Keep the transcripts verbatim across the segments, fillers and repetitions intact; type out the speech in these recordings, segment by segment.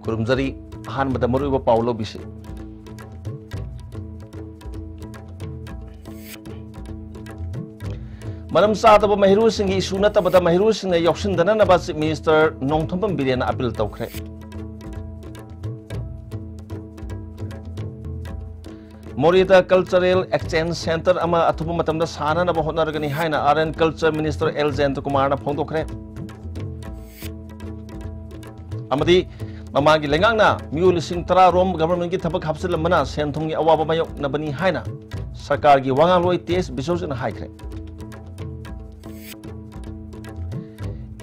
ꯈꯨꯔꯨꯝꯖꯔꯤ꯫ ꯑꯍꯥꯟꯕꯗ ꯃꯔꯨꯑꯣꯏꯕ ꯄꯥꯎ ꯂꯧꯕꯤꯁꯤ꯫ ꯃꯔꯝ ꯆꯥꯗꯕ ꯃꯍꯩꯔꯣꯏꯁꯤꯡꯒꯤ issue ꯅꯠꯇꯕꯗ ꯃꯍꯩꯔꯣꯏꯁꯤꯡꯅ ꯌꯥꯎꯁꯤꯟꯗꯅꯅꯕ Chief Minister ꯅꯣꯡꯊꯣꯝꯕꯝ ꯕꯤꯔꯦꯟꯅ appeal ꯇꯧꯈ꯭ꯔꯦ꯫ ꯃꯣꯔꯦꯗ cultural exchange centre ꯑꯃ ꯑꯊꯨꯕ ꯃꯇꯝꯗ ꯁꯥꯅꯅꯕ ꯍꯣꯠꯅꯔꯒꯅꯤ ꯍꯥꯏꯅ Art and Culture Minister L ꯖꯌꯟꯇꯀꯨꯃꯥꯔꯅ ꯐꯣꯡꯗꯣꯛꯈ꯭ꯔꯦ꯫ ꯑꯃꯗꯤ ꯃꯃꯥꯡꯒꯤ ꯂꯩꯉꯥꯛꯅ ꯃꯤꯑꯣꯏ ꯂꯤꯁꯤꯡ ꯇꯔꯥ ꯔꯣꯝ government ꯀꯤ ꯊꯕꯛ ꯍꯥꯞꯆꯤꯜꯂꯝꯕꯅ ꯁꯦꯟ ꯊꯨꯝꯒꯤ ꯑꯋꯥꯕ ꯃꯥꯌꯣꯛꯅꯕꯅꯤ ꯍꯥꯏꯅ ꯁꯔꯀꯥꯔꯒꯤ ꯋꯥ ꯉꯥꯡꯂꯣꯏ ꯇꯤ ꯑꯦꯁ ꯕꯤꯁ꯭ꯋꯖꯤꯠꯅ ꯍꯥꯏꯈ꯭ꯔꯦ꯫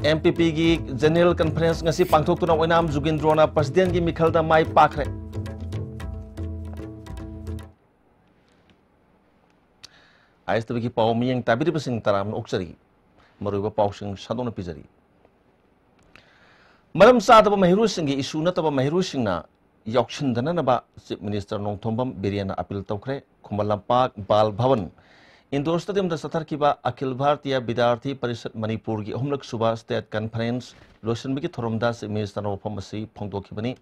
ꯑꯦꯝ ꯄꯤ ꯄꯤ ꯒꯤ General Conference ꯉꯁꯤ ꯄꯥꯡꯊꯣꯛꯇꯨꯅ ꯑꯣꯏꯅꯥꯝ ꯖꯨꯒꯤꯟꯗ꯭ꯔꯣꯅ president ꯀꯤ ꯃꯤꯈꯜꯗ ꯃꯥꯏ ꯄꯥꯛꯈ꯭ꯔꯦ꯫ ꯑꯥꯏ ꯑꯦꯁ ꯇꯤ ꯚꯤ ꯒꯤ ꯄꯥꯎ ꯃꯤꯠꯌꯦꯡ ꯇꯥꯕꯤꯔꯤꯕꯁꯤꯡ ꯇꯔꯥꯝꯅ ꯑꯣꯛꯆꯔꯤ꯫ ꯃꯔꯨꯑꯣꯏꯕ ꯄꯥꯎꯁꯤꯡ ꯁꯟꯗꯣꯛꯅ ꯄꯤꯖꯔꯤ꯫ ꯃꯔꯝ ꯆꯥꯗꯕ ꯃꯍꯩꯔꯣꯏꯁꯤꯡꯒꯤ issue ꯅꯠꯇꯕ ꯃꯍꯩꯔꯣꯏꯁꯤꯡꯅ ꯌꯥꯎꯁꯤꯟꯗꯅꯅꯕ Chief Minister ꯅꯣꯡꯊꯣꯝꯕꯝ ꯕꯤꯔꯦꯟꯅ appeal ꯇꯧꯈ꯭ꯔꯦ꯫ ꯈꯨꯃꯟ ꯂꯝꯄꯥꯛ ꯕꯥꯜ ꯚꯕꯟ indoor stadium ꯗ ꯆꯠꯊꯔꯛꯈꯤꯕ ꯑꯈꯤꯜ ꯚꯥꯔꯇꯤꯌꯥ ꯕꯤꯗ꯭ꯌꯥꯔꯊꯤ ꯄꯔꯤꯁꯠ ꯃꯅꯤꯄꯨꯔꯒꯤ ꯑꯍꯨꯝꯂꯛ ꯁꯨꯕ state conference ꯂꯣꯏꯁꯤꯟꯕꯒꯤ ꯊꯧꯔꯝꯗ Chief Minister ꯅ ꯋꯥꯐꯝ ꯑꯁꯤ ꯐꯣꯡꯗꯣꯛꯈꯤꯕꯅꯤ꯫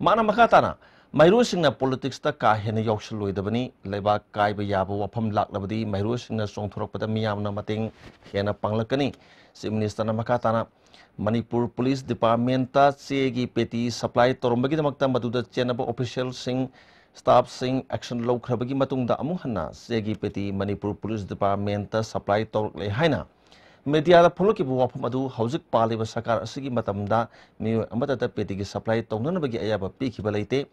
ꯃꯥꯅ ꯃꯈꯥ ꯇꯥꯅ ꯃꯍꯩꯔꯣꯏꯁꯤꯡꯅ politics ꯇ ꯀꯥ ꯍꯦꯟꯅ ꯌꯥꯎꯁꯤꯜꯂꯣꯏꯗꯕꯅꯤ, ꯂꯩꯕꯥꯛ ꯀꯥꯏꯕ ꯌꯥꯕ ꯋꯥꯐꯝ ꯂꯥꯛꯂꯕꯗꯤ ꯃꯍꯩꯔꯣꯏꯁꯤꯡꯅ ꯆꯣꯡꯊꯣꯔꯛꯄꯗ ꯃꯤꯌꯥꯝꯅ ꯃꯇꯦꯡ ꯍꯦꯟꯅ ꯄꯥꯡꯂꯛꯀꯅꯤ꯫ Chief Minister ꯅ ꯃꯈꯥ ꯇꯥꯅ ꯃꯅꯤꯄꯨꯔ Police Department ꯇ ꯆꯦꯒꯤ ꯄꯦꯇꯤ supply ꯇꯧꯔꯝꯕꯒꯤꯗꯃꯛꯇ ꯃꯗꯨꯗ ꯆꯦꯟꯅꯕ official ꯁꯤꯡ, staff ꯁꯤꯡ action ꯂꯧꯈ꯭ꯔꯕꯒꯤ ꯃꯇꯨꯡꯗ ꯑꯃꯨꯛ ꯍꯟꯅ ꯆꯦꯒꯤ ꯄꯦꯇꯤ ꯃꯅꯤꯄꯨꯔ Police Department ꯇ supply ꯇꯧꯔꯛꯂꯦ ꯍꯥꯏꯅ media ꯗ ꯐꯣꯡꯂꯛꯈꯤꯕ ꯋꯥꯐꯝ ꯑꯗꯨ ꯍꯧꯖꯤꯛ ꯄꯥꯜꯂꯤꯕ ꯁꯔꯀꯥꯔ ꯑꯁꯤꯒꯤ ꯃꯇꯝꯗ ꯃꯤꯑꯣꯏ ꯑꯃꯠꯇꯗ ꯄꯦꯇꯤꯒꯤ supply ꯇꯧꯅꯅꯕꯒꯤ ꯑꯌꯥꯕ ꯄꯤꯈꯤꯕ ꯂꯩꯇꯦ꯫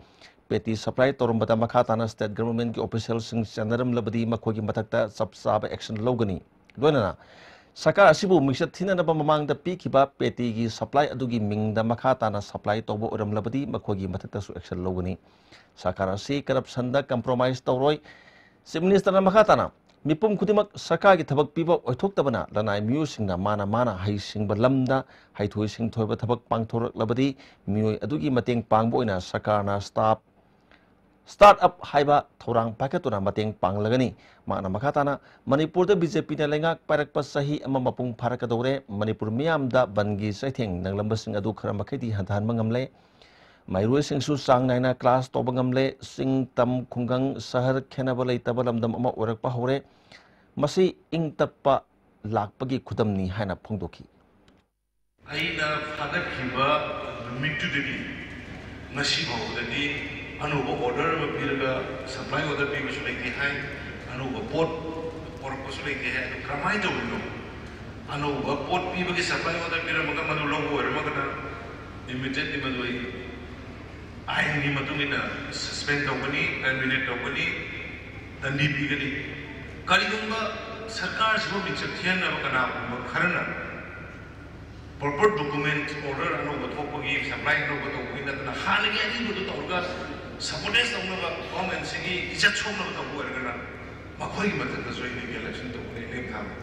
ꯄꯦꯇꯤ supply ꯇꯧꯔꯝꯕꯗ ꯃꯈꯥ ꯇꯥꯅ state government ꯀꯤ official ꯁꯤꯡ ꯆꯦꯟꯅꯔꯝꯂꯕꯗꯤ ꯃꯈꯣꯏꯒꯤ ꯃꯊꯛꯇ ꯆꯞ ꯆꯥꯕ action ꯂꯧꯒꯅꯤ꯫ ꯂꯣꯏꯅꯅ ꯁꯔꯀꯥꯔ ꯑꯁꯤꯕꯨ ꯃꯤꯡꯆꯠ ꯊꯤꯅꯅꯕ ꯃꯃꯥꯡꯗ ꯄꯤꯈꯤꯕ ꯄꯦꯇꯤꯒꯤ supply ꯑꯗꯨꯒꯤ ꯃꯤꯡꯗ ꯃꯈꯥ ꯇꯥꯅ supply ꯇꯧꯕ ꯑꯣꯏꯔꯝꯂꯕꯗꯤ ꯃꯈꯣꯏꯒꯤ ꯃꯊꯛꯇꯁꯨ action ꯂꯧꯒꯅꯤ꯫ ꯁꯔꯀꯥꯔ ꯑꯁꯤ corruption ꯗ compromise ꯇꯧꯔꯣꯏ꯫ Chief Minister ꯅ ꯃꯈꯥ ꯇꯥꯅ ꯃꯤꯄꯨꯝ ꯈꯨꯗꯤꯡꯃꯛ ꯁꯔꯀꯥꯔꯒꯤ ꯊꯕꯛ ꯄꯤꯕ ꯑꯣꯏꯊꯣꯛꯇꯕꯅ ꯂꯅꯥꯏ ꯃꯤꯑꯣꯏꯁꯤꯡꯅ ꯃꯥꯅ ꯃꯥꯅ ꯍꯩꯁꯤꯡꯕ ꯂꯝꯗ ꯍꯩꯊꯣꯏ ꯁꯤꯡꯊꯣꯏꯕ ꯊꯕꯛ ꯄꯥꯡꯊꯣꯔꯛꯂꯕꯗꯤ ꯃꯤꯑꯣꯏ ꯑꯗꯨꯒꯤ ꯃꯇꯦꯡ ꯄꯥꯡꯕ ꯑꯣꯏꯅ ꯁꯔꯀꯥꯔꯅ staff start up ꯍꯥꯏꯕ ꯊꯧꯔꯥꯡ ꯄꯥꯏꯈꯠꯇꯨꯅ ꯃꯇꯦꯡ ꯄꯥꯡꯂꯒꯅꯤ꯫ ꯃꯍꯥꯛꯅ ꯃꯈꯥ ꯇꯥꯅ ꯃꯅꯤꯄꯨꯔꯗ ꯕꯤ ꯖꯦ ꯄꯤ ꯅ ꯂꯩꯉꯥꯛ ꯄꯥꯏꯔꯛꯄ ꯆꯍꯤ ꯑꯃ ꯃꯄꯨꯡ ꯐꯥꯔꯛꯀꯗꯧꯔꯦ꯫ ꯃꯅꯤꯄꯨꯔ ꯃꯤꯌꯥꯝꯗ ꯕꯟꯒꯤ ꯆꯩꯊꯦꯡ ꯅꯪꯂꯝꯕꯁꯤꯡ ꯑꯗꯨ ꯈꯔ ꯃꯈꯩꯗꯤ ꯍꯟꯊꯍꯟꯕ ꯉꯝꯂꯦ꯫ ꯃꯍꯩꯔꯣꯏꯁꯤꯡꯁꯨ ꯆꯥꯡ ꯅꯥꯏꯅ ꯀ꯭ꯂꯥꯁ ꯇꯧꯕ ꯉꯝꯂꯦ꯫ ꯆꯤꯡ, ꯇꯝ, ꯈꯨꯡꯒꯪ, ꯁꯍꯔ ꯈꯦꯠꯅꯕ ꯂꯩꯇꯕ ꯂꯝꯗꯝ ꯑꯃ ꯑꯣꯏꯔꯛꯄ ꯍꯧꯔꯦ꯫ ꯃꯁꯤ ꯏꯪ ꯇꯞꯄ ꯂꯥꯛꯄꯒꯤ ꯈꯨꯗꯝꯅꯤ ꯍꯥꯏꯅ ꯐꯣꯡꯗꯣꯛꯈꯤ꯫ ꯑꯩꯅ ꯐꯥꯒꯠꯈꯤꯕ ꯅꯨꯃꯤꯠꯇꯨꯗꯒꯤ ꯉꯁꯤ ꯐꯥꯎꯕꯗꯗꯤ ꯑꯅꯧꯕ ꯑꯣꯔꯗꯔ ꯑꯃ ꯄꯤꯔꯒ ꯁꯄ꯭ꯂꯥꯏ ꯑꯣꯔꯗꯔ ꯄꯤꯕꯁꯨ ꯂꯩꯇꯦ ꯍꯥꯏ, ꯑꯅꯧꯕ ꯄꯣꯠ ꯄꯣꯔꯛꯄꯁꯨ ꯂꯩꯇꯦ ꯍꯥꯏ꯫ ꯑꯗꯨ ꯀꯔꯝꯍꯥꯏꯅ ꯇꯧꯔꯤꯅꯣ? ꯑꯅꯧꯕ ꯄꯣꯠ ꯄꯤꯕꯒꯤ ꯁꯄ꯭ꯂꯥꯏ ꯑꯣꯔꯗꯔ ꯄꯤꯔꯝꯃꯒ ꯃꯗꯨ ꯂꯧꯕ ꯑꯣꯏꯔꯝꯃꯒꯅ immediately ꯃꯗꯨ ꯑꯩ ꯑꯥꯏꯟꯒꯤ ꯃꯇꯨꯡ ꯏꯟꯅ ꯁꯁꯄꯦꯟ ꯇꯧꯒꯅꯤ, ꯇꯔꯃꯤꯅꯦꯠ ꯇꯧꯒꯅꯤ, ꯗꯟꯗꯤ ꯄꯤꯒꯅꯤ꯫ ꯀꯔꯤꯒꯨꯝꯕ ꯁꯔꯀꯥꯔꯁꯤꯕꯨ ꯃꯤꯡꯆꯠ ꯊꯤꯍꯟꯅꯕ ꯀꯅꯥꯒꯨꯝꯕ ꯈꯔꯅ ꯄ꯭ꯔꯣꯄꯔ ꯗꯣꯀꯨꯃꯦꯟ, ꯑꯣꯔꯗꯔ ꯑꯅꯧꯕ ꯊꯣꯛꯄꯒꯤ, ꯁꯄ꯭ꯂꯥꯏ ꯑꯅꯧꯕ ꯇꯧꯕꯒꯤ ꯅꯠꯇꯅ ꯍꯥꯟꯅꯒꯤ ꯑꯔꯤꯕꯗꯨ ꯇꯧꯔꯒ ꯁꯕꯣꯇꯦꯖ ꯇꯧꯅꯕ, ꯒꯣꯔꯃꯦꯟꯁꯤꯒꯤ ꯏꯖꯠ ꯁꯣꯛꯅꯕ ꯇꯧꯕ ꯑꯣꯏꯔꯒꯅ ꯃꯈꯣꯏꯒꯤ ꯃꯊꯛꯇꯁꯨ ꯑꯩ ꯂꯤꯒꯦꯜ ꯑꯦꯛꯁꯟ ꯇꯧꯒꯅꯤ, ꯂꯦꯝꯊꯥꯕ꯫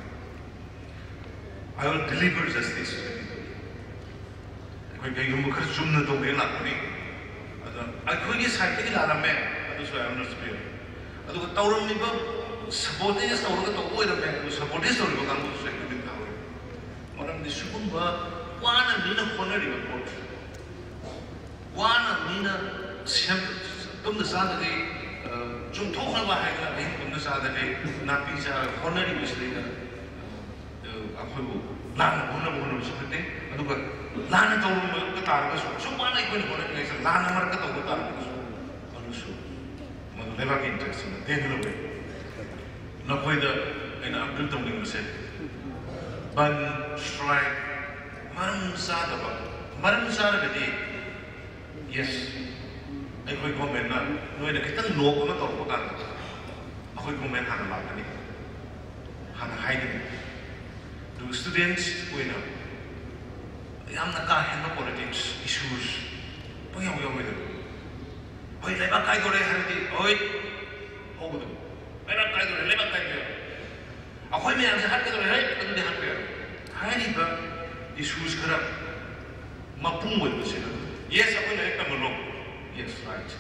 I will deliver justice꯫ ꯑꯩꯈꯣꯏ ꯀꯩꯒꯨꯝꯕ ꯈꯔ ꯆꯨꯝꯅ ꯇꯧꯒꯦ ꯂꯥꯛꯄꯅꯤ꯫ ꯑꯗꯣ ꯑꯩꯈꯣꯏꯒꯤ ꯁꯥꯏꯠꯇꯒꯤ ꯂꯥꯜꯂꯝꯃꯦ, ꯑꯗꯨꯁꯨ I will not spare꯫ ꯑꯗꯨꯒ ꯇꯧꯔꯝꯃꯤꯕ, ꯁꯕꯣꯇꯦꯖ ꯇꯧꯔꯒ ꯇꯧꯕ ꯑꯣꯏꯔꯝꯃꯦ, ꯑꯗꯨ ꯁꯕꯣꯇꯦꯖ ꯇꯧꯔꯤꯕ ꯀꯥꯡꯕꯨꯗꯨꯁꯨ ꯑꯩꯈꯣꯏ ꯂꯦꯝꯊꯥꯍꯧꯔꯦ꯫ ꯃꯔꯝꯗꯤ ꯁꯤꯒꯨꯝꯕ ꯋꯥꯅ ꯃꯤꯅ ꯍꯣꯠꯅꯔꯤꯕ ꯄꯣꯠ, ꯋꯥꯅ ꯃꯤꯅ ꯁꯦꯝ-, ꯇꯨꯝꯅ ꯆꯥꯗꯒꯩ, ꯑ, ꯆꯨꯝꯊꯣꯛꯅꯕ ꯍꯥꯏꯗꯅ ꯑꯍꯤꯡ ꯇꯨꯝꯅ ꯆꯥꯗꯒꯩ ꯅꯥꯄꯤ ꯆꯥꯔꯒ ꯍꯣꯠꯅꯔꯤꯕꯁꯤꯗꯩꯗ, ꯑ, ꯑꯩꯈꯣꯏꯕꯨ ꯂꯥꯟꯅ ꯍꯣꯠꯅꯕ ꯍꯣꯠꯅꯕꯁꯨ ꯐꯠꯇꯦ꯫ ꯑꯗꯨꯒ ꯂꯥꯟꯅ ꯇꯧꯔꯝꯕ ꯇꯥꯔꯒꯁꯨ, ꯑꯁꯨꯛ ꯋꯥꯅ ꯑꯩꯈꯣꯏꯅ ꯍꯣꯠꯅꯔꯤꯉꯩꯁꯤꯗ ꯂꯥꯟꯅ ꯃꯔꯛꯇ ꯇꯧꯕ ꯇꯥꯔꯒꯁꯨ, ꯃꯗꯨꯁꯨ, ꯃꯗꯨ ꯂꯩꯕꯥꯛꯀꯤ ꯏꯟꯇꯔꯦꯁꯇ ꯅꯠꯇꯦ ꯍꯥꯏꯅ ꯂꯧꯋꯦ꯫ ꯅꯈꯣꯏꯗ ꯑꯩꯅ ꯑꯄꯤꯜ ꯇꯧꯅꯤꯡꯕꯁꯦ, ꯕꯟ, ꯁ꯭ꯇ꯭ꯔꯥꯏꯛ, ꯃꯔꯝ ꯆꯥꯗꯕ, ꯃꯔꯝ ꯆꯥꯔꯒꯗꯤ, ꯌꯦꯁ, ꯑꯩꯈꯣꯏ ꯒꯣꯔꯃꯦꯟꯅ ꯅꯣꯏꯅ ꯈꯤꯇꯪ ꯅꯣꯛ ꯑꯃ ꯇꯧꯔꯛꯄ ꯀꯥꯟꯗ ꯑꯩꯈꯣꯏ ꯒꯣꯔꯃꯦꯟ ꯍꯥꯟꯅ ꯂꯥꯛꯀꯅꯤ, ꯍꯥꯟꯅ ꯍꯥꯏꯒꯅꯤ꯫ ꯑꯗꯨꯒ ꯁ꯭ꯇꯨꯗꯦꯟꯠꯁ ꯑꯣꯏꯅ ꯌꯥꯝꯅ ꯀꯥ ꯍꯦꯟꯕ ꯄꯣꯂꯤꯇꯤꯛꯁ ꯏꯁꯨꯁ ꯄꯪꯌꯥꯎ ꯌꯥꯎꯔꯣꯏꯗꯕ꯫ ꯍꯣꯏ, ꯂꯩꯕꯥꯛ ꯀꯥꯏꯗꯣꯔꯦ ꯍꯥꯏꯔꯗꯤ, ꯍꯣꯏ, ꯍꯧꯒꯗꯕ꯫ ꯂꯩꯕꯥꯛ ꯀꯥꯏꯗꯣꯔꯦ, ꯂꯩꯕꯥꯛ ꯀꯥꯏꯗꯣꯔꯦ꯫ ꯑꯩꯈꯣꯏ ꯃꯌꯥꯝꯁꯦ ꯍꯥꯠꯀꯗꯧꯔꯦ, ꯍꯦ, ꯑꯗꯨꯗꯤ ꯍꯥꯠꯄ ꯌꯥꯔꯣꯏ꯫ ꯍꯥꯏꯔꯤꯕ ꯏꯁꯨꯁ ꯈꯔ ꯃꯄꯨꯡ ꯑꯣꯏꯕꯁꯤꯅ, ꯌꯦꯁ, ꯑꯩꯈꯣꯏ ꯂꯥꯏꯔꯤꯛ ꯇꯝꯍꯜꯂꯣ, ꯌꯦꯁ, ꯔꯥꯏꯠ꯫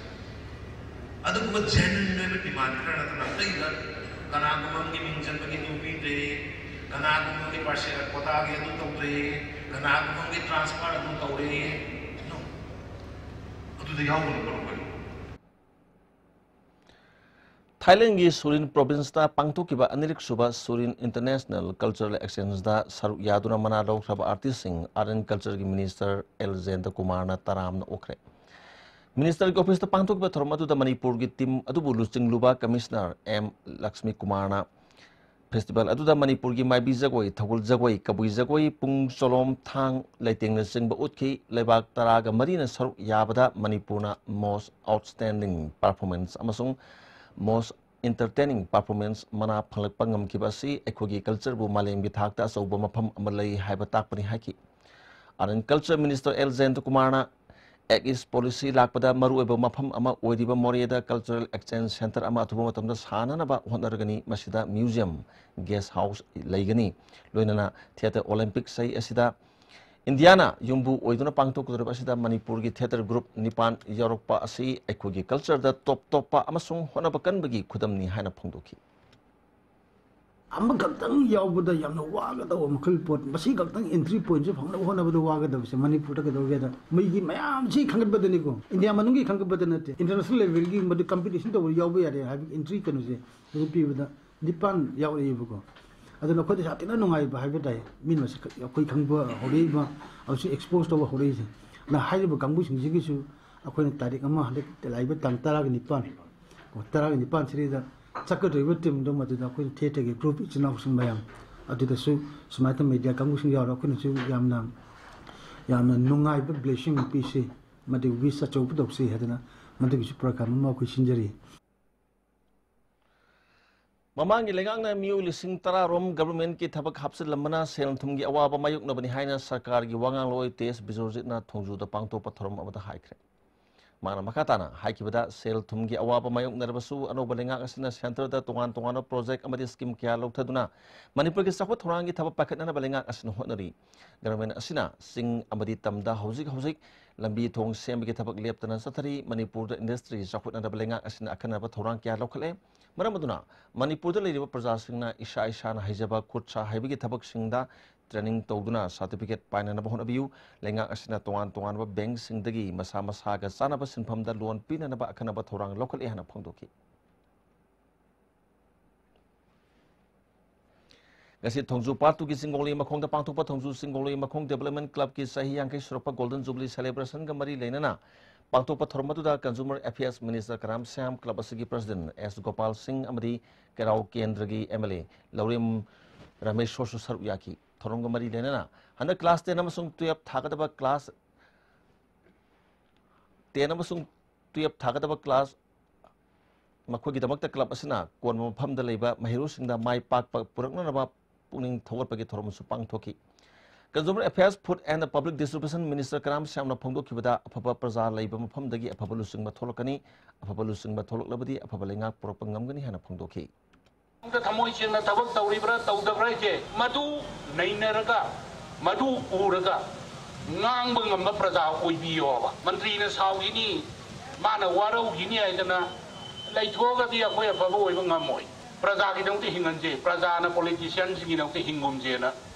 ꯑꯗꯨꯒꯨꯝꯕ ꯖꯦꯅ꯭ꯌꯨꯟ ꯑꯣꯏꯕ ꯗꯤꯃꯥꯟ ꯈꯔ ꯅꯠꯇꯅ ꯑꯇꯩꯗ ꯀꯅꯥꯒꯨꯝꯕ ꯑꯃꯒꯤ ꯃꯤꯡ ꯆꯟꯕꯒꯤ ꯑꯗꯨ ꯄꯤꯗ꯭ꯔꯦ, ꯀꯅꯥꯒꯨꯝꯕ ꯑꯃꯒꯤ ꯄꯥꯔꯁꯦꯟ ꯀꯣꯇꯥꯒꯤ ꯑꯗꯨ ꯇꯧꯗ꯭ꯔꯦ, ꯀꯅꯥꯒꯨꯝꯕ ꯑꯃꯒꯤ ꯇ꯭ꯔꯥꯟꯁꯐꯔ ꯑꯗꯨ ꯇꯧꯔꯦ꯫ No. ꯁꯤꯗ ꯌꯥꯎꯕꯅ ꯃꯔꯨ ꯑꯣꯏ꯫ ꯊꯥꯏꯂꯦꯟꯒꯤ ꯁꯨꯔꯤꯟ ꯄ꯭ꯔꯣꯚꯤꯟꯁꯇ ꯄꯥꯡꯊꯣꯛꯈꯤꯕ ꯑꯅꯤꯔꯛ ꯁꯨꯕ ꯁꯨꯔꯤꯟ ꯏꯟꯇꯔꯅꯦꯁꯅꯦꯜ ꯀꯜꯆꯔꯦꯜ ꯑꯦꯛꯁꯆꯦꯟꯖꯗ ꯁꯔꯨꯛ ꯌꯥꯗꯨꯅ ꯃꯅꯥ ꯂꯧꯈ꯭ꯔꯕ ꯑꯥꯔꯇꯤꯁꯁꯤꯡ ꯑꯥꯔꯠ ꯑꯦꯟ ꯀꯜꯆꯔꯒꯤ ꯃꯤꯅꯤꯁꯇꯔ ꯑꯦꯜ ꯖꯌꯟꯇ ꯀꯨꯃꯥꯔꯅ ꯇꯔꯥꯝꯅ ꯑꯣꯛꯈ꯭ꯔꯦ꯫ ꯃꯤꯅꯤꯁꯇꯔꯒꯤ ꯑꯣꯐꯤꯁꯇ ꯄꯥꯡꯊꯣꯛꯈꯤꯕ ꯊꯧꯔꯝ ꯑꯗꯨꯗ ꯃꯅꯤꯄꯨꯔꯒꯤ ꯇꯤꯝ ꯑꯗꯨꯕꯨ ꯂꯨꯆꯤꯡꯂꯨꯕ ꯀꯃꯤꯁꯅꯔ ꯑꯦꯝ ꯂꯛꯁꯃꯤ ꯀꯨꯃꯥꯔꯅ ꯐꯦꯁꯇꯤꯚꯦꯜ ꯑꯗꯨꯗ ꯃꯅꯤꯄꯨꯔꯒꯤ ꯃꯥꯏꯕꯤ ꯖꯒꯣꯏ, ꯊꯧꯒꯜ ꯖꯒꯣꯏ, ꯀꯕꯨꯏ ꯖꯒꯣꯏ, ꯄꯨꯡ ꯆꯣꯂꯣꯝ, ꯊꯥꯡ, ꯂꯩꯇꯦꯡꯅꯆꯤꯡꯕ ꯎꯠꯈꯤ꯫ ꯂꯩꯕꯥꯛ ꯇꯔꯥꯒ ꯃꯔꯤꯅ ꯁꯔꯨꯛ ꯌꯥꯕꯗ ꯃꯅꯤꯄꯨꯔꯅ most outstanding performance ꯑꯃꯁꯨꯡ most entertaining performance ꯃꯅꯥ ꯐꯪꯂꯛꯄ ꯉꯝꯈꯤꯕ ꯑꯁꯤ ꯑꯩꯈꯣꯏꯒꯤ ꯀꯜꯆꯔꯕꯨ ꯃꯥꯂꯦꯝꯒꯤ ꯊꯥꯛꯇ ꯑꯆꯧꯕ ꯃꯐꯝ ꯑꯃ ꯂꯩ ꯍꯥꯏꯕ ꯇꯥꯛꯄꯅꯤ ꯍꯥꯏꯈꯤ꯫ Art and culture minister L Jayanta ꯀꯨꯃꯥꯔꯅ ꯑꯦꯛ ꯏꯁ ꯄꯣꯂꯤꯁꯤ ꯂꯥꯛꯄꯗ ꯃꯔꯨꯑꯣꯏꯕ ꯃꯐꯝ ꯑꯃ ꯑꯣꯏꯔꯤꯕ ꯃꯣꯔꯦꯗ ꯀꯜꯆꯔꯦꯜ ꯑꯦꯛꯁꯆꯦꯟꯖ ꯁꯦꯟꯇꯔ ꯑꯃ ꯑꯊꯨꯕ ꯃꯇꯝꯗ ꯁꯥꯅꯅꯕ ꯍꯣꯠꯅꯔꯒꯅꯤ꯫ ꯃꯁꯤꯗ ꯃ꯭ꯌꯨꯖꯤꯌꯝ, ꯒꯦꯁ ꯍꯥꯎꯁ ꯂꯩꯒꯅꯤ꯫ ꯂꯣꯏꯅꯅ ꯊꯤꯌꯦꯇꯔ ꯑꯣꯂꯦꯝꯄꯤꯛ ꯆꯍꯤ ꯑꯁꯤꯗ ꯏꯟꯗꯤꯌꯥꯅ ꯌꯨꯝꯕꯨ ꯑꯣꯏꯗꯨꯅ ꯄꯥꯡꯊꯣꯛꯀꯗꯧꯔꯤꯕ ꯑꯁꯤꯗ ꯃꯅꯤꯄꯨꯔꯒꯤ ꯊꯤꯌꯦꯇꯔ ꯒ꯭ꯔꯨꯞ ꯅꯤꯄꯥꯟ ꯌꯥꯎꯔꯛꯄ ꯑꯁꯤ ꯑꯩꯈꯣꯏꯒꯤ ꯀꯜꯆꯔꯗ ꯇꯣꯞ ꯇꯣꯞꯄ ꯑꯃꯁꯨꯡ ꯍꯣꯠꯅꯕ ꯀꯟꯕꯒꯤ ꯈꯨꯗꯝꯅꯤ ꯍꯥꯏꯅ ꯐꯣꯡꯗꯣꯛꯈꯤ꯫ ꯑꯃꯈꯛꯇꯪ ꯌꯥꯎꯕꯗ ꯌꯥꯝꯅ ꯋꯥꯒꯗꯧꯕ ꯃꯈꯜ ꯄꯣꯠ, ꯃꯁꯤ ꯈꯛꯇꯪ ꯑꯦꯟꯇ꯭ꯔꯤ ꯄꯣꯏꯟꯠꯁꯦ ꯐꯪꯅꯕ ꯍꯣꯠꯅꯕꯗ ꯋꯥꯒꯗꯕꯁꯦ ꯃꯅꯤꯄꯨꯔꯗ ꯀꯩꯗꯧꯒꯦꯗ, ꯃꯤꯒꯤ ꯃꯌꯥꯝꯁꯤ ꯈꯟꯒꯠꯄꯗꯅꯤꯀꯣ, ꯏꯟꯗꯤꯌꯥ ꯃꯅꯨꯡꯒꯤ ꯈꯟꯒꯠꯄꯗ ꯅꯠꯇꯦ, ꯏꯟꯇꯔꯅꯦꯁꯅꯦꯜ ꯂꯦꯚꯦꯜꯒꯤ ꯃꯗꯨ ꯀꯝꯄꯤꯇꯤꯁꯟ ꯇꯧꯕ ꯌꯥꯎꯕ ꯌꯥꯔꯦ ꯍꯥꯏꯕꯒꯤ ꯑꯦꯟꯇ꯭ꯔꯤ ꯀꯩꯅꯣꯁꯦ ꯍꯧꯖꯤꯛ ꯄꯤꯕꯗ ꯅꯤꯄꯥꯟ ꯌꯥꯎꯔꯛꯏꯕꯀꯣ꯫ ꯑꯗꯨꯅ ꯑꯩꯈꯣꯏꯗ ꯌꯥꯝ ꯊꯤꯅ ꯅꯨꯡꯉꯥꯏꯕ ꯍꯥꯏꯕ ꯇꯥꯏ, ꯃꯤꯅ ꯃꯁꯤ ꯑꯩꯈꯣꯏ ꯈꯪꯕ ꯍꯧꯔꯛꯏꯕ, ꯑꯃꯁꯨꯡ ꯑꯦꯛꯁꯄꯣꯖ ꯇꯧꯕ ꯍꯧꯔꯛꯏꯁꯦ꯫ ꯑꯗꯨꯅ ꯍꯥꯏꯔꯤꯕ ꯀꯥꯡꯕꯨꯁꯤꯡꯁꯤꯒꯤꯁꯨ ꯑꯩꯈꯣꯏꯅ ꯇꯥꯔꯤꯛ ꯑꯃ, ꯍꯟꯗꯛ ꯂꯥꯛꯏꯕ ꯇꯥꯡ ꯇꯔꯥꯒ ꯅꯤꯄꯥꯟ, ꯀꯣ, ꯇꯔꯥꯒ ꯅꯤꯄꯥꯟ ꯁꯤꯗꯩꯗ ꯆꯠꯀꯗꯧꯔꯤꯕ ꯇꯤꯝꯗꯣ, ꯃꯗꯨꯗ ꯑꯩꯈꯣꯏꯅ ꯊꯤꯌꯦꯇꯔꯒꯤ ꯒ꯭ꯔꯨꯞ ꯏꯆꯤꯟ ꯏꯅꯥꯎꯁꯤꯡ ꯃꯌꯥꯝ ꯑꯗꯨꯗꯁꯨ ꯁꯨꯃꯥꯏꯅ ꯇꯧꯅ ꯃꯦꯗꯤꯌꯥ ꯀꯥꯡꯕꯨꯁꯤꯡ ꯌꯥꯎꯔꯒ ꯑꯩꯈꯣꯏꯅꯁꯨ ꯌꯥꯝꯅ, ꯌꯥꯝꯅ ꯅꯨꯡꯉꯥꯏꯕ ꯕ꯭ꯂꯦꯁꯤꯡ ꯄꯤꯁꯤ, ꯑꯃꯗꯤ ꯋꯤꯁ ꯑꯆꯧꯕ ꯇꯧꯁꯤ ꯍꯥꯏꯗꯅ ꯃꯗꯨꯒꯤꯁꯨ ꯄ꯭ꯔꯣꯒ꯭ꯔꯥꯝ ꯑꯃ ꯑꯩꯈꯣꯏ ꯁꯤꯟꯖꯔꯤ꯫ ꯃꯃꯥꯡꯒꯤ ꯂꯩꯉꯥꯛꯅ ꯃꯤꯑꯣꯏ ꯂꯤꯁꯤꯡ ꯇꯔꯥ ꯔꯣꯝ ꯒꯚꯔꯟꯃꯦꯟꯠꯀꯤ ꯊꯕꯛ ꯍꯥꯞꯆꯤꯜꯂꯝꯕꯅ ꯁꯦꯜ ꯊꯨꯝꯒꯤ ꯑꯋꯥꯕ ꯃꯥꯌꯣꯛꯅꯕꯅꯤ ꯍꯥꯏꯅ ꯁꯔꯀꯥꯔꯒꯤ ꯋꯥ ꯉꯥꯡꯂꯣꯏ ꯇꯦꯖ ꯕꯤꯁ꯭ꯋꯖꯤꯠꯅ ꯊꯣꯡꯖꯨꯗ ꯄꯥꯡꯊꯣꯛꯄ ꯊꯧꯔꯝ ꯑꯃꯗ ꯍꯥꯏꯈ꯭ꯔꯦ꯫ ꯃꯥꯅ ꯃꯈꯥ ꯇꯥꯅ ꯍꯥꯏꯈꯤꯕꯗ, ꯁꯦꯜ ꯊꯨꯝꯒꯤ ꯑꯋꯥꯕ ꯃꯥꯌꯣꯛꯅꯔꯕꯁꯨ ꯑꯅꯧꯕ ꯂꯩꯉꯥꯛ ꯑꯁꯤꯅ ꯁꯦꯟꯇꯔꯗ ꯇꯣꯉꯥꯟ ꯇꯣꯉꯥꯟꯕ ꯄ꯭ꯔꯣꯖꯦꯛ ꯑꯃꯗꯤ ꯁ꯭ꯀꯤꯝ ꯀꯌꯥ ꯂꯧꯊꯗꯨꯅ ꯃꯅꯤꯄꯨꯔꯒꯤ ꯆꯥꯎꯈꯠ ꯊꯧꯔꯥꯡꯒꯤ ꯊꯕꯛ ꯄꯥꯏꯈꯠꯅꯅꯕ ꯂꯩꯉꯥꯛ ꯑꯁꯤꯅ ꯍꯣꯠꯅꯔꯤ꯫ ꯒꯚꯔꯟꯃꯦꯟꯠ ꯑꯁꯤꯅ ꯆꯤꯡ ꯑꯃꯗꯤ ꯇꯝꯗ ꯍꯧꯖꯤꯛ ꯍꯧꯖꯤꯛ ꯂꯝꯕꯤ ꯊꯣꯡ ꯁꯦꯝꯕꯒꯤ ꯊꯕꯛ ꯂꯦꯞꯇꯅ ꯆꯠꯊꯔꯤ꯫ ꯃꯅꯤꯄꯨꯔꯗ ꯏꯟꯗꯁꯇ꯭ꯔꯤ ꯆꯥꯎꯈꯠꯅꯅꯕ ꯂꯩꯉꯥꯛ ꯑꯁꯤꯅ ꯑꯈꯟꯅꯕ ꯊꯧꯔꯥꯡ ꯀꯌꯥ ꯂꯧꯈꯠꯂꯦ꯫ ꯃꯔꯝ ꯑꯗꯨꯅ ꯃꯅꯤꯄꯨꯔꯗ ꯂꯩꯔꯤꯕ ꯄ꯭ꯔꯖꯥꯁꯤꯡꯅ ꯏꯁꯥ ꯏꯁꯥꯅ ꯍꯩꯖꯕ ꯈꯨꯠ ꯁꯥ ꯍꯩꯕꯒꯤ ꯊꯕꯛꯁꯤꯡꯗ training ꯇꯧꯗꯨꯅ certificate ꯄꯥꯏꯅꯅꯕ ꯍꯣꯠꯅꯕꯤꯌꯨ꯫ ꯂꯩꯉꯥꯛ ꯑꯁꯤꯅ ꯇꯣꯉꯥꯟ ꯇꯣꯉꯥꯟꯕ bank ꯁꯤꯡꯗꯒꯤ ꯃꯁꯥ ꯃꯁꯥꯒ ꯆꯥꯟꯅꯕ ꯁꯤꯟꯐꯝꯗ loan ꯄꯤꯅꯅꯕ ꯑꯈꯟꯅꯕ ꯊꯧꯔꯥꯡ ꯂꯧꯈꯠꯂꯦ ꯍꯥꯏꯅ ꯐꯣꯡꯗꯣꯛꯈꯤ꯫ ꯉꯁꯤ ꯊꯣꯡꯖꯨ Part two ꯒꯤ ꯆꯤꯡꯒꯣꯡꯂꯩ ꯃꯈꯣꯡꯗ ꯄꯥꯡꯊꯣꯛꯄ ꯊꯣꯡꯖꯨ ꯆꯤꯡꯒꯣꯡꯂꯩ ꯃꯈꯣꯡ Development Club ꯀꯤ ꯆꯍꯤ ꯌꯥꯡꯈꯩ ꯁꯨꯔꯛꯄ Golden Jubilee Celebration ꯒ ꯃꯔꯤ ꯂꯩꯅꯅ ꯄꯥꯡꯊꯣꯛꯄ ꯊꯧꯔꯝ ꯑꯗꯨꯗ Consumer Affairs Minister ꯀꯔꯥꯝ ꯁ꯭ꯌꯥꯝ, club ꯑꯁꯤꯒꯤ President ꯑꯦꯁ ꯒꯣꯄꯥꯜ ꯁꯤꯡ ꯑꯃꯗꯤ ꯀꯦꯔꯥꯎ ꯀꯦꯟꯗ꯭ꯔꯒꯤ M L A ꯂꯧꯔꯦꯝ ꯔꯥꯃꯦꯁꯣꯔꯁꯨ ꯁꯔꯨꯛ ꯌꯥꯈꯤ꯫ ꯊꯧꯔꯝꯒ ꯃꯔꯤ ꯂꯩꯅꯅ ꯍꯟꯗꯛ class ten ꯑꯃꯁꯨꯡ twelve ꯊꯥꯒꯗꯕ class ten ꯑꯃꯁꯨꯡ twelve ꯊꯥꯒꯗꯕ class ꯃꯈꯣꯏꯒꯤꯗꯃꯛꯇ club ꯑꯁꯤꯅ ꯀꯣꯟꯕ ꯃꯐꯝꯗ ꯂꯩꯕ ꯃꯍꯩꯔꯣꯏꯁꯤꯡꯗ ꯃꯥꯏ ꯄꯥꯛꯄ ꯄꯨꯔꯛꯅꯅꯕ ꯄꯨꯛꯅꯤꯡ ꯊꯧꯒꯠꯄꯒꯤ ꯊꯧꯔꯝ ꯑꯃꯁꯨ ꯄꯥꯡꯊꯣꯛꯈꯤ꯫ Consumer Affairs, Food and Public Distribution Minister ꯀꯔꯥꯝ ꯁ꯭ꯌꯥꯝꯅ ꯐꯣꯡꯗꯣꯛꯈꯤꯕꯗ, ꯑꯐꯕ ꯄ꯭ꯔꯖꯥ ꯂꯩꯕ ꯃꯐꯝꯗꯒꯤ ꯑꯐꯕ ꯂꯨꯆꯤꯡꯕ ꯊꯣꯛꯂꯛꯀꯅꯤ, ꯑꯐꯕ ꯂꯨꯆꯤꯡꯕ ꯊꯣꯛꯂꯛꯂꯕꯗꯤ ꯑꯐꯕ ꯂꯩꯉꯥꯛ ꯄꯨꯔꯛꯄ ꯉꯝꯒꯅꯤ ꯍꯥꯏꯅ ꯐꯣꯡꯗꯣꯛꯈꯤ꯫ ꯊꯃꯣꯏ ꯁꯦꯡꯅ ꯊꯕꯛ ꯇꯧꯔꯤꯕ꯭ꯔꯥ ꯇꯧꯗꯕ꯭ꯔꯥ ꯍꯥꯏꯁꯦ, ꯃꯗꯨ ꯅꯩꯅꯔꯒ, ꯃꯗꯨ ꯎꯔꯒ ꯉꯥꯡꯕ ꯉꯝꯕ ꯄ꯭ꯔꯖꯥ ꯑꯣꯏꯕꯤꯌꯣꯕ꯫ ꯃꯟꯇ꯭ꯔꯤꯅ ꯁꯥꯎꯈꯤꯅꯤ, ꯃꯥꯅ ꯋꯥꯔꯧꯈꯤꯅꯤ ꯍꯥꯏꯗꯅ ꯂꯩꯊꯣꯛꯑꯒꯗꯤ ꯑꯩꯈꯣꯏ ꯑꯐꯕ ꯑꯣꯏꯕ ꯉꯝꯃꯣꯏ꯫ ꯄ꯭ꯔꯖꯥꯒꯤꯗꯃꯛꯇ ꯍꯤꯡꯍꯟꯁꯦ, ꯄ꯭ꯔꯖꯥꯅ politician ꯁꯤꯡꯒꯤꯗꯃꯛꯇ ꯍꯤꯡꯒꯨꯝꯁꯦꯅ꯫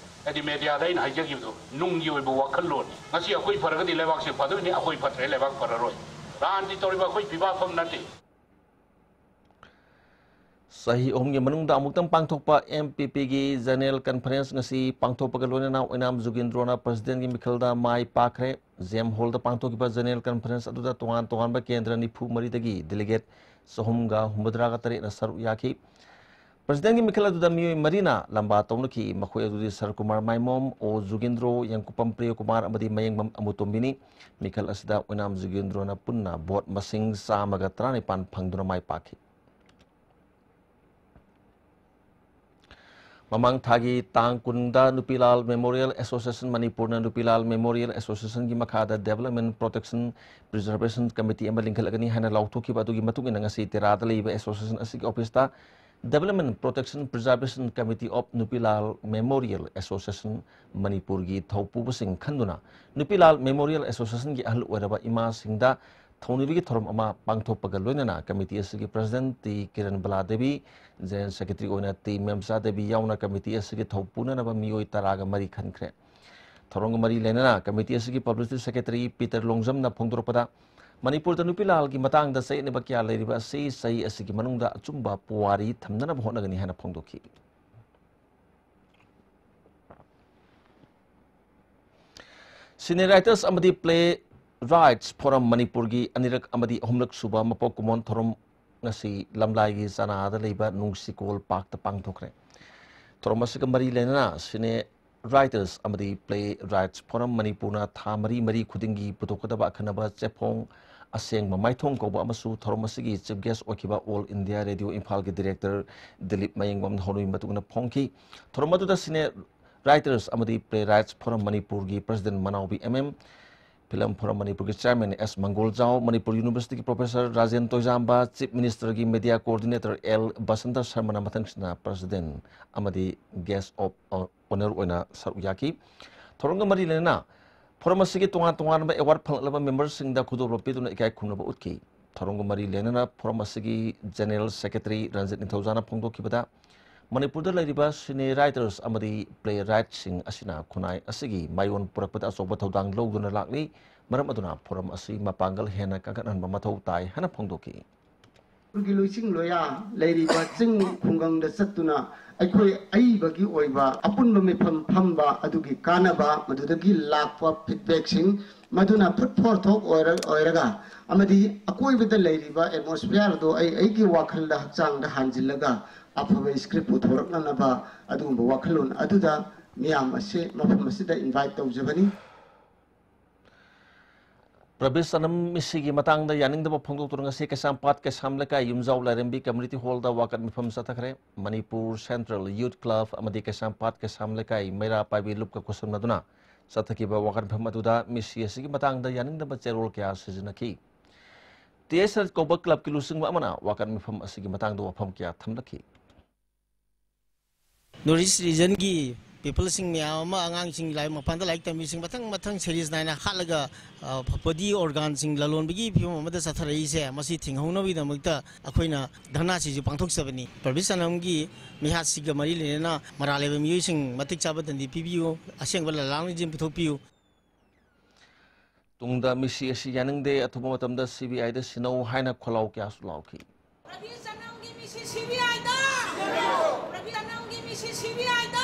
ꯍꯥꯏꯗꯤ media ꯗ ꯑꯩꯅ ꯍꯥꯏꯖꯈꯤꯕꯗꯣ ꯅꯨꯡꯒꯤ ꯑꯣꯏꯕ ꯋꯥꯈꯜꯂꯣꯟꯅꯤ꯫ ꯉꯁꯤ ꯑꯩꯈꯣꯏ ꯐꯔꯒꯗꯤ ꯂꯩꯕꯥꯛꯁꯦ ꯐꯗꯣꯏꯅꯤ, ꯑꯩꯈꯣꯏ ꯐꯠꯇ꯭ꯔꯦ ꯂꯩꯕꯥꯛ ꯐꯔꯔꯣꯏ꯫ ꯔꯥꯟꯗꯤ ꯇꯧꯔꯤꯕ ꯑꯩꯈꯣꯏ ꯄꯤꯕꯥꯐꯝ ꯅꯠꯇꯦ꯫ ꯆꯍꯤ ꯑꯍꯨꯝꯒꯤ ꯃꯅꯨꯡꯗ ꯑꯃꯨꯛꯇꯪ ꯄꯥꯡꯊꯣꯛꯄ M P P ꯒꯤ General Conference ꯉꯁꯤ ꯄꯥꯡꯊꯣꯛꯄꯒ ꯂꯣꯏꯅꯅ ꯑꯣꯏꯅꯥꯝ ꯖꯨꯒꯦꯟꯗ꯭ꯔꯣꯅ President ꯀꯤ ꯃꯤꯈꯜꯗ ꯃꯥꯏ ꯄꯥꯛꯈ꯭ꯔꯦ꯫ J M Hall ꯗ ꯄꯥꯡꯊꯣꯛꯈꯤꯕ General Conference ꯑꯗꯨꯗ ꯇꯣꯉꯥꯟ ꯇꯣꯉꯥꯟꯕ ꯀꯦꯟꯗ꯭ꯔ ꯅꯤꯐꯨ ꯃꯔꯤꯗꯒꯤ delegate ꯆꯍꯨꯝꯒ ꯍꯨꯝꯐꯨꯇꯔꯥꯒ ꯇꯔꯦꯠꯅ ꯁꯔꯨꯛ ꯌꯥꯈꯤ꯫ President ꯀꯤ ꯃꯤꯈꯜ ꯑꯗꯨꯗ ꯃꯤꯑꯣꯏ ꯃꯔꯤꯅ ꯂꯝꯕꯥ ꯇꯧꯅꯈꯤ꯫ ꯃꯈꯣꯏ ꯑꯗꯨꯗꯤ ꯁꯔꯀꯨꯃꯥꯔ ꯃꯥꯏꯃꯣꯝ, ꯑꯣ ꯖꯨꯒꯦꯟꯗ꯭ꯔꯣ, ꯌꯦꯡꯀꯨꯄꯝ ꯄ꯭ꯔꯤꯌꯀꯨꯃꯥꯔ ꯑꯃꯗꯤ ꯃꯌꯦꯡꯕꯝ ꯑꯃꯨꯇꯣꯝꯕꯤꯅꯤ꯫ ꯃꯤꯈꯜ ꯑꯁꯤꯗ ꯑꯣꯏꯅꯥꯝ ꯖꯨꯒꯦꯟꯗ꯭ꯔꯣꯅ ꯄꯨꯟꯅ vote ꯃꯁꯤꯡ ꯆꯥꯝꯃꯒ ꯇꯔꯥꯅꯤꯄꯥꯟ ꯐꯪꯗꯨꯅ ꯃꯥꯏ ꯄꯥꯛꯈꯤ꯫ ꯃꯃꯥꯡ ꯊꯥꯒꯤ ꯇꯥꯡ ꯀꯨꯟꯗ ꯅꯨꯄꯤꯂꯥꯜ Memorial Association ꯃꯅꯤꯄꯨꯔꯅ ꯅꯨꯄꯤꯂꯥꯜ Memorial Association ꯒꯤ ꯃꯈꯥꯗ Development Protection Preservation Committee ꯑꯃ ꯂꯤꯡꯈꯠꯂꯒꯅꯤ ꯍꯥꯏꯅ ꯂꯥꯎꯊꯣꯛꯈꯤꯕ ꯑꯗꯨꯒꯤ ꯃꯇꯨꯡ ꯏꯟꯅ ꯉꯁꯤ ꯇꯦꯔꯥꯗ ꯂꯩꯕ association ꯑꯁꯤꯒꯤ office ꯇ Development Protection Preservation Committee of ꯅꯨꯄꯤꯂꯥꯜ Memorial Association ꯃꯅꯤꯄꯨꯔꯒꯤ ꯊꯧꯄꯨꯕꯁꯤꯡ ꯈꯟꯗꯨꯅ ꯅꯨꯄꯤꯂꯥꯜ Memorial Association ꯒꯤ ꯑꯍꯜ ꯑꯣꯏꯔꯕ ꯏꯃꯥꯁꯤꯡꯗ ꯊꯧꯅꯤꯕꯒꯤ ꯊꯧꯔꯝ ꯑꯃ ꯄꯥꯡꯊꯣꯛꯄꯒ ꯂꯣꯏꯅꯅ ꯀꯃꯤꯇꯤ ꯑꯁꯤꯒꯤ president T Kiran Bala Devi, general secretary ꯑꯣꯏꯅ ꯇꯤ ꯃꯦꯝꯆꯥ ꯗꯦꯕꯤ ꯌꯥꯎꯅ ꯀꯃꯤꯇꯤ ꯑꯁꯤꯒꯤ ꯊꯧ ꯄꯨꯅꯅꯕ ꯃꯤꯑꯣꯏ ꯇꯔꯥꯒ ꯃꯔꯤ ꯈꯟꯈ꯭ꯔꯦ꯫ ꯊꯧꯔꯝꯒ ꯃꯔꯤ ꯂꯩꯅꯅ ꯀꯃꯤꯇꯤ ꯑꯁꯤꯒꯤ ꯄꯕ꯭ꯂꯤꯁꯤꯇꯤ ꯁꯦꯀ꯭ꯔꯦꯇꯔꯤ ꯄꯤꯇꯔ ꯂꯣꯡꯖꯝꯅ ꯐꯣꯡꯗꯣꯔꯛꯄꯗ, ꯃꯅꯤꯄꯨꯔꯗ ꯅꯨꯄꯤ ꯂꯥꯜꯒꯤ ꯃꯇꯥꯡꯗ ꯆꯌꯦꯠꯅꯕ ꯀꯌꯥ ꯂꯩꯔꯤꯕ ꯑꯁꯤ ꯆꯍꯤ ꯑꯁꯤꯒꯤ ꯃꯅꯨꯡꯗ ꯑꯆꯨꯝꯕ ꯄꯨꯋꯥꯔꯤ ꯊꯝꯅꯅꯕ ꯍꯣꯠꯅꯒꯅꯤ ꯍꯥꯏꯅ ꯐꯣꯡꯗꯣꯛꯈꯤ꯫ ꯁꯤꯅꯦ ꯔꯥꯏꯇꯔꯁ ꯑꯃꯗꯤ ꯄ꯭ꯂꯦ ꯔꯥꯏꯠꯁ ꯐꯣꯔꯝ ꯃꯅꯤꯄꯨꯔꯒꯤ ꯑꯅꯤꯔꯛ ꯑꯃꯗꯤ ꯑꯍꯨꯝꯂꯛ ꯁꯨꯕ ꯃꯄꯣꯛ ꯀꯨꯝꯑꯣꯟ ꯊꯧꯔꯝ ꯉꯁꯤ ꯂꯝꯂꯥꯏꯒꯤ ꯆꯅꯥꯗ ꯂꯩꯕ ꯅꯨꯡꯁꯤꯀꯣꯜ ꯄꯥꯔꯛꯇ ꯄꯥꯡꯊꯣꯛꯈ꯭ꯔꯦ꯫ ꯊꯧꯔꯝ ꯑꯁꯤꯒ ꯃꯔꯤ ꯂꯩꯅꯅ ꯁꯤꯅꯦ ꯔꯥꯏꯇꯔꯁ ꯑꯃꯗꯤ ꯄ꯭ꯂꯦ ꯔꯥꯏꯠꯁ ꯐꯣꯔꯝ ꯃꯅꯤꯄꯨꯔꯅ ꯊꯥ ꯃꯔꯤ ꯃꯔꯤ ꯈꯨꯗꯤꯡꯒꯤ ꯄꯨꯊꯣꯛꯀꯗꯕ ꯑꯈꯟꯅꯕ ꯆꯦꯐꯣꯡ ꯑꯁꯦꯡꯕ ꯃꯥꯏꯊꯣꯡ ꯀꯧꯕ ꯑꯃꯁꯨ ꯊꯧꯔꯝ ꯑꯁꯤꯒꯤ ꯆꯤꯐ ꯒꯦꯁ ꯑꯣꯏꯈꯤꯕ ꯑꯣꯜ ꯏꯟꯗꯤꯌꯥ ꯔꯦꯗꯤꯑꯣ ꯏꯝꯐꯥꯜꯒꯤ ꯗꯤꯔꯦꯛꯇꯔ ꯗꯤꯂꯤꯞ ꯃꯌꯦꯡꯕꯝꯅ ꯍꯧꯔꯝꯒꯤ ꯃꯇꯨꯡ ꯏꯟꯅ ꯐꯣꯡꯈꯤ꯫ ꯊꯧꯔꯝ ꯑꯗꯨꯗ ꯁꯤꯅꯦ ꯔꯥꯏꯇꯔꯁ ꯑꯃꯗꯤ ꯄ꯭ꯂꯦ ꯔꯥꯏꯠꯁ ꯐꯣꯔꯝ ꯃꯅꯤꯄꯨꯔꯒꯤ president Manaobi M M, film forum ꯃꯅꯤꯄꯨꯔꯒꯤ ꯆꯤꯌꯥꯔꯃꯦꯟ ꯑꯦꯁ ꯃꯪꯒꯣꯜꯖꯥꯎ, ꯃꯅꯤꯄꯨꯔ ꯌꯨꯅꯤꯚꯔꯁꯤꯇꯤꯒꯤ ꯄ꯭ꯔꯣꯐꯦꯁꯔ ꯔꯥꯖꯦꯟ ꯇꯣꯏꯖꯥꯝꯕ, ꯆꯤꯐ ꯃꯤꯅꯤꯁꯇꯔꯒꯤ ꯃꯦꯗꯤꯌꯥ ꯀꯣꯑꯣꯔꯗꯤꯅꯦꯇꯔ ꯑꯦꯜ ꯕꯁꯟꯇ ꯁꯔꯃꯅ ꯃꯊꯪꯁꯤꯠꯅ ꯄ꯭ꯔꯁꯤꯗꯦꯟꯠ ꯑꯃꯗꯤ ꯒꯦꯁ ꯑꯣꯐ ꯑꯣꯅꯔ ꯑꯣꯏꯅ ꯁꯔꯨꯛ ꯌꯥꯈꯤ꯫ ꯊꯧꯔꯝꯒ ꯃꯔꯤ ꯂꯩꯅꯅ ꯐꯣꯔꯝ ꯑꯁꯤꯒꯤ ꯇꯣꯉꯥꯟ ꯇꯣꯉꯥꯟꯕ ꯑꯦꯋꯥꯔꯗ ꯐꯪꯂꯛꯂꯕ ꯃꯦꯝꯕꯔꯁꯤꯡꯗ ꯈꯨꯗꯣꯜꯄꯣꯠ ꯄꯤꯗꯨꯅ ꯏꯀꯥꯏ ꯈꯨꯝꯅꯕ ꯎꯠꯈꯤ꯫ ꯊꯧꯔꯝꯒ ꯃꯔꯤ ꯂꯩꯅꯅ ꯐꯣꯔꯝ ꯑꯁꯤꯒꯤ ꯖꯦꯅꯔꯦꯜ ꯁꯦꯀ꯭ꯔꯦꯇꯔꯤ ꯔꯟꯖꯤꯠ ꯅꯤꯡꯊꯧꯖꯥꯅ ꯐꯣꯡꯗꯣꯛꯈꯤꯕꯗ, ꯃꯅꯤꯄꯨꯔꯗ ꯂꯩꯔꯤꯕ ꯁꯤꯅꯦ ꯔꯥꯏꯇꯔꯁ ꯑꯃꯗꯤ ꯄ꯭ꯂꯦ ꯔꯥꯏꯠꯁꯤꯡ ꯑꯁꯤꯅ ꯈꯨꯟꯅꯥꯏ ꯑꯁꯤꯒꯤ ꯃꯥꯏꯑꯣꯟ ꯄꯨꯔꯛꯄꯗ ꯑꯆꯧꯕ ꯊꯧꯗꯥꯡ ꯂꯧꯗꯨꯅ ꯂꯥꯛꯂꯤ꯫ ꯃꯔꯝ ꯑꯗꯨꯅ ꯐꯣꯔꯝ ꯑꯁꯤ ꯃꯄꯥꯡꯒꯜ ꯍꯦꯟꯅ ꯀꯟꯈꯠꯍꯟꯕ ꯃꯊꯧ ꯇꯥꯏ ꯍꯥꯏꯅ ꯐꯣꯡꯗꯣꯛꯈꯤ꯫ ꯃꯅꯤꯄꯨꯔꯒꯤ ꯂꯣꯏꯆꯤꯡ ꯂꯣꯌꯥ ꯂꯩꯔꯤꯕ ꯆꯤꯡ ꯈꯨꯡꯒꯪꯗ ꯆꯠꯇꯨꯅ ꯑꯩꯈꯣꯏ ꯑꯏꯕꯒꯤ ꯑꯣꯏꯕ ꯑꯄꯨꯟꯕ ꯃꯤꯐꯝ ꯐꯝꯕ ꯑꯗꯨꯒꯤ ꯀꯥꯟꯅꯕ, ꯃꯗꯨꯗꯒꯤ ꯂꯥꯛꯄ ꯐꯤꯗꯕꯦꯛꯁꯤꯡ, ꯃꯗꯨꯅ ꯐꯨꯗ ꯐꯣꯔ ꯊꯣꯠ ꯑꯣꯏꯔ-, ꯑꯣꯏꯔꯒ ꯑꯃꯗꯤ ꯑꯀꯣꯏꯕꯗ ꯂꯩꯔꯤꯕ ꯑꯦꯠꯃꯣꯁꯐꯤꯌꯔꯗꯣ ꯑꯩ ꯑꯩꯒꯤ ꯋꯥꯈꯜꯗ, ꯍꯛꯆꯥꯡꯗ ꯍꯥꯟꯖꯤꯜꯂꯒ ꯑꯐꯕ ꯁ꯭ꯀ꯭ꯔꯤꯞ ꯄꯨꯊꯣꯔꯛꯅꯅꯕ ꯑꯗꯨꯒꯨꯝꯕ ꯋꯥꯈꯜꯂꯣꯟ ꯑꯗꯨꯗ ꯃꯤꯌꯥꯝ ꯑꯁꯤ ꯃꯐꯝ ꯑꯁꯤꯗ ꯏꯟꯚꯥꯏꯠ ꯇꯧꯖꯕꯅꯤ꯫ ꯄ꯭ꯔꯕꯤꯁ ꯁꯅꯝ ꯃꯤꯁꯤꯒꯤ ꯃꯇꯥꯡꯗ ꯌꯥꯅꯤꯡꯗꯕ ꯐꯣꯡꯗꯣꯛꯇꯨꯅ ꯉꯁꯤ ꯀꯩꯁꯥꯝꯄꯥꯠ ꯀꯩꯁꯥꯝ ꯂꯩꯀꯥꯏ ꯌꯨꯝꯖꯥꯎ ꯂꯥꯏꯔꯦꯝꯕꯤ ꯀꯝꯃ꯭ꯌꯨꯅꯤꯇꯤ ꯍꯣꯜꯗ ꯋꯥꯀꯠ ꯃꯤꯐꯝ ꯆꯠꯊꯈ꯭ꯔꯦ꯫ ꯃꯅꯤꯄꯨꯔ ꯁꯦꯟꯇ꯭ꯔꯦꯜ ꯌꯨꯠ ꯀ꯭ꯂꯕ ꯑꯃꯗꯤ ꯀꯩꯁꯥꯝꯄꯥꯠ ꯀꯩꯁꯥꯝ ꯂꯩꯀꯥꯏ ꯃꯩꯔꯥ ꯄꯥꯏꯕꯤ ꯂꯨꯞꯀ ꯈꯨꯠꯁꯝꯅꯗꯨꯅ ꯆꯠꯊꯈꯤꯕ ꯋꯥꯀꯠ ꯃꯤꯐꯝ ꯑꯗꯨꯗ ꯃꯤꯁꯤ ꯑꯁꯤꯒꯤ ꯃꯇꯥꯡꯗ ꯌꯥꯅꯤꯡꯗꯕ ꯆꯦꯔꯣꯜ ꯀꯌꯥ ꯁꯤꯖꯤꯟꯅꯈꯤ꯫ ꯇꯤ ꯑꯦꯁ ꯑꯦꯜ ꯀꯧꯕ ꯀ꯭ꯂꯕꯀꯤ ꯂꯨꯆꯤꯡꯕ ꯑꯃꯅ ꯋꯥꯀꯠ ꯃꯤꯐꯝ ꯑꯁꯤꯒꯤ ꯃꯇꯥꯡꯗ ꯋꯥꯐꯝ ꯀꯌꯥ ꯊꯝꯂꯛꯈꯤ꯫ ꯅꯣꯔꯠ ꯏꯁ ꯔꯤꯖꯟꯒꯤ ꯄꯤꯄꯜꯁꯤꯡ ꯃꯌꯥꯝ ꯑꯃ, ꯑꯉꯥꯡꯁꯤꯡ ꯂꯥꯏꯔꯤꯛ, ꯃꯄꯥꯟꯗ ꯂꯥꯏꯔꯤꯛ ꯇꯝꯕꯤꯁꯤꯡ ꯃꯊꯪ ꯃꯊꯪ ꯁꯦꯔꯤꯁ ꯅꯥꯏꯅ ꯍꯥꯠꯂꯒ, ꯑ, ꯕꯣꯗꯤ ꯑꯣꯔꯒꯥꯟꯁꯤꯡ ꯂꯂꯣꯟꯕꯒꯤ ꯐꯤꯕꯝ ꯑꯃꯗ ꯆꯠꯊꯔꯛꯏꯁꯦ, ꯃꯁꯤ ꯊꯤꯡꯍꯧꯅꯕꯒꯤꯗꯃꯛꯇ ꯑꯩꯈꯣꯏꯅ ꯙꯔꯅꯥꯁꯤꯁꯨ ꯄꯥꯡꯊꯣꯛꯆꯕꯅꯤ꯫ ꯄ꯭ꯔꯕꯤꯁ ꯑꯅꯝꯒꯤ ꯃꯤꯍꯥꯠꯁꯤꯒ ꯃꯔꯤ ꯂꯩꯅꯅ ꯃꯔꯥꯜ ꯂꯩꯕ ꯃꯤꯑꯣꯏꯁꯤꯡ ꯃꯇꯤꯛ ꯆꯥꯕ ꯗꯟꯗꯤ ꯄꯤꯕꯤꯌꯨ, ꯑꯁꯦꯡꯕ ꯂꯥꯜꯍꯧꯅꯕ ꯄꯨꯊꯣꯛꯄꯤꯌꯨ꯫ ꯇꯨꯡꯗ ꯃꯤꯁꯤ ꯑꯁꯤ ꯌꯥꯅꯤꯡꯗꯦ, ꯑꯊꯨꯕ ꯃꯇꯝꯗ ꯁꯤ ꯕꯤ ꯑꯥꯏꯗ ꯁꯤꯟꯅꯧ ꯍꯥꯏꯅ ꯈꯣꯜꯂꯥꯎ ꯀꯌꯥꯁꯨ ꯂꯥꯎꯈꯤ꯫ ꯄ꯭ꯔꯕꯤꯁ ꯑꯅꯝꯒꯤ ꯃꯤꯁꯤ ꯁꯤ ꯕꯤ ꯑꯥꯏꯗ! ꯄ꯭ꯔꯕꯤꯁ ꯑꯅꯝꯒꯤ ꯃꯤꯁꯤ ꯁꯤ ꯕꯤ ꯑꯥꯏꯗ!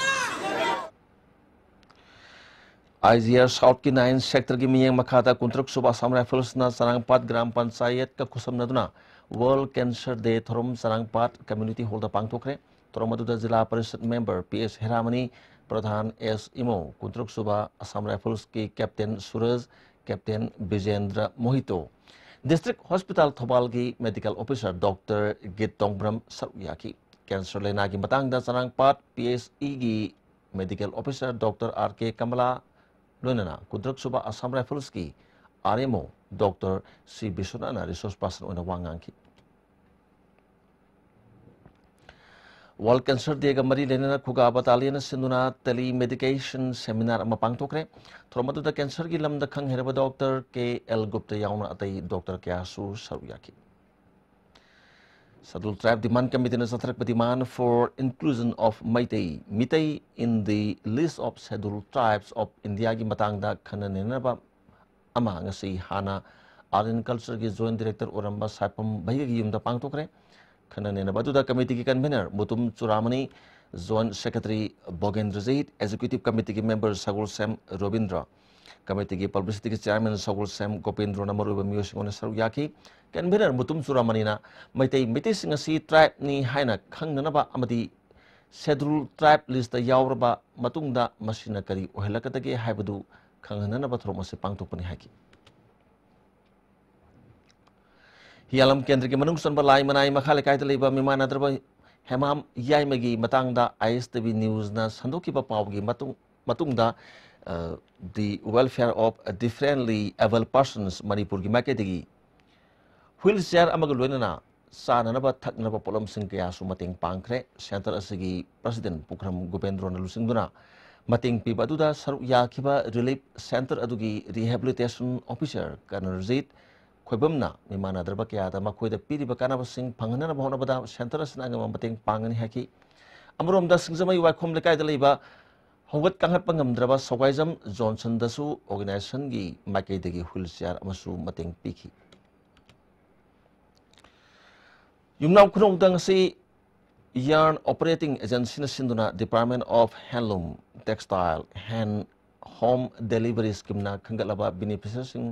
ꯑꯥꯏ ꯖꯤ ꯑꯥꯔ ꯁꯥꯎꯠꯀꯤ ꯅꯥꯏꯟ ꯁꯦꯛꯇꯔꯒꯤ ꯃꯤꯠꯌꯦꯡ ꯃꯈꯥꯗ ꯀꯨꯟꯇꯔꯨꯛ ꯁꯨꯕ ꯑꯁꯥꯝ ꯔꯥꯏꯐꯜꯁꯅ ꯆꯔꯥꯡꯄꯥꯠ ꯒ꯭ꯔꯥꯝ ꯄꯟꯆꯥꯌꯠꯀ ꯈꯨꯠꯁꯝꯅꯗꯨꯅ ꯋꯥꯔꯜꯗ ꯀꯦꯟꯁꯔ ꯗꯦ ꯊꯧꯔꯝ ꯆꯔꯥꯡꯄꯥꯠ ꯀꯝꯃ꯭ꯌꯨꯅꯤꯇꯤ ꯍꯣꯜꯗ ꯄꯥꯡꯊꯣꯛꯈ꯭ꯔꯦ꯫ ꯊꯧꯔꯝ ꯑꯗꯨꯗ ꯖꯤꯂꯥ ꯄꯔꯤꯁꯗ ꯃꯦꯝꯕꯔ ꯄꯤ ꯑꯦꯁ ꯍꯦꯔꯥꯃꯅꯤ, ꯄ꯭ꯔꯙꯥꯟ ꯑꯦꯁ ꯏꯃꯣ, ꯀꯨꯟꯇꯔꯨꯛ ꯁꯨꯕ ꯑꯁꯥꯝ ꯔꯥꯏꯐꯜꯁꯀꯤ captain Suraj, captain Bijendra Mohito, district hospital ꯊꯧꯕꯥꯜꯒꯤ medical officer doctor Geet Tongbram ꯁꯔꯨꯛ ꯌꯥꯈꯤ꯫ ꯀꯦꯟꯁꯔ ꯂꯥꯏꯅꯥꯒꯤ ꯃꯇꯥꯡꯗ ꯆꯔꯥꯡꯄꯥꯠ ꯄꯤ ꯑꯩꯆ ꯏꯒꯤ medical officer doctor R K Kamala, ꯂꯣꯏꯅꯅ ꯀꯨꯟꯇꯔꯨꯛ ꯁꯨꯕ ꯑꯁꯥꯝ ꯔꯥꯏꯐꯜꯁꯀꯤ R M O doctor C ꯕꯤꯁ꯭ꯋꯅꯥꯊꯅ ꯔꯤꯁꯣꯔꯁ ꯄꯥꯔꯁꯟ ꯑꯣꯏꯅ ꯋꯥ ꯉꯥꯡꯈꯤ꯫ ꯋꯥꯔꯜꯗ ꯀꯦꯟꯁꯔ ꯗꯦꯒ ꯃꯔꯤ ꯂꯩꯅꯅ ꯈꯨꯒꯥ ꯕꯇꯥꯂꯤꯌꯟꯅ ꯁꯤꯟꯗꯨꯅ ꯇꯦꯂꯤ ꯃꯦꯗꯤꯀꯦꯁꯟ ꯁꯦꯃꯤꯅꯥꯔ ꯑꯃ ꯄꯥꯡꯊꯣꯛꯈ꯭ꯔꯦ꯫ ꯊꯧꯔꯝ ꯑꯗꯨꯗ ꯀꯦꯟꯁꯔꯒꯤ ꯂꯝꯗ ꯈꯪ ꯍꯩꯔꯕ ꯗꯣꯛꯇꯔ ꯀꯦ ꯑꯦꯜ ꯒꯨꯞꯇ ꯌꯥꯎꯅ ꯑꯇꯩ ꯗꯣꯛꯇꯔ ꯀꯌꯥꯁꯨ ꯁꯔꯨꯛ ꯌꯥꯈꯤ꯫ Scheduled Tribe Demand Committeeꯅ ꯆꯠꯊꯔꯛꯄ Demand for Inclusion of Meitei, Meitei in the List of Scheduled Tribes of Indiaꯒꯤ ꯃꯇꯥꯡꯗ ꯈꯟꯅ ꯅꯩꯅꯅꯕ ꯑꯃ ꯉꯁꯤ ꯍꯥꯟꯅ Art and Cultureꯒꯤ Joint Director ꯑꯣꯏꯔꯝꯕ ꯁꯥꯏꯄꯝ ꯚꯩꯒꯒꯤ ꯌꯨꯝꯗ ꯄꯥꯡꯊꯣꯛꯈ꯭ꯔꯦ꯫ ꯈꯟꯅ ꯅꯩꯅꯕ ꯑꯗꯨꯗ ꯀꯃꯤꯇꯤꯒꯤ convener Mutum ꯆꯨꯔꯥꯃꯅꯤ, Joint Secretary ꯚꯣꯒꯦꯟꯗ꯭ꯔꯖꯤꯠ, Executive Committeeꯒꯤ member ꯁꯒꯣꯜꯁꯦꯝ ꯔꯣꯕꯤꯟꯗ꯭ꯔ, ꯀꯃꯤꯇꯤꯒꯤ publicityꯒꯤ chairman ꯁꯒꯣꯜꯁꯦꯝ ꯒꯣꯄꯦꯟꯗ꯭ꯔꯣꯅ ꯃꯔꯨꯑꯣꯏꯕ ꯃꯤꯑꯣꯏꯁꯤꯡ ꯑꯣꯏꯅ ꯁꯔꯨꯛ ꯌꯥꯈꯤ꯫ Convener ꯃꯨꯇꯨꯝ ꯆꯨꯔꯥꯃꯅꯤꯅ ꯃꯩꯇꯩ, ꯃꯩꯇꯩꯁꯤꯡ ꯑꯁꯤ tribeꯅꯤ ꯍꯥꯏꯅ ꯈꯪꯅꯅꯕ ꯑꯃꯗꯤ Scheduled Tribe listꯇ ꯌꯥꯎꯔꯕ ꯃꯇꯨꯡꯗ ꯃꯁꯤꯅ ꯀꯔꯤ ꯑꯣꯏꯍꯜꯂꯛꯀꯗꯒꯦ ꯍꯥꯏꯕꯗꯨ ꯈꯪꯍꯟꯅꯅꯕ ꯊꯧꯔꯝ ꯑꯁꯤ ꯄꯥꯡꯊꯣꯛꯄꯅꯤ ꯍꯥꯏꯈꯤ꯫ ꯍꯤꯌꯥꯂꯝ ꯀꯦꯟꯗ꯭ꯔꯒꯤ ꯃꯅꯨꯡ ꯆꯟꯕ ꯂꯥꯏ ꯃꯅꯥꯏ ꯃꯈꯥ ꯂꯩꯀꯥꯏꯗ ꯂꯩꯕ ꯃꯤꯃꯥꯟꯅꯗ꯭ꯔꯕ ꯍꯦꯃꯥꯝ ꯌꯥꯏꯃꯒꯤ ꯃꯇꯥꯡꯗ ꯑꯥꯏ ꯑꯦꯁ ꯇꯤ ꯚꯤ ꯅ꯭ꯌꯨꯁꯅ ꯁꯟꯗꯣꯛꯈꯤꯕ ꯄꯥꯎꯒꯤ ꯃꯇꯨꯡ, ꯃꯇꯨꯡꯗ, ꯑ, The Welfare of Differently Abled Persons ꯃꯅꯤꯄꯨꯔꯒꯤ ꯃꯥꯏꯀꯩꯗꯒꯤ wheelchair ꯑꯃꯒ ꯂꯣꯏꯅꯅ ꯆꯥꯅꯅꯕ ꯊꯛꯅꯕ ꯄꯣꯠꯂꯝꯁꯤꯡ ꯀꯌꯥꯁꯨ ꯃꯇꯦꯡ ꯄꯥꯡꯈ꯭ꯔꯦ꯫ ꯁꯦꯟꯇꯔ ꯑꯁꯤꯒꯤ ꯄ꯭ꯔꯁꯤꯗꯦꯟ ꯄꯨꯈ꯭ꯔꯝ ꯒꯣꯕꯦꯟꯗ꯭ꯔꯣꯅ ꯂꯨꯆꯤꯡꯗꯨꯅ ꯃꯇꯦꯡ ꯄꯤꯕ ꯑꯗꯨꯗ ꯁꯔꯨꯛ ꯌꯥꯈꯤꯕ ꯔꯤꯂꯤꯐ ꯁꯦꯟꯇꯔ ꯑꯗꯨꯒꯤ ꯔꯤꯍꯦꯕꯤꯂꯤꯇꯦꯁꯟ ꯑꯣꯐꯤꯁꯔ ꯀꯔꯅꯔꯖꯤꯠ ꯈꯣꯏꯕꯝꯅ ꯃꯤꯃꯥꯟꯅꯗ꯭ꯔꯕ ꯀꯌꯥꯗ ꯃꯈꯣꯏꯗ ꯄꯤꯔꯤꯕ ꯀꯥꯟꯅꯕꯁꯤꯡ ꯐꯪꯍꯟꯅꯕ ꯍꯣꯠꯅꯕꯗ ꯁꯦꯟꯇꯔ ꯑꯁꯤꯅ ꯑꯉꯝꯕ ꯃꯇꯦꯡ ꯄꯥꯡꯒꯅꯤ ꯍꯥꯏꯈꯤ꯫ ꯑꯃꯔꯣꯝꯗ ꯁꯤꯡꯖꯃꯩ ꯋꯥꯏꯈꯣꯝ ꯂꯩꯀꯥꯏꯗ ꯂꯩꯕ ꯍꯧꯒꯠ ꯀꯥꯡꯈꯠꯄ ꯉꯝꯗ꯭ꯔꯕ ꯁꯋꯥꯏꯖꯝ ꯖꯣꯟꯁꯟꯗꯁꯨ ꯑꯣꯔꯒꯅꯥꯏꯖꯦꯁꯟꯒꯤ ꯃꯥꯏꯀꯩꯗꯒꯤ ꯍꯨꯏꯜ ꯆꯤꯌꯥꯔ ꯑꯃꯁꯨ ꯃꯇꯦꯡ ꯄꯤꯈꯤ꯫ ꯌꯨꯝꯅꯥꯝ ꯈꯨꯅꯧꯗ ꯉꯁꯤ ꯌꯥꯔꯟ ꯑꯣꯄꯔꯦꯇꯤꯡ ꯑꯦꯖꯦꯟꯁꯤꯅ ꯁꯤꯟꯗꯨꯅ Department of Handloom, Textile, Hand Home Delivery Schemeꯅ ꯈꯟꯒꯠꯂꯕ ꯕꯦꯅꯤꯐꯤꯁꯔꯁꯤꯡ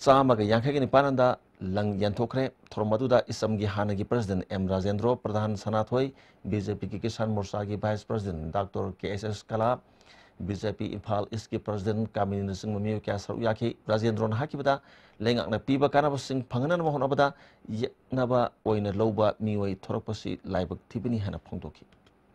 ꯆꯥꯝꯃꯒ ꯌꯥꯡꯈꯩꯒ ꯅꯤꯄꯥꯟꯗ ꯂꯪ ꯌꯦꯟꯊꯣꯛꯈ꯭ꯔꯦ꯫ ꯊꯧꯔꯝ ꯑꯗꯨꯗ ꯏꯁꯝꯒꯤ ꯍꯥꯟꯅꯒꯤ ꯄ꯭ꯔꯁꯤꯗꯦꯟ ꯑꯦꯝ ꯔꯥꯖꯦꯟꯗ꯭ꯔꯣ, ꯄ꯭ꯔꯙꯥꯟ ꯁꯅꯥꯊꯣꯏ, ꯕꯤ ꯖꯦ ꯄꯤꯒꯤ ꯀꯤꯁꯥꯟ ꯃꯣꯔꯆꯥꯒꯤ ꯚꯥꯏꯁ ꯄ꯭ꯔꯁꯤꯗꯦꯟ ꯗꯥꯛꯇꯔ ꯀꯦ ꯑꯦꯁ ꯑꯦꯁ ꯀꯂꯥ, ꯕꯤ ꯖꯦ ꯄꯤ ꯏꯝꯐꯥꯜ ꯏꯁꯀꯤ ꯄ꯭ꯔꯁꯤꯗꯦꯟ ꯀꯥꯃꯤꯅꯤꯅꯆꯤꯡꯕ ꯃꯤꯑꯣꯏ ꯀꯌꯥ ꯁꯔꯨꯛ ꯌꯥꯈꯤ꯫ ꯔꯥꯖꯦꯟꯗ꯭ꯔꯣꯅ ꯍꯥꯏꯈꯤꯕꯗ, ꯂꯩꯉꯥꯛꯅ ꯄꯤꯕ ꯀꯥꯟꯅꯕꯁꯤꯡ ꯐꯪꯍꯟꯅꯕ ꯍꯣꯠꯅꯕꯗ ꯌꯦꯠꯅꯕ ꯑꯣꯏꯅ ꯂꯧꯕ ꯃꯤꯑꯣꯏ ꯊꯣꯔꯛꯄꯁꯤ ꯂꯥꯏꯕꯛ ꯊꯤꯕꯅꯤ ꯍꯥꯏꯅ ꯐꯣꯡꯗꯣꯛꯈꯤ꯫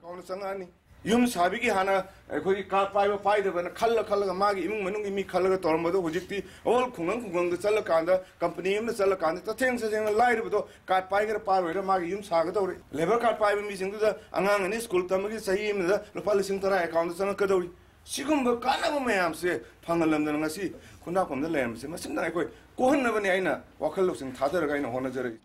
ꯑꯦꯀꯥꯎꯟꯗ ꯆꯪꯉꯛꯑꯅꯤ꯫ ꯌꯨꯝ ꯁꯥꯕꯤꯒꯤ ꯍꯥꯟꯅ ꯑꯩꯈꯣꯏꯒꯤ ꯀꯥꯔꯗ ꯄꯥꯏꯕ ꯄꯥꯏꯗꯕꯅ ꯈꯜꯂ ꯈꯜꯂꯒ ꯃꯥꯒꯤ ꯏꯃꯨꯡ ꯃꯅꯨꯡꯒꯤ ꯃꯤ ꯈꯜꯂꯒ ꯇꯧꯔꯝꯕꯗꯣ ꯍꯧꯖꯤꯛꯇꯤ ꯑꯣꯜ ꯈꯨꯡꯒꯪ ꯈꯨꯡꯒꯪꯗ ꯆꯠꯂꯀꯥꯟꯗ, ꯀꯝꯄꯅꯤ ꯑꯃꯗ ꯆꯠꯂꯀꯥꯟꯗ ꯇꯊꯦꯡ ꯇꯊꯦꯡꯅ ꯂꯥꯏꯔꯕꯗꯣ ꯀꯥꯔꯗ ꯄꯥꯏꯒꯦꯔꯥ ꯄꯥꯏꯔꯣꯏꯔꯥ ꯃꯥꯒꯤ ꯌꯨꯝ ꯁꯥꯒꯗꯧꯔꯦ꯫ ꯂꯦꯕꯔ ꯀꯥꯔꯗ ꯄꯥꯏꯕ ꯃꯤꯁꯤꯡꯗꯨꯗ ꯑꯉꯥꯡ ꯑꯅꯤ ꯁ꯭ꯀꯨꯜ ꯇꯝꯕꯒꯤ ꯆꯍꯤ ꯑꯃꯗ ꯂꯨꯄꯥ ꯂꯤꯁꯤꯡ ꯇꯔꯥ ꯑꯦꯀꯥꯎꯟꯗ ꯆꯪꯉꯛꯀꯗꯧꯔꯤ꯫ ꯁꯤꯒꯨꯝꯕ ꯀꯥꯟꯅꯕ ꯃꯌꯥꯝꯁꯦ ꯐꯪꯍꯜꯂꯝꯗꯅ ꯉꯁꯤ ꯈꯨꯟꯗ꯭ꯔꯥꯛꯄꯝꯗ ꯂꯩꯔꯝꯕꯁꯦ ꯃꯁꯤꯃꯇꯪ ꯑꯩꯈꯣꯏ ꯀꯣꯛꯍꯟꯅꯕꯅꯤ ꯑꯩꯅ ꯋꯥꯈꯜ ꯂꯧꯁꯤꯡ ꯊꯥꯗꯔꯒ ꯑꯩꯅ ꯍꯣꯠꯅꯖꯔꯛꯏ꯫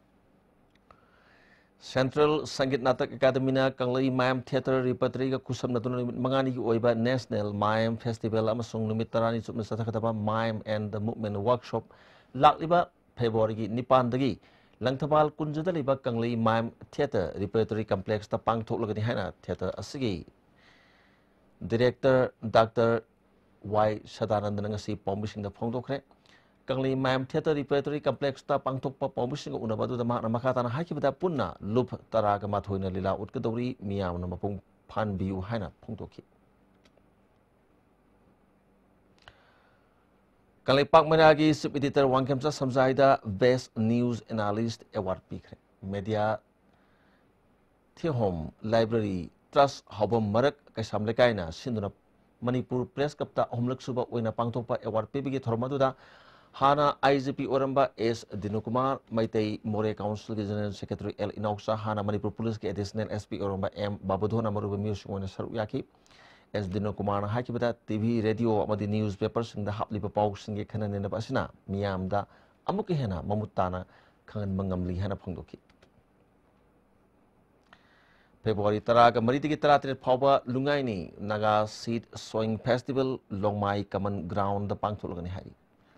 ꯁꯦꯟꯇ꯭ꯔꯦꯜ ꯁꯪꯒꯤꯠ ꯅꯥꯇꯛ ꯑꯦꯀꯥꯗꯃꯤꯅ ꯀꯪꯂꯩ ꯃꯥꯏꯝ ꯊꯤꯌꯦꯇꯔ ꯔꯤꯄꯔꯇꯔꯤꯒ ꯈꯨꯠꯁꯝꯅꯗꯨꯅ ꯅꯨꯃꯤꯠ ꯃꯉꯥꯅꯤꯒꯤ ꯑꯣꯏꯕ ꯅꯦꯁꯅꯦꯜ ꯃꯥꯏꯝ ꯐꯦꯁꯇꯤꯚꯦꯜ ꯑꯃꯁꯨꯡ ꯅꯨꯃꯤꯠ ꯇꯔꯥꯅꯤ ꯆꯨꯞꯅ ꯆꯠꯊꯒꯗꯕ Mime and the Movement Workshop ꯂꯥꯛꯂꯤꯕ ꯐꯦꯕ꯭ꯔꯨꯋꯥꯔꯤꯒꯤ ꯅꯤꯄꯥꯟꯗꯒꯤ ꯂꯪꯊꯕꯥꯜ ꯀꯨꯟꯖꯗ ꯂꯩꯕ ꯀꯪꯂꯩ ꯃꯥꯏꯝ ꯊꯤꯌꯦꯇꯔ ꯔꯤꯄꯔꯇꯔꯤ ꯀꯝꯄ꯭ꯂꯦꯛꯁꯇ ꯄꯥꯡꯊꯣꯛꯂꯒꯅꯤ ꯍꯥꯏꯅ ꯊꯤꯌꯦꯇꯔ ꯑꯁꯤꯒꯤ ꯗꯤꯔꯦꯛꯇꯔ ꯗꯥꯛꯇꯔ ꯋꯥꯏ ꯁꯗꯥꯅꯟꯗꯅ ꯉꯁꯤ ꯄꯥꯎꯃꯤꯁꯤꯡꯗ ꯐꯣꯡꯗꯣꯛꯈ꯭ꯔꯦ꯫ ꯀꯪꯂꯩ ꯃꯥꯏꯝ ꯊꯤꯌꯦꯇꯔ ꯔꯤꯄꯔꯇꯔꯤ ꯀꯝꯄ꯭ꯂꯦꯛꯁꯇ ꯄꯥꯡꯊꯣꯛꯄ ꯄꯥꯎꯃꯤꯁꯤꯡꯒ ꯎꯅꯕ ꯑꯗꯨꯗ ꯃꯍꯥꯛꯅ ꯃꯈꯥ ꯇꯥꯅ ꯍꯥꯏꯈꯤꯕꯗ, ꯄꯨꯟꯅ ꯂꯨꯞ ꯇꯔꯥꯒ ꯃꯥꯊꯣꯏꯅ ꯂꯤꯂꯥ ꯎꯠꯀꯗꯧꯔꯤ, ꯃꯤꯌꯥꯝꯅ ꯃꯄꯨꯡ ꯐꯥꯍꯟꯕꯤꯌꯨ ꯍꯥꯏꯅ ꯐꯣꯡꯗꯣꯛꯈꯤ꯫ ꯀꯪꯂꯩꯄꯥꯛ ꯃꯩꯔꯥꯒꯤ ꯆꯤꯐ ꯏꯗꯤꯇꯔ ꯋꯥꯡꯈꯦꯝꯆꯥ ꯁꯝꯖꯥꯏꯗ Best News Analyst Award ꯄꯤꯈ꯭ꯔꯦ꯫ ꯃꯦꯗꯤꯌꯥ ꯊꯤꯍꯣꯝ ꯂꯥꯏꯕ꯭ꯔꯦꯔꯤ ꯇ꯭ꯔꯁ ꯍꯥꯎꯕꯝ ꯃꯔꯛ ꯀꯩꯁꯥꯝ ꯂꯩꯀꯥꯏꯅ ꯁꯤꯟꯗꯨꯅ ꯃꯅꯤꯄꯨꯔ ꯄ꯭ꯔꯦꯁ ꯀꯞꯇ ꯑꯍꯨꯝꯂꯛ ꯁꯨꯕ ꯑꯣꯏꯅ ꯄꯥꯡꯊꯣꯛꯄ ꯑꯦꯋꯥꯔꯗ ꯄꯤꯕꯒꯤ ꯊꯧꯔꯝ ꯑꯗꯨꯗ ꯍꯥꯟꯅ ꯑꯥꯏ ꯖꯤ ꯄꯤ ꯑꯣꯏꯔꯝꯕ ꯑꯦꯁ ꯗꯤꯅꯨꯀꯨꯃꯥꯔ, ꯃꯩꯇꯩ ꯃꯣꯔꯦ ꯀꯥꯎꯟꯁꯤꯜꯒꯤ ꯖꯦꯅꯔꯦꯜ ꯁꯦꯀ꯭ꯔꯦꯇꯔꯤ ꯑꯦꯜ ꯏꯅꯥꯎꯆꯥ, ꯍꯥꯟꯅ ꯃꯅꯤꯄꯨꯔ ꯄꯨꯂꯤꯁꯀꯤ ꯑꯦꯗꯤꯁꯅꯦꯜ ꯑꯦꯁ ꯄꯤ ꯑꯣꯏꯔꯝꯕ ꯑꯦꯝ ꯕꯥꯕꯨꯙꯣꯟꯅ ꯃꯔꯨꯑꯣꯏꯕ ꯃꯤꯑꯣꯏꯁꯤꯡ ꯑꯣꯏꯅ ꯁꯔꯨꯛ ꯌꯥꯈꯤ꯫ ꯑꯦꯁ ꯗꯤꯅꯨꯀꯨꯃꯥꯔꯅ ꯍꯥꯏꯈꯤꯕꯗ, ꯇꯤ ꯚꯤ, ꯔꯦꯗꯤꯑꯣ ꯑꯃꯗꯤ ꯅ꯭ꯌꯨꯁ ꯄꯦꯄꯔꯁꯤꯡꯗ ꯍꯥꯞꯂꯤꯕ ꯄꯥꯎꯁꯤꯡꯒꯤ ꯈꯟꯅ ꯅꯩꯅꯕ ꯑꯁꯤꯅ ꯃꯤꯌꯥꯝꯗ ꯑꯃꯨꯛꯀ ꯍꯦꯟꯅ ꯃꯃꯨꯠ ꯇꯥꯅ ꯈꯪꯍꯟꯕ ꯉꯝꯂꯤ ꯍꯥꯏꯅ ꯐꯣꯡꯗꯣꯛꯈꯤ꯫ ꯐꯦꯕ꯭ꯔꯨꯋꯥꯔꯤ ꯇꯔꯥꯒ ꯃꯔꯤꯗꯒꯤ ꯇꯔꯥꯇꯔꯦꯠ ꯐꯥꯎꯕ ꯂꯨꯉꯥꯏꯅꯤ ꯅꯥꯒꯥ ꯁꯤꯗ ꯁꯣꯋꯤꯡ ꯐꯦꯁꯇꯤꯚꯦꯜ ꯂꯣꯡꯃꯥꯏ ꯀꯃꯟ ꯒ꯭ꯔꯥꯎꯟꯗ ꯄꯥꯡꯊꯣꯛꯂꯒꯅꯤ ꯍꯥꯏꯔꯤ꯫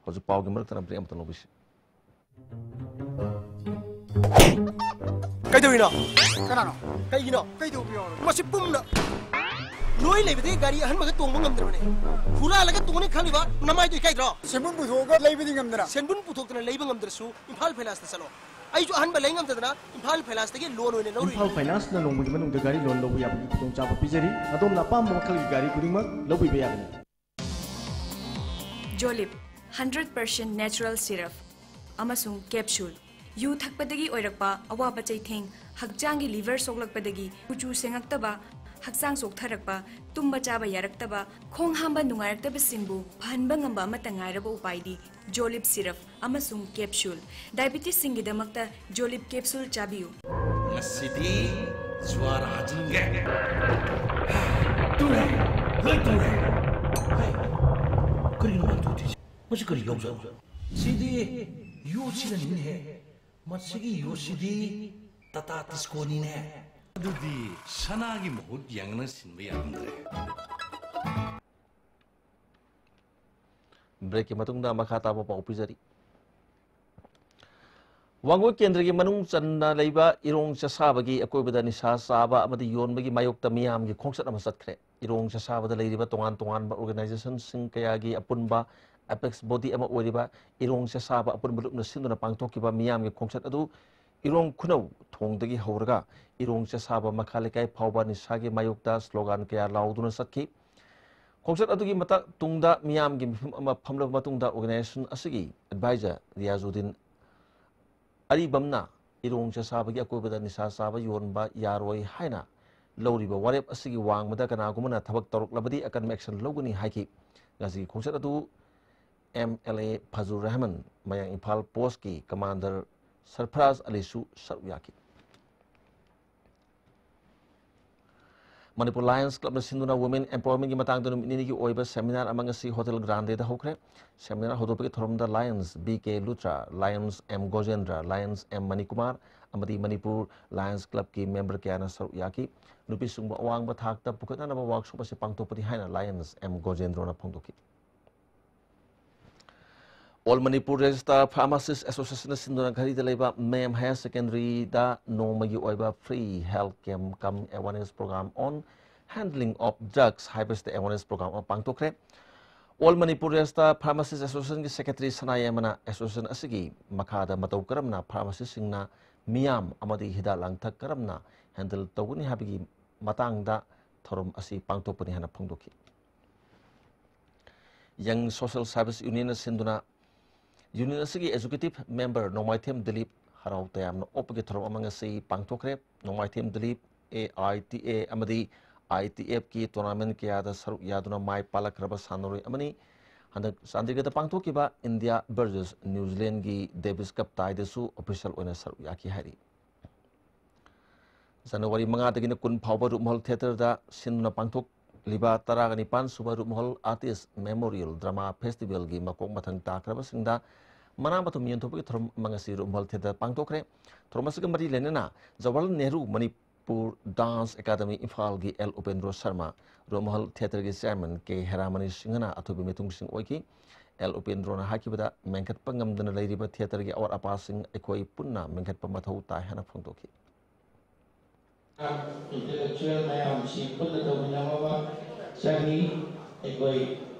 ꯍꯧꯖꯤꯛ ꯄꯥꯎꯒꯤ ꯃꯔꯛꯇꯅ ꯕ꯭ꯔꯦꯛ ꯑꯃꯇ ꯂꯧꯕꯤꯁꯤ꯫ ꯀꯩꯗꯧꯔꯤꯅꯣ? ꯀꯅꯥꯅꯣ? ꯀꯩꯒꯤꯅꯣ? ꯀꯩꯗꯧꯕ ꯌꯥꯎꯔꯒꯦ? ꯃꯁꯤ ꯄꯨꯝꯅ ꯅꯣꯏ ꯂꯩꯕꯗꯒꯤ ꯒꯥꯔꯤ ꯑꯍꯟꯕꯒ ꯇꯣꯡꯕ ꯉꯝꯗ꯭ꯔꯕꯅꯦ꯫ ꯍꯨꯔꯥꯜꯂꯒ ꯇꯣꯡꯅꯤ ꯈꯜꯂꯤꯕ ꯅꯃꯥꯏꯗꯣ ꯏꯀꯥꯏꯗ꯭ꯔꯣ? ꯁꯦꯟꯕꯨꯟ ꯄꯨꯊꯣꯛꯑꯒ ꯂꯩꯕꯗꯤ ꯉꯝꯗꯅ꯫ ꯁꯦꯟꯕꯨꯟ ꯄꯨꯊꯣꯛꯇꯅ ꯂꯩꯕ ꯉꯝꯗ꯭ꯔꯁꯨ ꯏꯝꯐꯥꯜ ꯐꯥꯏꯅꯥꯟꯁꯇ ꯆꯠꯂꯣ꯫ ꯑꯩꯁꯨ ꯑꯍꯟꯕ ꯂꯩ ꯉꯝꯗꯗꯅ ꯏꯝꯐꯥꯜ ꯐꯥꯏꯅꯥꯟꯁꯇꯒꯤ ꯂꯣꯟ ꯑꯣꯏꯅ ꯂꯧꯔꯨꯏꯅꯤ꯫ ꯏꯝꯐꯥꯜ ꯐꯥꯏꯅꯥꯟꯁꯅ ꯅꯣꯡꯃꯒꯤ ꯃꯅꯨꯡꯗ ꯒꯥꯔꯤ ꯂꯣꯟ ꯂꯧꯕ ꯌꯥꯕꯒꯤ ꯈꯨꯗꯣꯡꯆꯥꯕ ꯄꯤꯖꯔꯤ꯫ ꯑꯗꯣꯝꯅ ꯑꯄꯥꯝꯕ ꯃꯈꯜꯒꯤ ꯒꯥꯔꯤ ꯈꯨꯗꯤꯡꯃꯛ ꯂꯧꯕꯤꯕ ꯌꯥꯒꯅꯤ꯫ ꯖꯣꯂꯤꯞ, ꯍꯟꯗ꯭ꯔꯦꯠ ꯄꯥꯔꯁꯦꯟ ꯅꯦꯆꯔꯦꯜ ꯁꯤꯔꯞ ꯑꯃꯁꯨꯡ ꯀꯦꯞꯁꯨꯜ꯫ ꯌꯨ ꯊꯛꯄꯗꯒꯤ ꯑꯣꯏꯔꯛꯄ ꯑꯋꯥꯕ ꯆꯩꯊꯦꯡ, ꯍꯛꯆꯥꯡꯒꯤ ꯂꯤꯚꯔ ꯁꯣꯛꯂꯛꯄꯗꯒꯤ ꯀꯨꯆꯨ ꯁꯦꯡꯉꯛꯇꯕ, ꯍꯛꯆꯥꯡ ꯆꯣꯛꯊꯔꯛꯄ, ꯇꯨꯝꯕ ꯆꯥꯕ ꯌꯥꯔꯛꯇꯕ, ꯈꯣꯡ ꯍꯥꯝꯕ ꯅꯨꯡꯉꯥꯏꯔꯛꯇꯕꯁꯤꯡꯕꯨ ꯐꯍꯟꯕ ꯉꯝꯕ ꯑꯃꯠꯇ ꯉꯥꯏꯔꯕ ꯎꯄꯥꯏꯗꯤ ꯖꯣꯂꯤꯞ ꯁꯤꯔꯞ ꯑꯃꯁꯨꯡ ꯀꯦꯞꯁꯨꯜ꯫ ꯗꯥꯏꯕꯤꯇꯤꯁꯁꯤꯡꯒꯤꯗꯃꯛꯇ ꯖꯣꯂꯤꯞ ꯀꯦꯞꯁꯨꯜ ꯆꯥꯕꯤꯌꯨ꯫ ꯉꯁꯤꯗꯤ ꯖ꯭ꯋꯥꯔ ꯍꯥꯖꯤꯟꯒꯦ꯫ ꯇꯨꯔꯦ, ꯂꯣꯏ ꯇꯨꯔꯦ꯫ ꯍꯦ, ꯀꯔꯤꯅꯣ ꯃꯥꯅ ꯇꯧꯗꯣꯏꯁꯦ? ꯃꯁꯤ ꯀꯔꯤ ꯌꯥꯎꯖꯥꯠꯅꯣ? ꯁꯤꯗꯤ ꯌꯨ ꯁꯤꯅꯅꯤꯅꯦꯍꯦ꯫ ꯃꯁꯤꯒꯤ ꯌꯨ ꯁꯤꯗꯤ ꯇꯥꯇꯥ ꯇꯤꯁꯀꯣꯅꯤꯅꯦ꯫ ꯑꯗꯨꯗꯤ ꯁꯅꯥꯒꯤ ꯃꯍꯨꯠ ꯌꯦꯡꯅ ꯁꯤꯟꯕ ꯌꯥꯔꯝꯗ꯭ꯔꯦ꯫ ꯕ꯭ꯔꯦꯛꯀꯤ ꯃꯇꯨꯡꯗ ꯃꯈꯥ ꯇꯥꯕ ꯄꯥꯎ ꯄꯤꯖꯔꯤ꯫ ꯋꯥꯡꯒꯣꯏ ꯀꯦꯟꯗ꯭ꯔꯒꯤ ꯃꯅꯨꯡ ꯆꯟꯅ ꯂꯩꯕ ꯏꯔꯣꯡ ꯆꯁꯥꯕꯒꯤ ꯑꯀꯣꯏꯕꯗ ꯅꯤꯁꯥ ꯆꯥꯕ ꯑꯃꯗꯤ ꯌꯣꯟꯕꯒꯤ ꯃꯥꯌꯣꯛꯇ ꯃꯤꯌꯥꯝꯒꯤ ꯈꯣꯡꯆꯠ ꯑꯃ ꯆꯠꯈ꯭ꯔꯦ꯫ ꯏꯔꯣꯡ ꯆꯁꯥꯕꯗ ꯂꯩꯔꯤꯕ ꯇꯣꯉꯥꯟ ꯇꯣꯉꯥꯟꯕ ꯑꯣꯔꯒꯅꯥꯏꯖꯦꯁꯟꯁꯤꯡ ꯀꯌꯥꯒꯤ ꯑꯄꯨꯟꯕ ꯑꯦꯄꯦꯛꯁ ꯕꯣꯗꯤ ꯑꯃ ꯑꯣꯏꯔꯤꯕ ꯏꯔꯣꯡ ꯆꯁꯥꯕ ꯑꯄꯨꯟꯕ ꯂꯨꯞꯅ ꯁꯤꯟꯗꯨꯅ ꯄꯥꯡꯊꯣꯛꯈꯤꯕ ꯃꯤꯌꯥꯝꯒꯤ ꯈꯣꯡꯆꯠ ꯑꯗꯨ ꯏꯔꯣꯡ ꯈꯨꯅꯧ ꯊꯣꯡꯗꯒꯤ ꯍꯧꯔꯒ ꯏꯔꯣꯡ ꯆꯁꯥꯕ ꯃꯈꯥ ꯂꯩꯀꯥꯏ ꯐꯥꯎꯕ ꯅꯤꯁꯥꯒꯤ ꯃꯥꯌꯣꯛꯇ ꯁ꯭ꯂꯣꯒꯥꯟ ꯀꯌꯥ ꯂꯥꯎꯗꯨꯅ ꯆꯠꯈꯤ꯫ ꯈꯣꯡꯆꯠ ꯑꯗꯨꯒꯤ ꯃꯇꯥꯡ ꯇꯨꯡꯗ ꯃꯤꯌꯥꯝꯒꯤ ꯃꯤꯐꯝ ꯑꯃ ꯐꯝꯂꯕ ꯃꯇꯨꯡꯗ ꯑꯣꯔꯒꯅꯥꯏꯖꯦꯁꯟ ꯑꯁꯤꯒꯤ ꯑꯦꯗꯚꯥꯏꯖꯔ ꯔꯤꯌꯥꯖꯨꯗꯤꯟ ꯑꯔꯤꯕꯝꯅ ꯏꯔꯣꯡ ꯆꯁꯥꯕꯒꯤ ꯑꯀꯣꯏꯕꯗ ꯅꯤꯁꯥ ꯆꯥꯕ ꯌꯣꯟꯕ ꯌꯥꯔꯣꯏ ꯍꯥꯏꯅ ꯂꯧꯔꯤꯕ ꯋꯥꯔꯦꯞ ꯑꯁꯤꯒꯤ ꯋꯥꯡꯃꯗ ꯀꯅꯥꯒꯨꯝꯕꯅ ꯊꯕꯛ ꯇꯧꯔꯛꯂꯕꯗꯤ ꯑꯀꯟꯕ ꯑꯦꯛꯁꯟ ꯂꯧꯒꯅꯤ ꯍꯥꯏꯈꯤ꯫ ꯉꯁꯤꯒꯤ ꯈꯣꯡꯆꯠ ꯑꯗꯨ ꯑꯦꯝ ꯑꯦꯜ ꯑꯦ ꯐꯖꯨꯔ ꯔꯍꯃꯟ, ꯃꯌꯥꯡ ꯏꯝꯐꯥꯜ ꯄꯣꯁꯀꯤ ꯀꯃꯥꯟꯗꯔ ꯁꯔꯐꯔꯥꯖ ꯑꯂꯤꯁꯨ ꯁꯔꯨꯛ ꯌꯥꯈꯤ꯫ ꯃꯅꯤꯄꯨꯔ ꯂꯥꯌꯟꯁ ꯀ꯭ꯂꯕꯅ ꯁꯤꯟꯗꯨꯅ ꯋꯨꯃꯦꯟ ꯑꯦꯝꯄꯥꯋꯔꯃꯦꯟꯒꯤ ꯃꯇꯥꯡꯗ ꯅꯨꯃꯤꯠ ꯅꯤꯅꯤꯒꯤ ꯑꯣꯏꯕ ꯁꯦꯃꯤꯅꯥꯔ ꯑꯃ ꯉꯁꯤ ꯍꯣꯇꯦꯜ ꯒ꯭ꯔꯥꯟꯗꯦꯗ ꯍꯧꯈ꯭ꯔꯦ꯫ ꯁꯦꯃꯤꯅꯥꯔ ꯍꯧꯗꯣꯛꯄꯒꯤ ꯊꯧꯔꯝꯗ ꯂꯥꯌꯟꯁ ꯕꯤ ꯀꯦ ꯂꯨꯊ꯭ꯔꯥ, ꯂꯥꯌꯟꯁ ꯑꯦꯝ ꯒꯣꯖꯦꯟꯗ꯭ꯔ, ꯂꯥꯌꯟꯁ ꯑꯦꯝ ꯃꯅꯤꯀꯨꯃꯥꯔ ꯑꯃꯗꯤ ꯃꯅꯤꯄꯨꯔ ꯂꯥꯌꯟꯁ ꯀ꯭ꯂꯕꯀꯤ ꯃꯦꯝꯕꯔ ꯀꯌꯥꯅ ꯁꯔꯨꯛ ꯌꯥꯈꯤ꯫ ꯅꯨꯄꯤꯁꯤꯡꯕꯨ ꯑꯋꯥꯡꯕ ꯊꯥꯛꯇ ꯄꯨꯈꯠꯅꯅꯕ ꯋꯥꯔꯛꯁꯣꯞ ꯑꯁꯤ ꯄꯥꯡꯊꯣꯛꯄꯅꯤ ꯍꯥꯏꯅ ꯂꯥꯌꯟꯁ ꯑꯦꯝ ꯒꯣꯖꯦꯟꯗ꯭ꯔꯣꯅ ꯐꯣꯡꯗꯣꯛꯈꯤ꯫ ꯑꯣꯜ ꯃꯅꯤꯄꯨꯔ ꯔꯦꯖꯤꯁꯇꯥꯔ ꯐꯥꯔꯃꯥꯁꯤꯁ ꯑꯦꯁꯣꯁꯤꯌꯦꯁꯟꯅ ꯁꯤꯟꯗꯨꯅ ꯘꯔꯤꯗ ꯂꯩꯕ ꯃꯦꯝ ꯍꯥꯌꯔ ꯁꯦꯀꯦꯟꯗꯔꯤꯗ ꯅꯣꯡꯃꯒꯤ ꯑꯣꯏꯕ free health camp cum awareness programme on handling of drugs ꯍꯥꯏꯕꯁꯤꯗ ꯑꯦꯋꯥꯔꯅꯦꯁ ꯄ꯭ꯔꯣꯒ꯭ꯔꯥꯝ ꯑꯃ ꯄꯥꯡꯊꯣꯛꯈ꯭ꯔꯦ꯫ ꯑꯣꯜ ꯃꯅꯤꯄꯨꯔ ꯔꯦꯖꯤꯁꯇꯥꯔ ꯐꯥꯔꯃꯥꯁꯤꯁ ꯑꯦꯁꯣꯁꯤꯌꯦꯁꯟꯒꯤ ꯁꯦꯀ꯭ꯔꯦꯇꯔꯤ ꯁꯅꯥꯌꯥꯏꯃꯅ ꯑꯦꯁꯣꯁꯤꯌꯦꯁꯟ ꯑꯁꯤꯒꯤ ꯃꯈꯥꯗ ꯃꯇꯧ ꯀꯔꯝꯅ ꯐꯥꯔꯃꯥꯁꯤꯁꯁꯤꯡꯅ ꯃꯤꯌꯥꯝ ꯑꯃꯗꯤ ꯍꯤꯗꯥꯛ ꯂꯥꯡꯊꯛ ꯀꯔꯝꯅ ꯍꯦꯟꯗꯜ ꯇꯧꯒꯅꯤ ꯍꯥꯏꯕꯒꯤ ꯃꯇꯥꯡꯗ ꯊꯧꯔꯝ ꯑꯁꯤ ꯄꯥꯡꯊꯣꯛꯄꯅꯤ ꯍꯥꯏꯅ ꯐꯣꯡꯗꯣꯛꯈꯤ꯫ ꯌꯪ ꯁꯣꯁꯦꯜ ꯁꯥꯔꯚꯤꯁ ꯌꯨꯅꯤꯌꯟꯅ ꯁꯤꯟꯗꯨꯅ ꯌꯨꯅꯤꯌꯟ ꯑꯁꯤꯒꯤ ꯑꯦꯖꯨꯀꯦꯇꯤꯚ ꯃꯦꯝꯕꯔ ꯅꯣꯡꯃꯥꯏꯊꯦꯝ ꯗꯤꯂꯤꯞ ꯍꯔꯥꯎ ꯇꯌꯥꯝꯅ ꯑꯣꯛꯄꯒꯤ ꯊꯧꯔꯝ ꯑꯃ ꯉꯁꯤ ꯄꯥꯡꯊꯣꯛꯈ꯭ꯔꯦ꯫ ꯅꯣꯡꯃꯥꯏꯊꯦꯝ Dilip A I T A ꯑꯃꯗꯤ ꯑꯥꯏ ꯇꯤ ꯑꯦꯐꯀꯤ ꯇꯣꯔꯅꯥꯃꯦꯟ ꯀꯌꯥꯗ ꯁꯔꯨꯛ ꯌꯥꯗꯨꯅ ꯃꯥꯏ ꯄꯥꯛꯂꯛꯈ꯭ꯔꯕ ꯁꯥꯟꯅꯔꯣꯏ ꯑꯃꯅꯤ꯫ ꯍꯟꯗꯛ ꯆꯥꯟꯗꯤꯒꯔꯗ ꯄꯥꯡꯊꯣꯛꯈꯤꯕ ꯏꯟꯗꯤꯌꯥ ꯚꯔꯁꯦꯁ ꯅ꯭ꯌꯨꯖꯤꯂꯦꯟꯒꯤ ꯗꯦꯕꯤꯁ ꯀꯞ ꯇꯥꯏꯗꯁꯨ ꯑꯣꯐꯤꯁꯤꯌꯦꯜ ꯑꯣꯏꯅ ꯁꯔꯨꯛ ꯌꯥꯈꯤ ꯍꯥꯏꯔꯤ꯫ ꯖꯅꯋꯥꯔꯤ ꯃꯉꯥꯗꯒꯤꯅ ꯀꯨꯟ ꯐꯥꯎꯕ ꯔꯨꯞꯃꯍꯜ ꯊꯤꯌꯦꯇꯔꯗ ꯁꯤꯟꯗꯨꯅ ꯄꯥꯡꯊꯣꯛꯂꯤꯕ ꯇꯔꯥꯒ ꯅꯤꯄꯥꯟ ꯁꯨꯕ ꯔꯨꯞꯃꯍꯜ ꯑꯥꯔꯇꯤꯁ ꯃꯦꯃꯣꯔꯤꯌꯦꯜ ꯗ꯭ꯔꯃꯥ ꯐꯦꯁꯇꯤꯚꯦꯜꯒꯤ ꯃꯀꯣꯛ ꯃꯊꯪ ꯇꯥꯈ꯭ꯔꯕꯁꯤꯡꯗ ꯃꯅꯥ ꯃꯊꯨꯝ ꯌꯦꯟꯊꯣꯛꯄꯒꯤ ꯊꯧꯔꯝ ꯑꯃ ꯉꯁꯤ ꯔꯨꯞꯃꯍꯜ ꯊꯤꯌꯦꯇꯔꯗ ꯄꯥꯡꯊꯣꯛꯈ꯭ꯔꯦ꯫ ꯊꯧꯔꯝ ꯑꯁꯤꯒ ꯃꯔꯤ ꯂꯩꯅꯅ ꯖꯋꯥꯍꯔꯂꯥꯜ ꯅꯦꯍꯔꯨ ꯃꯅꯤꯄꯨꯔ ꯗꯥꯟꯁ ꯑꯦꯀꯥꯗꯃꯤ ꯏꯝꯐꯥꯜꯒꯤ ꯑꯦꯜ ꯎꯄꯦꯟꯗ꯭ꯔꯣ ꯁꯔꯃ, ꯔꯨꯞꯃꯍꯜ ꯊꯤꯌꯦꯇꯔꯒꯤ ꯆꯤꯌꯥꯔꯃꯦꯟ ꯀꯦ ꯍꯦꯔꯥꯃꯅꯤ ꯁꯤꯡꯍꯅ ꯑꯊꯣꯏꯕ ꯃꯤꯊꯨꯡꯁꯤꯡ ꯑꯣꯏꯈꯤ꯫ ꯑꯦꯜ ꯎꯄꯦꯟꯗ꯭ꯔꯣꯅ ꯍꯥꯏꯈꯤꯕꯗ, ꯃꯦꯟꯈꯠꯄ ꯉꯝꯗꯅ ꯂꯩꯔꯤꯕ ꯊꯤꯌꯦꯇꯔꯒꯤ ꯑꯋꯥꯠ ꯑꯄꯥꯁꯤꯡ ꯑꯩꯈꯣꯏ ꯄꯨꯟꯅ ꯃꯦꯟꯈꯠꯄ ꯃꯊꯧ ꯇꯥꯏ ꯍꯥꯏꯅ ꯐꯣꯡꯗꯣꯛꯈꯤ꯫ ꯏꯟꯇꯦꯂꯦꯛꯆꯨꯋꯦꯜ ꯃꯌꯥꯝꯁꯤ ꯄꯨꯟꯅ ꯇꯧꯃꯤꯟꯅꯕ ꯑꯃ ꯆꯪꯉꯤ꯫ ꯑꯩꯈꯣꯏ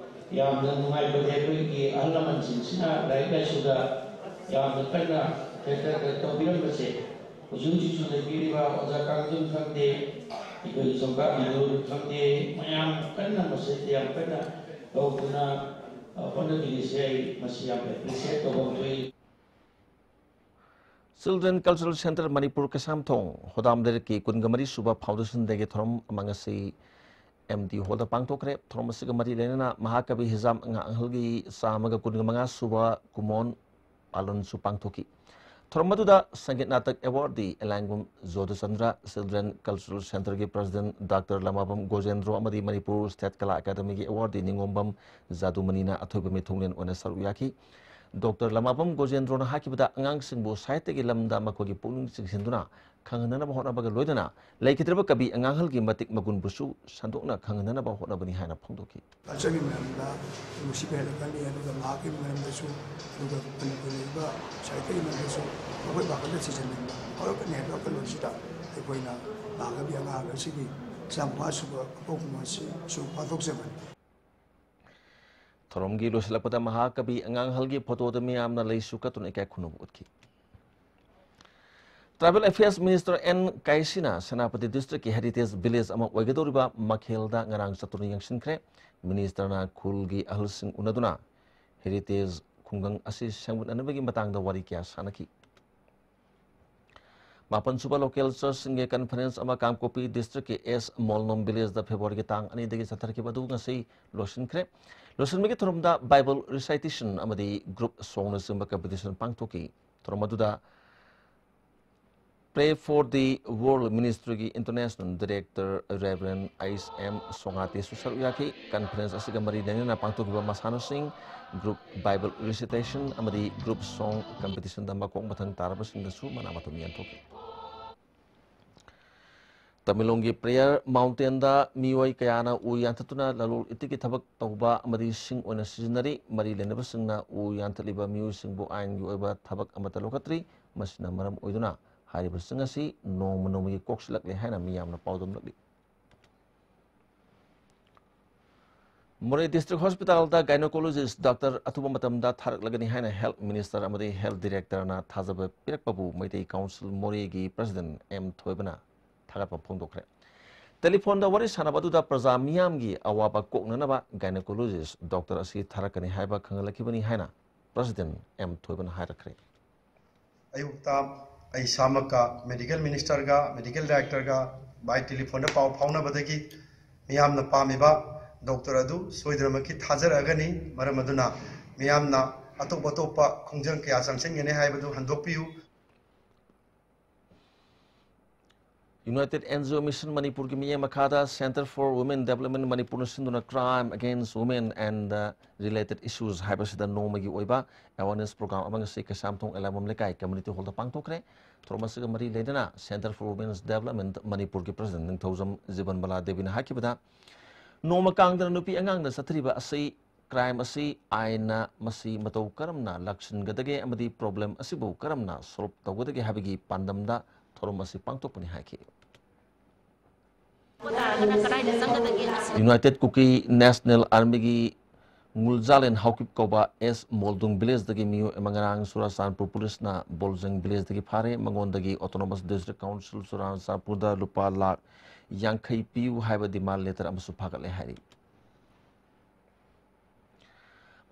ꯌꯥꯝꯅ ꯅꯨꯡꯉꯥꯏꯕꯗꯤ ꯑꯩꯈꯣꯏꯒꯤ ꯑꯍꯜ ꯂꯃꯟꯁꯤꯡꯁꯤꯅ ꯂꯥꯏꯔꯤꯛ ꯂꯥꯏꯁꯨꯗ ꯌꯥꯝꯅ ꯀꯟꯅ ꯀꯩꯅꯣ ꯇꯧꯕꯤꯔꯝꯕꯁꯦ ꯍꯧꯖꯤꯛ ꯍꯧꯖꯤꯛꯁꯨ ꯂꯩꯕꯤꯔꯤꯕ ꯑꯣꯖꯥ ꯀꯥꯡꯖꯝ ꯈꯪꯗꯦ, ꯑꯩꯈꯣꯏ ꯖꯣꯒꯥ ꯕꯤꯗꯨ ꯈꯪꯗꯦ, ꯃꯌꯥꯝ ꯀꯟꯅ ꯃꯁꯤꯗ ꯌꯥꯝ ꯀꯟꯅ ꯇꯧꯗꯨꯅ, ꯑ, ꯍꯣꯠꯅꯕꯤꯔꯤꯁꯦ ꯑꯩ ꯃꯁꯤ ꯌꯥꯝ ꯑꯦꯄ꯭ꯔꯤꯁꯤꯌꯦꯠ ꯇꯧꯐꯝ ꯊꯣꯛꯏ꯫ Children cultural centre Manipur Keishamthong ꯍꯣꯗꯥꯝ ꯂꯩꯔꯛꯀꯤ ꯀꯨꯟꯒ ꯃꯔꯤ ꯁꯨꯕ ꯐꯥꯎꯟꯗꯦꯁꯟ ꯗꯦꯒꯤ ꯊꯧꯔꯝ ꯑꯃ ꯉꯁꯤ ꯑꯦꯝ ꯗꯤ ꯍꯣꯜꯗ ꯄꯥꯡꯊꯣꯛꯈ꯭ꯔꯦ꯫ ꯊꯧꯔꯝ ꯑꯁꯤꯒ ꯃꯔꯤ ꯂꯩꯅꯅ ꯃꯍꯥꯀꯕꯤ ꯍꯤꯖꯥꯝ ꯑꯉꯥꯡ ꯑꯍꯜꯒꯤ ꯆꯥꯝꯃꯒ ꯀꯨꯟꯃꯉꯥ ꯁꯨꯕ ꯀꯨꯃꯣꯟ ꯄꯥꯂꯟꯁꯨ ꯄꯥꯡꯊꯣꯛꯈꯤ꯫ ꯊꯧꯔꯝ ꯑꯗꯨꯗ ꯁꯪꯒꯤꯠ ꯅꯥꯇꯛ ꯑꯦꯋꯥꯔꯗꯤ ꯑꯦꯂꯥꯡꯒꯨꯝ ꯖꯣꯙꯆꯟꯗ꯭ꯔ, ꯆꯤꯜꯗ꯭ꯔꯦꯟ ꯀꯜꯆꯔꯦꯜ ꯁꯦꯟꯇꯔꯒꯤ ꯄ꯭ꯔꯁꯤꯗꯦꯟꯠ ꯗꯥꯛꯇꯔ ꯂꯃꯥꯕꯝ ꯒꯣꯖꯦꯟꯗ꯭ꯔꯣ ꯑꯃꯗꯤ ꯃꯅꯤꯄꯨꯔ ꯁ꯭ꯇꯦꯠ ꯀꯂꯥ ꯑꯦꯀꯥꯗꯃꯤꯒꯤ ꯑꯦꯋꯥꯔꯗꯤ ꯅꯤꯉꯣꯝꯕꯝ ꯖꯥꯗꯨꯃꯅꯤꯅ ꯑꯊꯣꯏꯕ ꯃꯤꯊꯨꯡꯂꯦꯟ ꯑꯣꯏꯅ ꯁꯔꯨꯛ ꯌꯥꯈꯤ꯫ ꯗꯣꯛꯇꯔ ꯂꯃꯥꯕꯝ ꯒꯣꯖꯦꯟꯗ꯭ꯔꯣꯅ ꯍꯥꯏꯈꯤꯕꯗ, ꯑꯉꯥꯡꯁꯤꯡꯕꯨ ꯁꯥꯍꯤꯇ꯭ꯌꯒꯤ ꯂꯝꯗ ꯃꯈꯣꯏꯒꯤ ꯄꯨꯛꯅꯤꯡ ꯆꯤꯡꯁꯤꯟꯗꯨꯅ ꯈꯪꯍꯟꯅꯅꯕ ꯍꯣꯠꯅꯕꯒ ꯂꯣꯏꯅꯅ ꯂꯩꯈꯤꯗ꯭ꯔꯕ ꯀꯕꯤ ꯑꯉꯥꯡꯍꯜꯒꯤ ꯃꯇꯤꯛ ꯃꯒꯨꯟꯕꯨꯁꯨ ꯁꯟꯗꯣꯛꯅ ꯈꯪꯍꯟꯅꯅꯕ ꯍꯣꯠꯅꯕꯅꯤ ꯍꯥꯏꯅ ꯐꯣꯡꯗꯣꯛꯈꯤ꯫ ꯀꯜꯆꯔꯒꯤ ꯃꯔꯝꯗ ꯅꯨꯡꯁꯤꯕ ꯍꯦꯜꯂꯛꯀꯅꯤ, ꯑꯗꯨꯒ ꯃꯍꯥꯛꯀꯤ ꯃꯔꯝꯗꯁꯨ, ꯑꯗꯨꯒ ꯃꯅꯤꯄꯨꯔ ꯂꯩꯔꯤꯕ ꯁꯥꯍꯤꯇ꯭ꯌꯒꯤ ꯃꯔꯝꯗꯁꯨ ꯑꯩꯈꯣꯏ ꯄꯥꯈꯠꯅ ꯊꯤꯖꯤꯟꯅꯤꯡꯕ ꯍꯧꯔꯛꯀꯅꯤ ꯍꯥꯏꯕ ꯋꯥꯈꯜꯂꯣꯟꯁꯤꯗ ꯑꯩꯈꯣꯏꯅ ꯃꯍꯥꯀꯕꯤ ꯑꯉꯥꯡ ꯑꯁꯤꯒꯤ ꯆꯥꯝꯃꯉꯥ ꯁꯨꯕ ꯏꯄꯣꯛ ꯀꯨꯝꯑꯣꯟꯁꯤ ꯁꯨ ꯄꯥꯡꯊꯣꯛꯆꯕꯅꯤ꯫ ꯊꯧꯔꯝꯒꯤ ꯂꯣꯏꯁꯤꯜꯂꯛꯄꯗ ꯃꯍꯥꯀꯕꯤ ꯑꯉꯥꯡꯍꯜꯒꯤ ꯐꯣꯇꯣꯗ ꯃꯤꯌꯥꯝꯅ ꯂꯩꯁꯨ ꯀꯠꯇꯨꯅ ꯏꯀꯥꯏ ꯈꯨꯝꯅꯕ ꯎꯠꯈꯤ꯫ ꯇ꯭ꯔꯥꯏꯕꯦꯜ ꯑꯦꯐꯤꯌꯔꯁ ꯃꯤꯅꯤꯁꯇꯔ ꯑꯦꯟ ꯀꯥꯏꯁꯤꯅ ꯁꯦꯅꯥꯄꯇꯤ ꯗꯤꯁꯇ꯭ꯔꯤꯛꯀꯤ ꯍꯦꯔꯤꯇꯦꯖ ꯚꯤꯂꯦꯖ ꯑꯃ ꯑꯣꯏꯒꯗꯧꯔꯤꯕ ꯃꯈꯦꯜꯗ ꯉꯔꯥꯡ ꯆꯠꯇꯨꯅ ꯌꯦꯡꯁꯤꯟꯈ꯭ꯔꯦ꯫ ꯃꯤꯅꯤꯁꯇꯔꯅ ꯈꯨꯜꯒꯤ ꯑꯍꯜꯁꯤꯡ ꯎꯅꯗꯨꯅ ꯍꯦꯔꯤꯇꯦꯖ ꯈꯨꯡꯒꯪ ꯑꯁꯤ ꯁꯦꯝꯒꯠꯅꯅꯕꯒꯤ ꯃꯇꯥꯡꯗ ꯋꯥꯔꯤ ꯀꯌꯥ ꯁꯥꯟꯅꯈꯤ꯫ ꯃꯥꯄꯟ ꯁꯨꯕ ꯂꯣꯀꯦꯜ ꯆꯔꯆꯁꯤꯡꯒꯤ ꯀꯟꯐꯔꯦꯟꯁ ꯑꯃ ꯀꯥꯡꯄꯣꯛꯄꯤ ꯗꯤꯁꯇ꯭ꯔꯤꯛꯀꯤ ꯑꯦꯁ ꯃꯣꯜꯅꯣꯝ ꯚꯤꯂꯦꯖꯗ ꯐꯦꯕ꯭ꯔꯨꯋꯥꯔꯤꯒꯤ ꯇꯥꯡ ꯑꯅꯤꯗꯒꯤ ꯆꯠꯊꯔꯛꯈꯤꯕ ꯑꯗꯨ ꯉꯁꯤ ꯂꯣꯏꯁꯤꯟꯈ꯭ꯔꯦ꯫ ꯂꯣꯏꯁꯤꯟꯕꯒꯤ ꯊꯧꯔꯝꯗ ꯕꯥꯏꯕꯜ ꯔꯤꯁꯥꯏꯇꯦꯁꯟ ꯑꯃꯗꯤ ꯒ꯭ꯔꯨꯞ ꯁꯣꯡꯅꯆꯤꯡꯕ ꯀꯝꯄꯤꯇꯤꯁꯟ ꯄꯥꯡꯊꯣꯛꯈꯤ꯫ ꯊꯧꯔꯝ ꯑꯗꯨꯗ Pray for the World Ministry-ꯒꯤ international director reverend H M ꯁꯣꯉꯥꯇꯦꯁꯨ ꯁꯔꯨꯛ ꯌꯥꯈꯤ꯫ ꯀꯟꯐꯔꯦꯟꯁ ꯑꯁꯤꯒ ꯃꯔꯤ ꯂꯩꯅꯅ ꯄꯥꯡꯊꯣꯛꯈꯤꯕ ꯃꯁꯥꯟꯅꯁꯤꯡ, ꯒ꯭ꯔꯨꯞ ꯕꯥꯏꯕꯜ ꯔꯤꯁꯤꯇꯦꯁꯟ ꯑꯃꯗꯤ ꯒ꯭ꯔꯨꯞ ꯁꯣꯡ ꯀꯝꯄꯤꯇꯤꯁꯟꯗ ꯃꯀꯣꯛ ꯃꯊꯪ ꯇꯥꯔꯕꯁꯤꯡꯗꯁꯨ ꯃꯅꯥ ꯃꯊꯨꯝ ꯌꯦꯟꯊꯣꯛꯈꯤ꯫ ꯇꯃꯦꯡꯂꯣꯡꯒꯤ ꯄ꯭ꯔꯦꯌꯔ ꯃꯥꯎꯟꯇꯦꯟꯗ ꯃꯤꯑꯣꯏ ꯀꯌꯥꯅ ꯎ ꯌꯥꯟꯊꯠꯇꯨꯅ ꯂꯂꯣꯟ ꯏꯇꯤꯛꯀꯤ ꯊꯕꯛ ꯇꯧꯕ ꯑꯃꯗꯤ ꯁꯤꯡ ꯑꯣꯏꯅ ꯁꯤꯖꯤꯟꯅꯔꯤ꯫ ꯃꯔꯤ ꯂꯩꯅꯕꯁꯤꯡꯅ ꯎ ꯌꯥꯟꯊꯠꯂꯤꯕ ꯃꯤꯑꯣꯏꯁꯤꯡꯕꯨ ꯑꯥꯏꯟꯒꯤ ꯑꯣꯏꯕ ꯊꯕꯛ ꯑꯃꯠꯇ ꯂꯧꯈꯠꯇ꯭ꯔꯤ꯫ ꯃꯁꯤꯅ ꯃꯔꯝ ꯑꯣꯏꯗꯨꯅ ꯍꯥꯏꯔꯤꯕꯁꯤꯡ ꯑꯁꯤ ꯅꯣꯡꯃ ꯅꯣꯡꯃꯒꯤ ꯀꯣꯛꯁꯤꯜꯂꯛꯂꯦ ꯍꯥꯏꯅ ꯃꯤꯌꯥꯝꯅ ꯄꯥꯎꯗꯝꯂꯛꯂꯤ꯫ ꯃꯣꯔꯦ ꯗꯤꯁꯇ꯭ꯔꯤꯛ ꯍꯣꯁꯄꯤꯇꯥꯜꯗ ꯒꯥꯏꯅꯣꯀꯣꯂꯣꯖꯤꯁ ꯗꯥꯛꯇꯔ ꯑꯊꯨꯕ ꯃꯇꯝꯗ ꯊꯥꯔꯛꯂꯒꯅꯤ ꯍꯥꯏꯅ ꯍꯦꯜꯊ ꯃꯤꯅꯤꯁꯇꯔ ꯑꯃꯗꯤ ꯍꯦꯜꯊ ꯗꯤꯔꯦꯛꯇꯔꯅ ꯊꯥꯖꯕ ꯄꯤꯔꯛꯄꯕꯨ ꯃꯩꯇꯩ ꯀꯥꯎꯟꯁꯤꯜ ꯃꯣꯔꯦꯒꯤ ꯄ꯭ꯔꯁꯤꯗꯦꯟꯠ ꯑꯦꯝ ꯊꯣꯏꯕꯅ ꯊꯥꯒꯠꯄ ꯐꯣꯡꯗꯣꯛꯈ꯭ꯔꯦ꯫ ꯇꯦꯂꯤꯐꯣꯟꯗ ꯋꯥꯔꯤ ꯁꯥꯟꯅꯕ ꯑꯗꯨꯗ ꯄ꯭ꯔꯖꯥ ꯃꯤꯌꯥꯝꯒꯤ ꯑꯋꯥꯕ ꯀꯣꯛꯅꯅꯕ ꯒꯥꯏꯅꯣꯀꯣꯂꯣꯖꯤꯁ ꯗꯥꯛꯇꯔ ꯑꯁꯤ ꯊꯥꯔꯛꯀꯅꯤ ꯍꯥꯏꯕ ꯈꯪꯍꯜꯂꯛꯈꯤꯕꯅꯤ ꯍꯥꯏꯅ ꯄ꯭ꯔꯁꯤꯗꯦꯟꯠ ꯑꯦꯝ ꯊꯣꯏꯕꯅ ꯍꯥꯏꯔꯛꯈ꯭ꯔꯦ꯫ ꯑꯌꯨꯛꯇ ꯑꯩ ꯏꯁꯥꯃꯛꯀ ꯃꯦꯗꯤꯀꯦꯜ ꯃꯤꯅꯤꯁꯇꯔꯒ ꯃꯦꯗꯤꯀꯦꯜ ꯗꯥꯏꯔꯦꯛꯇꯔꯒ by telephone-ꯗ ꯄꯥꯎ ꯐꯥꯎꯅꯕꯗꯒꯤ ꯃꯤꯌꯥꯝꯅ ꯄꯥꯝꯃꯤꯕ ꯗꯣꯛꯇꯔ ꯑꯗꯨ ꯁꯣꯏꯗꯅꯃꯛꯀꯤ ꯊꯥꯖꯔꯛꯑꯒꯅꯤ꯫ ꯃꯔꯝ ꯑꯗꯨꯅ ꯃꯤꯌꯥꯝꯅ ꯑꯇꯣꯞ ꯑꯇꯣꯞꯄ ꯈꯣꯡꯖꯪ ꯀꯌꯥ ꯆꯪꯁꯤꯟꯒꯅꯤ ꯍꯥꯏꯕꯗꯨ ꯍꯟꯗꯣꯛꯄꯤꯌꯨ꯫ United N G O Mission ꯃꯅꯤꯄꯨꯔꯒꯤ ꯃꯤꯠꯌꯦꯡ ꯃꯈꯥꯗ Centre for Women Development ꯃꯅꯤꯄꯨꯔꯅ ꯁꯤꯟꯗꯨꯅ Crime Against Women and the Related Issues ꯍꯥꯏꯕꯁꯤꯗ ꯅꯣꯡꯃꯒꯤ ꯑꯣꯏꯕ awareness program ꯑꯃ ꯉꯁꯤ ꯀꯩꯁꯥꯝꯊꯣꯡ ꯑꯦꯂꯥꯏꯕꯝ ꯂꯩꯀꯥꯏ community hall ꯗ ꯄꯥꯡꯊꯣꯛꯈ꯭ꯔꯦ꯫ ꯊꯧꯔꯝ ꯑꯁꯤꯒ ꯃꯔꯤ ꯂꯩꯅꯅ Centre for Women's Development ꯃꯅꯤꯄꯨꯔꯒꯤ president ꯅꯤꯡꯊꯧꯖꯝ ꯖꯤꯕꯟꯕꯂꯥ ꯗꯦꯕꯤꯅ ꯍꯥꯏꯈꯤꯕꯗ, ꯅꯣꯡꯃ ꯀꯥꯡꯗꯅ ꯅꯨꯄꯤ ꯑꯉꯥꯡꯗ ꯆꯠꯊꯔꯤꯕ ꯑꯁꯤ, crime ꯑꯁꯤ ꯑꯥꯏꯟꯅ ꯃꯁꯤ ꯃꯇꯧ ꯀꯔꯝꯅ ꯂꯥꯛꯁꯤꯟꯒꯗꯒꯦ ꯑꯃꯗꯤ problem ꯑꯁꯤꯕꯨ ꯀꯔꯝꯅ solve ꯇꯧꯒꯗꯒꯦ ꯍꯥꯏꯕꯒꯤ ꯄꯥꯟꯗꯝꯗ ꯊꯧꯔꯝ ꯑꯁꯤ ꯄꯥꯡꯊꯣꯛꯄꯅꯤ ꯍꯥꯏꯈꯤ꯫ ꯇꯥꯔꯒꯅ ꯀꯗꯥꯏꯗ ꯆꯪꯒꯗꯒꯦ? United Kuki National Army ꯒꯤ ꯉꯨꯜꯖꯥꯂꯦꯟ ꯍꯥꯎꯀꯤꯞ ꯀꯧꯕ ꯑꯦꯁ ꯃꯣꯜꯗꯨꯡ village ꯗꯒꯤ ꯃꯤꯑꯣꯏ ꯑꯃ ꯉꯔꯥꯡ ꯆꯨꯔꯥꯆꯥꯟꯄꯨꯔ ꯄꯨꯂꯤꯁꯅ ꯕꯣꯜꯖꯪ village ꯗꯒꯤ ꯐꯥꯔꯦ꯫ ꯃꯉꯣꯟꯗꯒꯤ Autonomous District Council ꯆꯨꯔꯥꯆꯥꯟꯄꯨꯔꯗ ꯂꯨꯄꯥ ꯂꯥꯈ ꯌꯥꯡꯈꯩ ꯄꯤꯌꯨ ꯍꯥꯏꯕ demand letter ꯑꯃꯁꯨ ꯐꯥꯒꯠꯂꯦ ꯍꯥꯏꯔꯤ꯫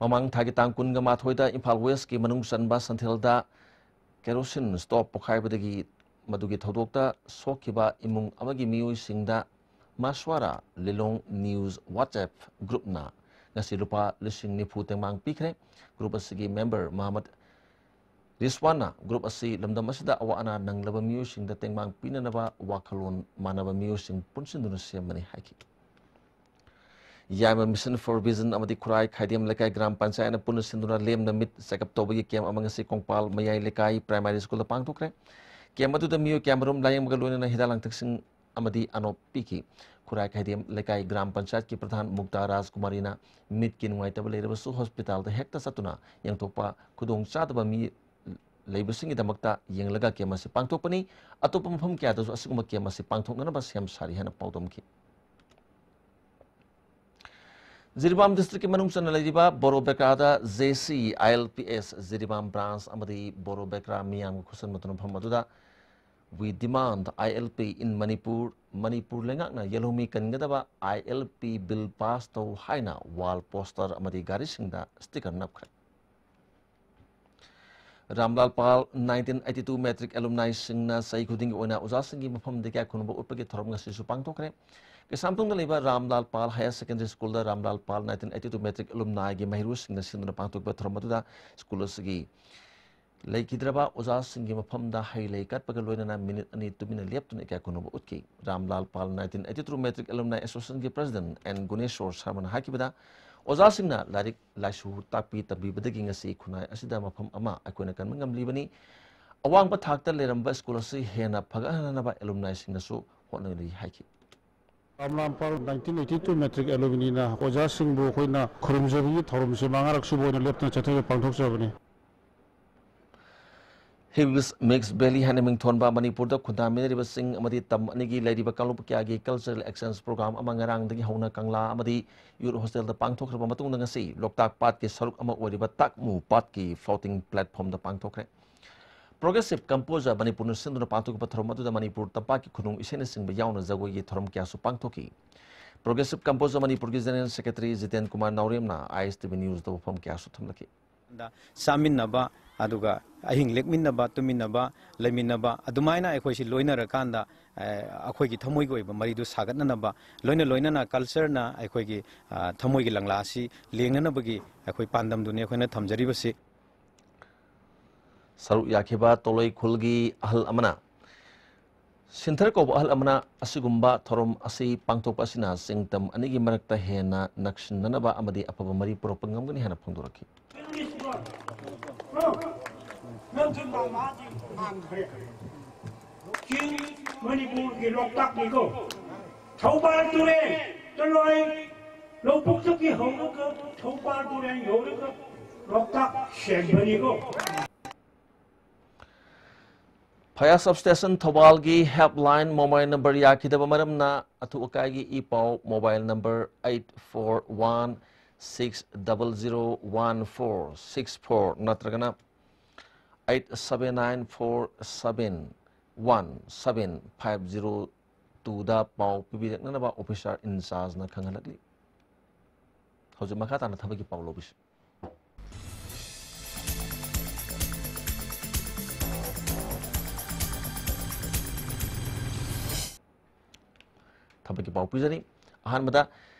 ꯃꯃꯥꯡ ꯊꯥꯒꯤ ꯇꯥꯡ ꯀꯨꯟꯒ ꯃꯥꯊꯣꯏꯗ ꯏꯝꯐꯥꯜ West ꯀꯤ ꯃꯅꯨꯡ ꯆꯟꯕ ꯁꯟꯊꯦꯜꯗ kerosene stove ꯄꯣꯈꯥꯏꯕꯗꯒꯤ ꯃꯗꯨꯒꯤ ꯊꯧꯗꯣꯛꯇ ꯁꯣꯛꯈꯤꯕ ꯏꯃꯨꯡ ꯑꯃꯒꯤ ꯃꯤꯑꯣꯏꯁꯤꯡꯗ ꯃꯁ꯭ꯋꯥꯔꯥ ꯂꯤꯂꯣꯡ news WhatsApp group ꯅ ꯉꯁꯤ ꯂꯨꯄꯥ ꯂꯤꯁꯤꯡ ꯅꯤꯐꯨ ꯇꯦꯡꯕꯥꯡ ꯄꯤꯈ꯭ꯔꯦ꯫ Group ꯑꯁꯤꯒꯤ member ꯃꯍꯃꯗ ꯔꯤꯁꯋꯥꯟꯅ group ꯑꯁꯤ ꯂꯝꯗꯝ ꯑꯁꯤꯗ ꯑꯋꯥ ꯑꯅꯥ ꯅꯪꯂꯕ ꯃꯤꯑꯣꯏꯁꯤꯡꯗ ꯇꯦꯡꯕꯥꯡ ꯄꯤꯅꯅꯕ ꯋꯥꯈꯜꯂꯣꯟ ꯃꯥꯟꯅꯕ ꯃꯤꯑꯣꯏꯁꯤꯡ ꯄꯨꯟꯁꯤꯟꯗꯨꯅ ꯁꯦꯝꯕꯅꯤ ꯍꯥꯏꯈꯤ꯫ ꯌꯥꯏꯃ Mission for Vision ꯑꯃꯗꯤ ꯈꯨꯔꯥꯏ ꯈꯥꯏꯗꯦꯝ ꯂꯩꯀꯥꯏ ꯒ꯭ꯔꯥꯝ ꯄꯟꯆꯥꯌꯠꯅ ꯄꯨꯟꯅ ꯁꯤꯟꯗꯨꯅ ꯂꯦꯝꯅ ꯃꯤꯠ check up ꯇꯧꯕꯒꯤ camp ꯑꯃ ꯉꯁꯤ ꯀꯣꯡꯄꯥꯜ ꯃꯌꯥꯏ ꯂꯩꯀꯥꯏ primary school ꯗ ꯄꯥꯡꯊꯣꯛꯈ꯭ꯔꯦ꯫ Camp ꯑꯗꯨꯗ ꯃꯤꯑꯣꯏ ꯀꯌꯥꯃꯔꯨꯝ ꯂꯥꯌꯦꯡꯕꯒ ꯂꯣꯏꯅꯅ ꯍꯤꯗꯥꯛ ꯂꯥꯡꯊꯛꯁꯤꯡ ꯑꯃꯗꯤ ꯑꯅꯣꯞ ꯄꯤꯈꯤ꯫ ꯈꯨꯔꯥꯏ ꯈꯥꯏꯗꯦꯝ ꯂꯩꯀꯥꯏ ꯒ꯭ꯔꯥꯝ ꯄꯟꯆꯥꯌꯠꯀꯤ ꯄ꯭ꯔꯙꯥꯟ ꯃꯨꯛꯇꯥ ꯔꯥꯖꯀꯨꯃꯥꯔꯤꯅ ꯃꯤꯠꯀꯤ ꯅꯨꯡꯉꯥꯏꯇꯕ ꯂꯩꯔꯕꯁꯨ hospital ꯗ ꯍꯦꯛꯇ ꯆꯠꯇꯨꯅ ꯌꯦꯡꯊꯣꯛꯄ ꯈꯨꯗꯣꯡꯆꯥꯗꯕ ꯃꯤ ꯂꯩꯕꯁꯤꯡꯒꯤꯗꯃꯛꯇ ꯌꯦꯡꯂꯒ camp ꯑꯁꯤ ꯄꯥꯡꯊꯣꯛꯄꯅꯤ꯫ ꯑꯇꯣꯞꯄ ꯃꯐꯝ ꯀꯌꯥꯗꯁꯨ ꯑꯁꯤꯒꯨꯝꯕ camp ꯑꯁꯤ ꯄꯥꯡꯊꯣꯛꯅꯅꯕ ꯁꯦꯝ ꯁꯥꯔꯤ ꯍꯥꯏꯅ ꯄꯥꯎꯗꯝꯈꯤ꯫ ꯖꯤꯔꯤꯕꯥꯝ district ꯀꯤ ꯃꯅꯨꯡ ꯆꯟꯅ ꯂꯩꯔꯤꯕ ꯕꯣꯔꯣꯕꯦꯀ꯭ꯔꯥꯗ J C I L P S Jiribam branch ꯑꯃꯗꯤ ꯕꯣꯔꯣꯕꯦꯀ꯭ꯔꯥ ꯃꯤꯌꯥꯝꯒꯤ ꯈꯨꯠꯁꯟ ꯃꯊꯨꯟ ꯃꯐꯝ ꯑꯗꯨꯗ "We demand I L P in Manipur, Manipur ꯂꯩꯉꯥꯛꯅ ꯌꯦꯜꯍꯧꯃꯤ ꯀꯟꯒꯗꯕ I L P bill pass ꯇꯧ" ꯍꯥꯏꯅ wall poster ꯑꯃꯗꯤ ꯒꯥꯔꯤꯁꯤꯡꯗ sticker ꯅꯞꯈ꯭ꯔꯦ꯫ ꯔꯥꯝꯂꯥꯜ ꯄꯥꯜ nineteen eighty two matric alumni ꯁꯤꯡꯅ ꯆꯍꯤ ꯈꯨꯗꯤꯡꯒꯤ ꯑꯣꯏꯅ ꯑꯣꯖꯥꯁꯤꯡꯒꯤ ꯃꯐꯝꯗ ꯏꯀꯥꯏ ꯈꯨꯝꯅꯕ ꯎꯠꯄꯒꯤ ꯊꯧꯔꯝ ꯉꯁꯤꯁꯨ ꯄꯥꯡꯊꯣꯛꯈ꯭ꯔꯦ꯫ ꯀꯩꯁꯥꯝꯊꯣꯡꯗ ꯂꯩꯕ ꯔꯥꯝꯂꯥꯜ ꯄꯥꯜ ꯍꯥꯌꯔ ꯁꯦꯀꯦꯟꯗꯔꯤ ꯁ꯭ꯀꯨꯜꯗ ꯔꯥꯝꯂꯥꯜ Pal nineteen eighty two matric ꯑꯦꯂꯨꯝꯅꯥꯏꯒꯤ ꯃꯍꯩꯔꯣꯏꯁꯤꯡꯅ ꯁꯤꯟꯗꯨꯅ ꯄꯥꯡꯊꯣꯛꯄ ꯊꯧꯔꯝ ꯑꯗꯨꯗ ꯁ꯭ꯀꯨꯜ ꯑꯁꯤꯒꯤ ꯂꯩꯈꯤꯗ꯭ꯔꯕ ꯑꯣꯖꯥꯁꯤꯡꯒꯤ ꯃꯐꯝꯗ ꯍꯩ ꯂꯩ ꯀꯠꯄꯒ ꯂꯣꯏꯅꯅ ꯃꯤꯅꯤꯠ ꯑꯅꯤ ꯇꯨꯃꯤꯟꯅ ꯂꯦꯞꯇꯨꯅ ꯏꯀꯥꯏ ꯈꯨꯝꯅꯕ ꯎꯠꯈꯤ꯫ Ramlal Pal nineteen eighty two matric alumni ꯑꯦꯁꯣꯁꯤꯌꯦꯁꯟꯒꯤ ꯄ꯭ꯔꯁꯤꯗꯦꯟꯠ ꯑꯦꯟ ꯒꯨꯅꯦꯁꯣꯔ ꯁꯔꯃꯅ ꯍꯥꯏꯈꯤꯕꯗ, ꯑꯣꯖꯥꯁꯤꯡꯅ ꯂꯥꯏꯔꯤꯛ ꯂꯥꯏꯁꯨ ꯇꯥꯛꯄꯤ ꯇꯝꯕꯤꯕꯗꯒꯤ ꯉꯁꯤ ꯈꯨꯟꯅꯥꯏ ꯑꯁꯤꯗ ꯃꯐꯝ ꯑꯃ ꯑꯩꯈꯣꯏꯅ ꯀꯟꯕ ꯉꯝꯂꯤꯕꯅꯤ꯫ ꯑꯋꯥꯡꯕ ꯊꯥꯛꯇ ꯂꯩꯔꯝꯕ ꯁ꯭ꯀꯨꯜ ꯑꯁꯤ ꯍꯦꯟꯅ ꯐꯒꯠꯍꯟꯅꯕ ꯑꯦꯂꯨꯝꯅꯥꯏꯁꯤꯡꯅꯁꯨ ꯍꯣꯠꯅꯔꯤ ꯍꯥꯏꯈꯤ꯫ ꯔꯥꯝꯂꯥꯝꯄꯥꯜ ꯅꯥꯏꯟꯇꯤꯟ ꯑꯩꯠꯇꯤ ꯇꯨ ꯃꯦꯇ꯭ꯔꯤꯛ ꯑꯦꯂꯨꯃꯤꯅꯤꯅ ꯑꯣꯖꯥꯁꯤꯡꯕꯨ ꯑꯩꯈꯣꯏꯅ ꯈꯨꯔꯨꯝꯖꯕꯒꯤ ꯊꯧꯔꯝꯁꯤ ꯃꯉꯥꯔꯛ ꯁꯨꯕ ꯑꯣꯏꯅ ꯂꯦꯞꯇꯅ ꯆꯠꯊꯕ ꯄꯥꯡꯊꯣꯛꯆꯕꯅꯤ꯫ ꯍꯤꯜꯁ ꯃꯤꯛꯁ ꯚꯦꯂꯤ ꯍꯥꯏꯅ ꯃꯤꯡꯊꯣꯟꯕ ꯃꯅꯤꯄꯨꯔꯗ ꯈꯨꯟꯗꯥꯃꯤꯟꯅꯔꯤꯕꯁꯤꯡ ꯑꯃꯗꯤ ꯇꯝ ꯑꯅꯤꯒꯤ ꯂꯩꯔꯤꯕ ꯀꯥꯡꯂꯨꯞ ꯀꯌꯥꯒꯤ ꯀꯜꯆꯔꯦꯜ ꯑꯦꯛꯁꯆꯦꯟꯖ ꯄ꯭ꯔꯣꯒ꯭ꯔꯥꯝ ꯑꯃ ꯉꯔꯥꯡꯗꯒꯤ ꯍꯧꯅ ꯀꯪꯂꯥ ꯑꯃꯗꯤ ꯌꯨꯠ ꯍꯣꯁꯇꯦꯜꯗ ꯄꯥꯡꯊꯣꯛꯈ꯭ꯔꯕ ꯃꯇꯨꯡꯗ ꯉꯁꯤ ꯂꯣꯛꯇꯥꯛ ꯄꯥꯠꯀꯤ ꯁꯔꯨꯛ ꯑꯃ ꯑꯣꯏꯔꯤꯕ ꯇꯥꯛꯃꯨ ꯄꯥꯠꯀꯤ ꯐ꯭ꯂꯣꯇꯤꯡ ꯄ꯭ꯂꯦꯠꯐꯣꯝꯗ ꯄꯥꯡꯊꯣꯛꯈ꯭ꯔꯦ꯫ ꯄ꯭ꯔꯣꯒ꯭ꯔꯦꯁꯤꯞ ꯀꯝꯄꯣꯖꯔ ꯃꯅꯤꯄꯨꯔꯅ ꯁꯤꯟꯗꯨꯅ ꯄꯥꯡꯊꯣꯛꯈꯤꯕ ꯊꯧꯔꯝ ꯑꯗꯨꯗ ꯃꯅꯤꯄꯨꯔ ꯇꯝꯄꯥꯛꯀꯤ ꯈꯨꯅꯨꯡ ꯏꯁꯩꯅꯆꯤꯡꯕ ꯌꯥꯎꯅ ꯖꯒꯣꯏꯒꯤ ꯊꯧꯔꯝ ꯀꯌꯥꯁꯨ ꯄꯥꯡꯊꯣꯛꯈꯤ꯫ ꯄ꯭ꯔꯣꯒ꯭ꯔꯦꯁꯤꯞ ꯀꯝꯄꯣꯖꯔ ꯃꯅꯤꯄꯨꯔꯒꯤ ꯖꯦꯅꯔꯦꯜ ꯁꯦꯀ꯭ꯔꯦꯇꯔꯤ ꯖꯤꯇꯦꯟ ꯀꯨꯃꯥꯔ ꯅꯥꯎꯔꯦꯝꯅ ꯑꯥꯏ ꯑꯦꯁ ꯇꯤ ꯚꯤ ꯅ꯭ꯌꯨꯁꯇ ꯋꯥꯐꯝ ꯀꯌꯥꯁꯨ ꯊꯝꯂꯛꯈꯤ꯫ ꯆꯥꯃꯤꯟꯅꯕ, ꯑꯗꯨꯒ ꯑꯍꯤꯡ ꯂꯦꯛꯃꯤꯟꯅꯕ, ꯇꯨꯝꯃꯤꯟꯅꯕ, ꯂꯩꯃꯤꯟꯅꯕ, ꯑꯗꯨꯃꯥꯏꯅ ꯑꯩꯈꯣꯏꯁꯤ ꯂꯣꯏꯅꯔꯀꯥꯟꯗ, ꯑ, ꯑꯩꯈꯣꯏꯒꯤ ꯊꯃꯣꯏꯒꯤ ꯑꯣꯏꯕ ꯃꯔꯤꯗꯨ ꯁꯥꯒꯠꯅꯅꯕ, ꯂꯣꯏꯅ ꯂꯣꯏꯅꯅ ꯀꯜꯆꯔꯅ ꯑꯩꯈꯣꯏꯒꯤ, ꯑ, ꯊꯃꯣꯏꯒꯤ ꯂꯪꯂꯥ ꯑꯁꯤ ꯂꯦꯡꯅꯅꯕꯒꯤ ꯑꯩꯈꯣꯏ ꯄꯥꯟꯗꯝꯗꯨꯅꯤ ꯑꯩꯈꯣꯏꯅ ꯊꯝꯖꯔꯤꯕꯁꯤ꯫ ꯁꯔꯨꯛ ꯌꯥꯈꯤꯕ ꯇꯣꯂꯣꯏ ꯈꯨꯜꯒꯤ ꯑꯍꯜ ꯑꯃꯅ, ꯁꯤꯟꯊꯔ ꯀꯧꯕ ꯑꯍꯜ ꯑꯃꯅ ꯑꯁꯤꯒꯨꯝꯕ ꯊꯧꯔꯝ ꯑꯁꯤ ꯄꯥꯡꯊꯣꯛꯄ ꯑꯁꯤꯅ ꯆꯤꯡ ꯇꯝ ꯑꯅꯤꯒꯤ ꯃꯔꯛꯇ ꯍꯦꯟꯅ ꯅꯛꯁꯤꯟꯅꯅꯕ ꯑꯃꯗꯤ ꯑꯐꯕ ꯃꯔꯤ ꯄꯨꯔꯛꯄ ꯉꯝꯒꯅꯤ ꯍꯥꯏꯅ ꯐꯣꯡꯗꯣꯔꯛꯈꯤ꯫ ꯆꯤꯡ ꯃꯅꯤꯄꯨꯔꯒꯤ ꯂꯣꯛꯇꯥꯛꯅꯤꯀꯣ꯫ ꯊꯧꯕꯥꯜ ꯇꯨꯔꯦꯜ, ꯇꯨꯂꯣꯏ ꯂꯧꯕꯨꯛꯇꯒꯤ ꯍꯧꯔꯒ ꯊꯧꯕꯥꯜ ꯇꯨꯔꯦꯜ ꯌꯧꯔꯒ ꯂꯣꯛꯇꯥꯛ ꯁꯦꯝꯕꯅꯤꯀꯣ꯫ ꯐꯌꯥ ꯁꯕꯁ꯭ꯇꯦꯁꯟ ꯊꯧꯕꯥꯜꯒꯤ ꯍꯦꯜꯞꯂꯥꯏꯟ ꯃꯣꯕꯥꯏꯜ ꯅꯝꯕꯔ ꯌꯥꯈꯤꯗꯕ ꯃꯔꯝꯅ ꯑꯊꯨ ꯑꯀꯥꯏꯒꯤ ꯏ ꯄꯥꯎ mobile number eight four one six double zero one four six four ꯅꯠꯇ꯭ꯔꯒꯅ eight seven nine four seven one seven five zero two ꯗ ꯄꯥꯎ ꯄꯤꯕꯤꯔꯛꯅꯅꯕ ꯑꯣꯐꯤꯁꯥꯔ ꯏꯟꯆꯥꯔꯖꯅ ꯈꯪꯍꯜꯂꯛꯂꯤ꯫ ꯍꯧꯖꯤꯛ ꯃꯈꯥ ꯇꯥꯅ ꯊꯕꯛꯀꯤ ꯄꯥꯎ ꯂꯧꯕꯤꯁꯤ꯫ ꯊꯕꯛꯀꯤ ꯄꯥꯎ ꯄꯤꯖꯔꯤ꯫ ꯑꯍꯥꯟꯕꯗ,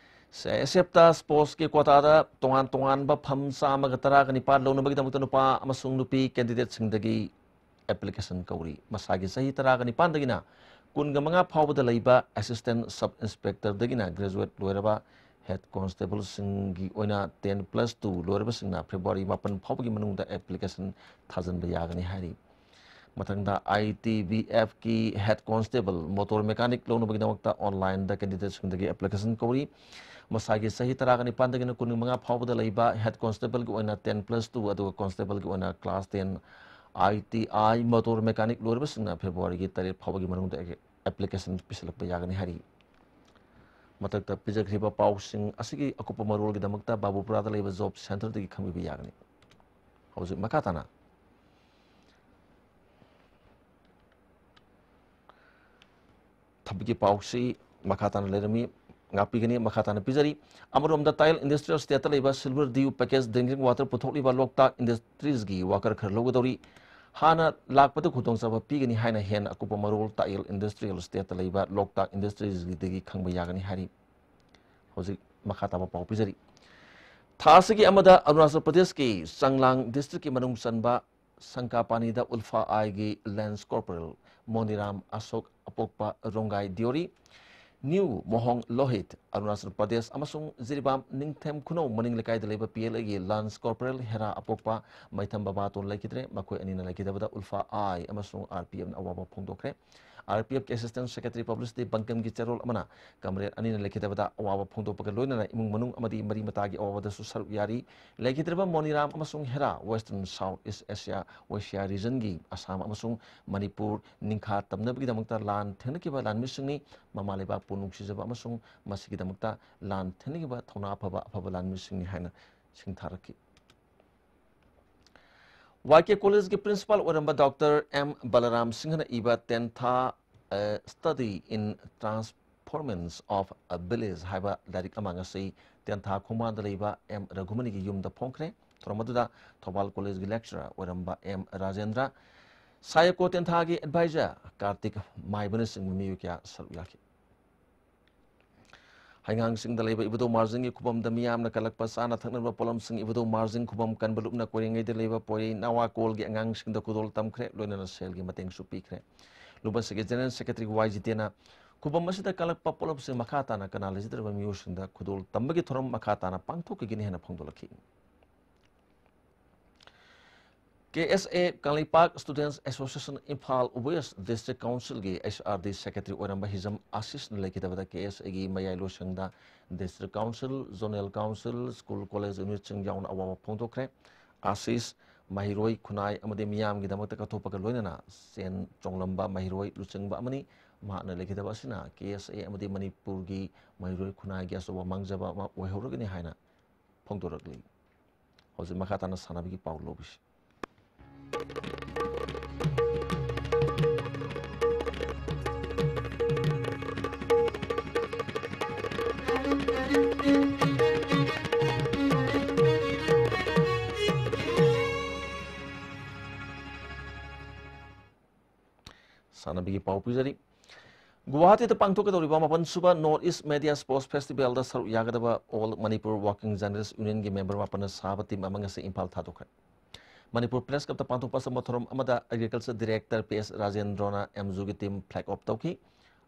ꯁꯤ ꯑꯥꯏ ꯑꯦꯁ ꯑꯦꯐꯇ ꯁ꯭ꯄꯣꯔꯠꯁꯀꯤ ꯀ꯭ꯋꯥꯇꯥꯗ ꯇꯣꯉꯥꯟ ꯇꯣꯉꯥꯟꯕ ꯐꯝ ꯆꯥꯝꯃꯒ ꯇꯔꯥꯒ ꯅꯤꯄꯥꯟ ꯂꯧꯅꯕꯒꯤꯗꯃꯛꯇ ꯅꯨꯄꯥ ꯑꯃꯁꯨꯡ ꯅꯨꯄꯤ ꯀꯦꯟꯗꯤꯗꯦꯠꯁꯤꯡꯗꯒꯤ ꯑꯦꯄ꯭ꯂꯤꯀꯦꯁꯟ ꯀꯧꯔꯤ꯫ ꯃꯁꯥꯒꯤ ꯆꯍꯤ ꯇꯔꯥꯒ ꯅꯤꯄꯥꯟꯗꯒꯤꯅ ꯀꯨꯟꯒ ꯃꯉꯥ ꯐꯥꯎꯕꯗ ꯂꯩꯕ ꯑꯦꯁꯤꯁꯇꯦꯟ ꯁꯕ ꯏꯟꯁꯄꯦꯛꯇꯔꯗꯒꯤꯅ ꯒ꯭ꯔꯦꯖꯨꯋꯦꯠ ꯂꯣꯏꯔꯕ ꯍꯦꯗ ꯀꯣꯟꯁꯇꯦꯕꯜꯁꯤꯡꯒꯤ ꯑꯣꯏꯅ ꯇꯦꯟ ꯄ꯭ꯂꯁ ꯇꯨ ꯂꯣꯏꯔꯕꯁꯤꯡꯅ ꯐꯦꯕ꯭ꯔꯨꯋꯥꯔꯤ ꯃꯥꯄꯟ ꯐꯥꯎꯕꯒꯤ ꯃꯅꯨꯡꯗ ꯑꯦꯄ꯭ꯂꯤꯀꯦꯁꯟ ꯊꯥꯖꯤꯟꯕ ꯌꯥꯒꯅꯤ ꯍꯥꯏꯔꯤ꯫ ꯃꯊꯪꯗ, ꯑꯥꯏ ꯇꯤ ꯕꯤ ꯑꯦꯐꯀꯤ ꯍꯦꯗ ꯀꯣꯟꯁꯇꯦꯕꯜ, ꯃꯣꯇꯣꯔ ꯃꯦꯀꯥꯅꯤꯛ ꯂꯧꯅꯕꯒꯤꯗꯃꯛꯇ ꯑꯣꯟꯂꯥꯏꯟꯗ ꯀꯦꯟꯗꯤꯗꯦꯠꯁꯤꯡꯗꯒꯤ ꯑꯦꯄ꯭ꯂꯤꯀꯦꯁꯟ ꯀꯧꯔꯤ꯫ ꯃꯁꯥꯒꯤ ꯆꯍꯤ ꯇꯔꯥꯒ ꯅꯤꯄꯥꯟꯗꯒꯤꯅ ꯀꯨꯟꯃꯉꯥ ꯐꯥꯎꯕꯗ ꯂꯩꯕ ꯍꯦꯗ ꯀꯣꯟꯁꯇꯦꯕꯜꯒꯤ ꯑꯣꯏꯅ ꯇꯦꯟ ꯄ꯭ꯂꯁ ꯇꯨ, ꯑꯗꯨꯒ ꯀꯣꯟꯁꯇꯦꯕꯜꯒꯤ ꯑꯣꯏꯅ ꯀ꯭ꯂꯥꯁ ꯇꯦꯟ, ꯑꯥꯏ ꯇꯤ ꯑꯥꯏ, ꯃꯣꯇꯣꯔ ꯃꯦꯀꯥꯅꯤꯛ ꯂꯣꯏꯔꯕꯁꯤꯡꯅ ꯐꯦꯕ꯭ꯔꯨꯋꯥꯔꯤꯒꯤ ꯇꯔꯦꯠ ꯐꯥꯎꯕꯒꯤ ꯃꯅꯨꯡꯗ ꯑꯦ-, ꯑꯦꯄ꯭ꯂꯤꯀꯦꯁꯟ ꯄꯤꯁꯤꯜꯂꯛꯄ ꯌꯥꯒꯅꯤ ꯍꯥꯏꯔꯤ꯫ ꯃꯊꯛꯇ ꯄꯤꯖꯈ꯭ꯔꯤꯕ ꯄꯥꯎꯁꯤꯡ ꯑꯁꯤꯒꯤ ꯑꯀꯨꯞꯄ ꯃꯔꯣꯜꯒꯤꯗꯃꯛꯇ ꯕꯥꯕꯨꯄꯨꯔꯥꯗ ꯂꯩꯕ ꯖꯣꯕ ꯁꯦꯟꯇꯔꯗꯒꯤ ꯈꯪꯕꯤꯕ ꯌꯥꯒꯅꯤ꯫ ꯍꯧꯖꯤꯛ ꯃꯈꯥ ꯇꯥꯅ ꯊꯕꯛꯀꯤ ꯄꯥꯎꯁꯤ ꯃꯈꯥ ꯇꯥꯅ ꯂꯩꯔꯝꯃꯤ, ꯉꯥꯛꯄꯤꯒꯅꯤ꯫ ꯃꯈꯥ ꯇꯥꯅ ꯄꯤꯖꯔꯤ꯫ ꯑꯃꯔꯣꯝꯗ, ꯇꯥꯏꯜ ꯏꯟꯗꯁꯇ꯭ꯔꯤꯌꯦꯜ ꯏꯁꯇꯦꯠꯇ ꯂꯩꯕ silver dew package drinking water ꯄꯨꯊꯣꯛꯂꯤꯕ ꯂꯣꯛꯇꯥꯛ ꯏꯟꯗꯁꯇ꯭ꯔꯤꯖꯒꯤ ꯋꯥꯀꯔ ꯈꯔ ꯂꯧꯒꯗꯧꯔꯤ꯫ ꯍꯥꯟꯅ ꯂꯥꯛꯄꯗ ꯈꯨꯗꯣꯡꯆꯥꯕ ꯄꯤꯒꯅꯤ ꯍꯥꯏꯅ ꯍꯦꯟꯅ ꯑꯀꯨꯞꯄ ꯃꯔꯣꯜ ꯇꯥꯏꯜ ꯏꯟꯗꯁꯇ꯭ꯔꯤꯌꯦꯜ ꯏꯁꯇꯦꯠꯇ ꯂꯩꯕ ꯂꯣꯛꯇꯥꯛ ꯏꯟꯗꯁꯇ꯭ꯔꯤꯖꯀꯤꯗꯒꯤ ꯈꯪꯕ ꯌꯥꯒꯅꯤ ꯍꯥꯏꯔꯤ꯫ ꯍꯧꯖꯤꯛ ꯃꯈꯥ ꯇꯥꯕ ꯄꯥꯎ ꯄꯤꯖꯔꯤ꯫ ꯊꯥ ꯑꯁꯤꯒꯤ ꯑꯃꯗ ꯑꯔꯨꯅꯥꯆꯜ ꯄ꯭ꯔꯗꯦꯁꯀꯤ ꯆꯪꯂꯥꯡ ꯗꯤꯁꯇ꯭ꯔꯤꯛꯀꯤ ꯃꯅꯨꯡ ꯆꯟꯕ ꯁꯪꯀꯥꯄꯥꯅꯤꯗ ꯎꯜꯐꯥ ꯑꯥꯏꯒꯤ ꯂꯦꯟꯁ ꯀꯣꯔꯄꯣꯔꯦꯜ ꯃꯣꯅꯤꯔꯥꯝ ꯑꯁꯣꯛ ꯑꯄꯣꯛꯄ ꯔꯣꯡꯒꯥꯏ ꯗꯤꯑꯣꯔꯤ, ꯅ꯭ꯌꯨ ꯃꯣꯍꯣꯡ ꯂꯣꯍꯤꯠ, ꯑꯔꯨꯅꯥꯆꯜ ꯄ꯭ꯔꯗꯦꯁ, ꯑꯃꯁꯨꯡ ꯖꯤꯔꯤꯕꯥꯝ ꯅꯤꯡꯊꯦꯝ ꯈꯨꯅꯧ ꯃꯅꯤꯡ ꯂꯩꯀꯥꯏꯗ ꯂꯩꯕ ꯄꯤ ꯑꯦꯜ ꯑꯦꯒꯤ ꯂꯦꯟꯁ ꯀꯣꯔꯄꯣꯔꯦꯜ ꯍꯦꯔꯥ ꯑꯄꯣꯛꯄ ꯃꯩꯊꯝ ꯕꯕꯥꯇꯣꯟ ꯂꯩꯈꯤꯗ꯭ꯔꯦ꯫ ꯃꯈꯣꯏ ꯑꯅꯤꯅ ꯂꯩꯈꯤꯗꯕꯗ ꯎꯜꯐꯥ ꯑꯥꯏ ꯑꯃꯁꯨꯡ ꯑꯥꯔ ꯄꯤ ꯑꯦꯐꯅ ꯑꯋꯥꯕ ꯐꯣꯡꯗꯣꯛꯈ꯭ꯔꯦ꯫ ꯑꯥꯔ ꯄꯤ ꯑꯦꯐꯀꯤ ꯑꯦꯁꯤꯁꯇꯦꯟ ꯁꯦꯀ꯭ꯔꯦꯇꯔꯤ ꯄꯕ꯭ꯂꯤꯁꯤꯇꯤ ꯕꯪꯀꯝꯒꯤ ꯆꯦꯔꯣꯜ ꯑꯃꯅ ꯀꯝꯔꯦꯗ ꯑꯅꯤꯅ ꯂꯩꯈꯤꯗꯕꯗ ꯑꯋꯥꯕ ꯐꯣꯡꯗꯣꯛꯄꯒ ꯂꯣꯏꯅꯅ ꯏꯃꯨꯡ ꯃꯅꯨꯡ ꯑꯃꯗꯤ ꯃꯔꯤ ꯃꯇꯥꯒꯤ ꯑꯋꯥꯕꯗꯁꯨ ꯁꯔꯨꯛ ꯌꯥꯔꯤ꯫ ꯂꯩꯈꯤꯗ꯭ꯔꯕ ꯃꯣꯅꯤꯔꯥꯝ ꯑꯃꯁꯨꯡ ꯍꯦꯔꯥ ꯋꯦꯁꯇꯔꯟ ꯁꯥꯎꯠ ꯏꯁ ꯑꯦꯁꯤꯌꯥ, ꯑꯦꯁꯤꯌꯥ ꯔꯤꯖꯟꯒꯤ ꯑꯁꯥꯝ ꯑꯃꯁꯨꯡ ꯃꯅꯤꯄꯨꯔ ꯅꯤꯡꯈꯥ ꯇꯝꯅꯕꯒꯤꯗꯃꯛꯇ ꯂꯥꯟ ꯊꯦꯡꯅꯈꯤꯕ ꯂꯥꯟꯃꯤꯁꯤꯡꯅꯤ꯫ ꯃꯃꯥ ꯂꯩꯕꯥꯛꯄꯨ ꯅꯨꯡꯁꯤꯖꯕ ꯑꯃꯁꯨꯡ ꯃꯁꯤꯒꯤꯗꯃꯛꯇ ꯂꯥꯟ ꯊꯦꯡꯅꯈꯤꯕ ꯊꯧꯅꯥ ꯐꯕ ꯑꯐꯕ ꯂꯥꯟꯃꯤꯁꯤꯡꯅꯤ ꯍꯥꯏꯅ ꯁꯤꯡꯊꯥꯔꯛꯈꯤ꯫ ꯋꯥꯏ ꯀꯦ ꯀꯣꯂꯦꯖꯀꯤ ꯄ꯭ꯔꯤꯟꯁꯤꯄꯥꯜ ꯑꯣꯏꯔꯝꯕ ꯗꯣꯛꯇꯔ ꯑꯦꯝ ꯕꯂꯔꯥꯝ ꯁꯤꯡꯍꯅ ꯏꯕ ꯇꯦꯟꯊꯥ, ꯑ, Study in Transformance of a Village ꯍꯥꯏꯕ ꯂꯥꯏꯔꯤꯛ ꯑꯃ ꯉꯁꯤ ꯇꯦꯟꯊꯥ ꯈꯣꯡꯕꯥꯟꯗ ꯂꯩꯕ ꯑꯦꯝ ꯔꯘꯨꯃꯅꯤꯒꯤ ꯌꯨꯝꯗ ꯐꯣꯡꯈ꯭ꯔꯦ꯫ ꯊꯧꯔꯝ ꯑꯗꯨꯗ ꯊꯧꯕꯥꯜ ꯀꯣꯂꯦꯖꯀꯤ ꯂꯦꯛꯆꯔꯔ ꯑꯣꯏꯔꯝꯕ ꯑꯦꯝ ꯔꯥꯖꯦꯟꯗ꯭ꯔ, ꯁꯥꯌꯀꯣ ꯇꯦꯟꯊꯥꯒꯤ ꯑꯦꯗꯚꯥꯏꯖꯔ ꯀꯥꯔꯇꯤꯛ ꯃꯥꯏꯕꯅꯆꯤꯡꯕ ꯃꯤꯑꯣꯏ ꯀꯌꯥ ꯁꯔꯨꯛ ꯌꯥꯈꯤ꯫ ꯍꯩꯉꯥꯡꯁꯤꯡꯗ ꯂꯩꯕ ꯏꯕꯨꯙꯧ ꯃꯥꯔꯖꯤꯡꯒꯤ ꯈꯨꯕꯝꯗ ꯃꯤꯌꯥꯝꯅ ꯀꯜꯂꯛꯄ ꯆꯥꯅ ꯊꯛꯅꯕ ꯄꯣꯠꯂꯝꯁꯤꯡ ꯏꯕꯨꯙꯧ ꯃꯥꯔꯖꯤꯡ ꯈꯨꯕꯝ ꯀꯟꯕ ꯂꯨꯞꯅ ꯀꯣꯏꯔꯤꯉꯩꯗ ꯂꯩꯕ ꯄꯣꯏꯔꯩ ꯅꯋꯥꯀꯣꯜꯒꯤ ꯑꯉꯥꯡꯁꯤꯡꯗ ꯈꯨꯗꯣꯜ ꯇꯝꯈ꯭ꯔꯦ, ꯂꯣꯏꯅꯅ ꯁꯦꯜꯒꯤ ꯃꯇꯦꯡꯁꯨ ꯄꯤꯈ꯭ꯔꯦ꯫ ꯂꯨꯕꯁꯤꯒꯤ General Secretary ꯋꯥꯏ ꯖꯤꯇꯦꯟꯅ ꯈꯨꯕꯝ ꯑꯁꯤꯗ ꯀꯜꯂꯛꯄ ꯄꯣꯠꯂꯝꯁꯤꯡ ꯃꯈꯥ ꯇꯥꯅ ꯀꯅꯥ ꯂꯩꯖꯗ꯭ꯔꯕ ꯃꯤꯑꯣꯏꯁꯤꯡꯗ ꯈꯨꯗꯣꯜ ꯇꯝꯕꯒꯤ ꯊꯧꯔꯝ ꯃꯈꯥ ꯇꯥꯅ ꯄꯥꯡꯊꯣꯛꯈꯤꯒꯅꯤ ꯍꯥꯏꯅ ꯐꯣꯡꯗꯣꯛꯂꯛꯈꯤ꯫ K S A, Kangleipak Students Association, Imphal West District Councilꯒꯤ ꯑꯩꯆ ꯑꯥꯔ ꯗꯤ Secretary ꯑꯣꯏꯔꯝꯕ ꯍꯤꯖꯝ ꯑꯥꯁꯤꯁꯅ ꯂꯩꯈꯤꯗꯕꯗ ꯀꯦ ꯑꯦꯁ ꯑꯦꯒꯤ ꯃꯌꯥꯏ ꯂꯣꯏꯁꯪꯗ District Council, Zonal Council, School College Unitꯁꯤꯡ ꯌꯥꯎꯅ ꯑꯋꯥꯕ ꯐꯣꯡꯗꯣꯛꯈ꯭ꯔꯦ꯫ ꯑꯥꯁꯤꯁ ꯃꯍꯩꯔꯣꯏ, ꯈꯨꯟꯅꯥꯏ ꯑꯃꯗꯤ ꯃꯤꯌꯥꯝꯒꯤꯗꯃꯛꯇ ꯀꯠꯊꯣꯛꯄꯒ ꯂꯣꯏꯅꯅ ꯁꯦꯟ ꯆꯣꯡꯂꯝꯕ ꯃꯍꯩꯔꯣꯏ ꯂꯨꯆꯤꯡꯕ ꯑꯃꯅꯤ꯫ ꯃꯍꯥꯛꯅ ꯂꯩꯈꯤꯗꯕ ꯑꯁꯤꯅ ꯀꯦ ꯑꯦꯁ ꯑꯦ ꯑꯃꯗꯤ ꯃꯅꯤꯄꯨꯔꯒꯤ ꯃꯍꯩꯔꯣꯏ ꯈꯨꯟꯅꯥꯏꯒꯤ ꯑꯆꯧꯕ ꯃꯥꯡꯖꯕ ꯑꯃ ꯑꯣꯏꯍꯧꯔꯒꯅꯤ ꯍꯥꯏꯅ ꯐꯣꯡꯗꯣꯔꯛꯂꯤ꯫ ꯍꯧꯖꯤꯛ ꯃꯈꯥ ꯇꯥꯅ ꯁꯥꯟꯅꯕꯒꯤ ꯄꯥꯎ ꯂꯧꯕꯤꯁꯤ꯫ ꯁꯥꯟꯅꯕꯒꯤ ꯄꯥꯎ ꯄꯤꯖꯔꯤ꯫ ꯒꯨꯋꯥꯍꯥꯇꯤꯗ ꯄꯥꯡꯊꯣꯛꯀꯗꯧꯔꯤꯕ ꯃꯥꯄꯟ ꯁꯨꯕ North East Media Sports Festivalꯗ ꯁꯔꯨꯛ ꯌꯥꯒꯗꯕ All Manipur Working Journalist Unionꯒꯤ member ꯃꯥꯄꯟꯅ ꯁꯥꯕ team ꯑꯃ ꯉꯁꯤ ꯏꯝꯐꯥꯜ ꯊꯥꯗꯣꯛꯈ꯭ꯔꯦ꯫ ꯃꯅꯤꯄꯨꯔ Press Clubꯇ ꯄꯥꯡꯊꯣꯛꯄ ꯑꯆꯧꯕ ꯊꯧꯔꯝ ꯑꯃꯗ Agriculture Director P S ꯔꯥꯖꯦꯟꯗ꯭ꯔꯣꯅ ꯑꯦꯝꯖꯨꯒꯤ team flag off ꯇꯧꯈꯤ꯫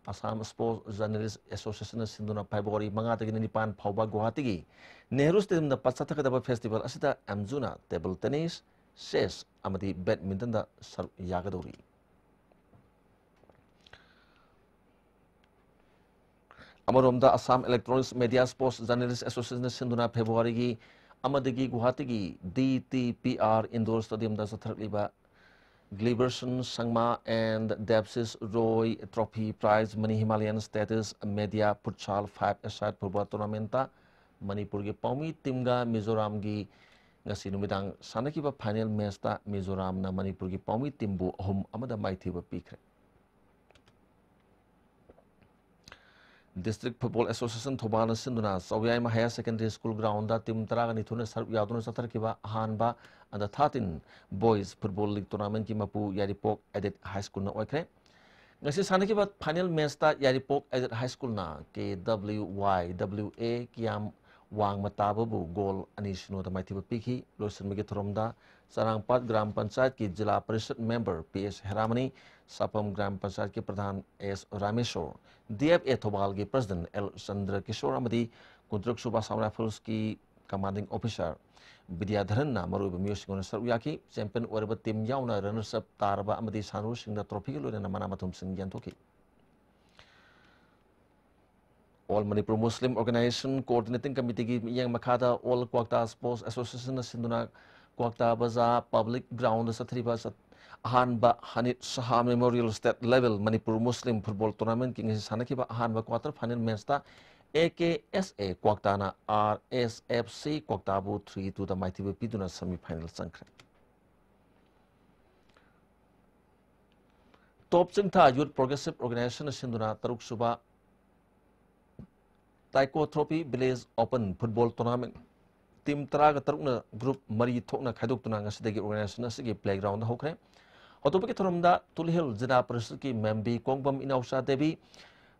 Assam Sports Journalist Associationꯅ ꯁꯤꯟꯗꯨꯅ ꯐꯦꯕ꯭ꯔꯨꯋꯥꯔꯤ ꯃꯉꯥꯗꯒꯤꯅ ꯅꯤꯄꯥꯟ ꯐꯥꯎꯕ ꯒꯨꯋꯥꯍꯥꯇꯤꯒꯤ ꯅꯦꯍꯔꯨ Stadiumꯗ ꯄ-, ꯆꯠꯊꯒꯗꯕ festival ꯑꯁꯤꯗ ꯑꯦꯝꯖꯨꯅ table tennis, chess ꯑꯃꯗꯤ badmintonꯗ ꯁꯔꯨꯛ ꯌꯥꯒꯗꯧꯔꯤ꯫ ꯑꯃꯔꯣꯝꯗ, Assam Electronics Media Sports Journalist Associationꯅ ꯁꯤꯟꯗꯨꯅ ꯐꯦꯕ꯭ꯔꯨꯋꯥꯔꯤꯒꯤ ꯑꯃꯗꯒꯤ ꯒꯨꯋꯥꯍꯥꯇꯤꯒꯤ D T P R Indoor Stadiumꯗ ꯆꯠꯊꯔꯛꯂꯤꯕ Gleberson Sangma and Debsis Roy Trophy Prize Mini Himalayan Status Media Futsal Five-a-side Football Tournamentꯇ ꯃꯅꯤꯄꯨꯔꯒꯤ ꯄꯥꯎꯃꯤ teamꯒ ꯃꯤꯖꯣꯔꯥꯝꯒꯤ ꯉꯁꯤ ꯅꯨꯃꯤꯗꯥꯡ ꯁꯥꯟꯅꯈꯤꯕ final matchꯇ ꯃꯤꯖꯣꯔꯥꯝꯅ ꯃꯅꯤꯄꯨꯔꯒꯤ ꯄꯥꯎꯃꯤ teamꯕꯨ ꯑꯍꯨꯝ ꯑꯃꯗ ꯃꯥꯏꯊꯤꯕ ꯄꯤꯈ꯭ꯔꯦ꯫ District Football Association ꯊꯧꯕꯥꯜꯅ ꯁꯤꯟꯗꯨꯅ ꯆꯧꯌꯥꯏꯃ Higher Secondary School groundꯗ team ꯇꯔꯥꯒ ꯅꯤꯊꯣꯏꯅ ꯁꯔꯨꯛ ꯌꯥꯗꯨꯅ ꯆꯠꯊꯔꯛꯈꯤꯕ ꯑꯍꯥꯟꯕ Under thirteen Boys Football League Tournamentꯀꯤ ꯃꯄꯨ ꯌꯥꯏꯔꯤꯄꯣꯛ Aided High Schoolꯅ ꯑꯣꯏꯈ꯭ꯔꯦ꯫ ꯉꯁꯤ ꯁꯥꯟꯅꯈꯤꯕ ꯐꯥꯏꯅꯦꯜ ꯃꯦꯆꯇ ꯌꯥꯏꯔꯤꯄꯣꯛ ꯑꯦꯗꯦꯠ ꯍꯥꯏ ꯁ꯭ꯀꯨꯜꯅ K W Y W A ꯀꯤꯌꯥꯝ ꯋꯥꯡꯃ ꯇꯥꯕꯕꯨ ꯒꯣꯜ ꯑꯅꯤ ꯁꯤꯅꯣꯗ ꯃꯥꯏꯊꯤꯕ ꯄꯤꯈꯤ꯫ ꯂꯣꯏꯁꯤꯟꯕꯒꯤ ꯊꯧꯔꯝꯗ ꯆꯔꯥꯡꯄꯥꯠ ꯒ꯭ꯔꯥꯝ ꯄꯟꯆꯥꯌꯠꯀꯤ zila parishad member P S ꯍꯦꯔꯥꯃꯅꯤ, ꯁꯥꯄꯝ ꯒ꯭ꯔꯥꯝ ꯄꯟꯆꯥꯌꯠꯀꯤ pradhan S Rameshor, D F A ꯊꯧꯕꯥꯜꯒꯤ ꯄ꯭ꯔꯁꯤꯗꯦꯟꯠ ꯑꯦꯜ ꯆꯟꯗ꯭ꯔ ꯀꯤꯁꯣꯔ ꯑꯃꯗꯤ ꯀꯨꯟꯇꯔꯨꯛ ꯁꯨꯕ ꯑꯁꯥꯝ ꯔꯥꯏꯐꯜꯁꯀꯤ ꯀꯃꯥꯟꯗꯤꯡ ꯑꯣꯐꯤꯁꯥꯔ ꯕꯤꯗ꯭ꯌꯥꯙꯔꯟꯅ ꯃꯔꯨꯑꯣꯏꯕ ꯃꯤꯑꯣꯏꯁꯤꯡ ꯑꯣꯏꯅ ꯁꯔꯨꯛ ꯌꯥꯈꯤ꯫ ꯆꯦꯝꯄꯤꯌꯟ ꯑꯣꯏꯔꯕ ꯇꯤꯝ ꯌꯥꯎꯅ ꯔꯅꯔꯁ ꯑꯞ ꯇꯥꯔꯕ ꯑꯃꯗꯤ ꯁꯥꯟꯅꯔꯣꯏꯁꯤꯡꯗ ꯇ꯭ꯔꯣꯐꯤꯒ ꯂꯣꯏꯅꯅ ꯃꯅꯥ ꯃꯊꯨꯝꯁꯤꯡ ꯌꯦꯟꯊꯣꯛꯈꯤ꯫ ꯑꯣꯜ ꯃꯅꯤꯄꯨꯔ ꯃꯨꯁꯂꯤꯝ ꯑꯣꯔꯒꯅꯥꯏꯖꯦꯁꯟ ꯀꯣꯑꯣꯔꯗꯤꯅꯦꯇꯤꯡ ꯀꯃꯤꯇꯤꯒꯤ ꯃꯤꯠꯌꯦꯡ ꯃꯈꯥꯗ ꯑꯣꯜ ꯀ꯭ꯋꯥꯛꯇꯥ ꯁ꯭ꯄꯣꯔꯠꯁ ꯑꯦꯁꯣꯁꯤꯌꯦꯁꯟꯅ ꯁꯤꯟꯗꯨꯅ ꯀ꯭ꯋꯥꯛꯇꯥ ꯕꯖꯥꯔ ꯄꯕ꯭ꯂꯤꯛ ꯒ꯭ꯔꯥꯎꯟꯗ ꯆꯠꯊꯔꯤꯕ ꯆꯠ-, ꯑꯍꯥꯟꯕ Hanit Saha memorial state level Manipur Muslim football ꯇꯣꯔꯅꯥꯃꯦꯟꯠꯀꯤ ꯉꯁꯤ ꯁꯥꯟꯅꯈꯤꯕ ꯑꯍꯥꯟꯕ ꯀ꯭ꯋꯥꯇꯔ ꯐꯥꯏꯅꯦꯜ ꯃꯦꯆꯇ ꯑꯦ ꯀꯦ ꯑꯦꯁ ꯑꯦ ꯀ꯭ꯋꯥꯛꯇꯥꯅ ꯑꯥꯔ ꯑꯦꯁ ꯑꯦꯐ ꯁꯤ ꯀ꯭ꯋꯥꯛꯇꯥꯕꯨ ꯊ꯭ꯔꯤ ꯇꯨꯗ ꯃꯥꯏꯊꯤꯕ ꯄꯤꯗꯨꯅ ꯁꯦꯃꯤꯐꯥꯏꯅꯦꯜ ꯆꯪꯈ꯭ꯔꯦ꯫ ꯇꯣꯞ ꯆꯤꯡꯊꯥ ꯌꯨꯠ ꯄ꯭ꯔꯣꯒ꯭ꯔꯦꯁꯤꯞ ꯑꯣꯔꯒꯅꯥꯏꯖꯦꯁꯟꯅ ꯁꯤꯟꯗꯨꯅ ꯇꯔꯨꯛ ꯁꯨꯕ ꯇꯥꯏꯀꯣ trophy village open football tournament team ꯇꯔꯥꯒ ꯇꯔꯨꯛꯅ ꯒ꯭ꯔꯨꯞ ꯃꯔꯤ ꯊꯣꯛꯅ ꯈꯥꯏꯗꯣꯛꯇꯨꯅ ꯉꯁꯤꯗꯒꯤ ꯑꯣꯔꯒꯅꯥꯏꯖꯦꯁꯟ ꯑꯁꯤꯒꯤ ꯄ꯭ꯂꯦꯒ꯭ꯔꯥꯎꯟꯗ ꯍꯧꯈ꯭ꯔꯦ꯫ ꯍꯧꯗꯣꯛꯄꯒꯤ ꯊꯧꯔꯝꯗ ꯇꯨꯂꯤꯍꯜ ꯖꯤꯂꯥ ꯄꯔꯤꯁꯠꯀꯤ ꯃꯦꯝꯕꯤ ꯀꯣꯡꯕꯝ ꯏꯅꯥꯎꯆꯥ ꯗꯦꯕꯤ,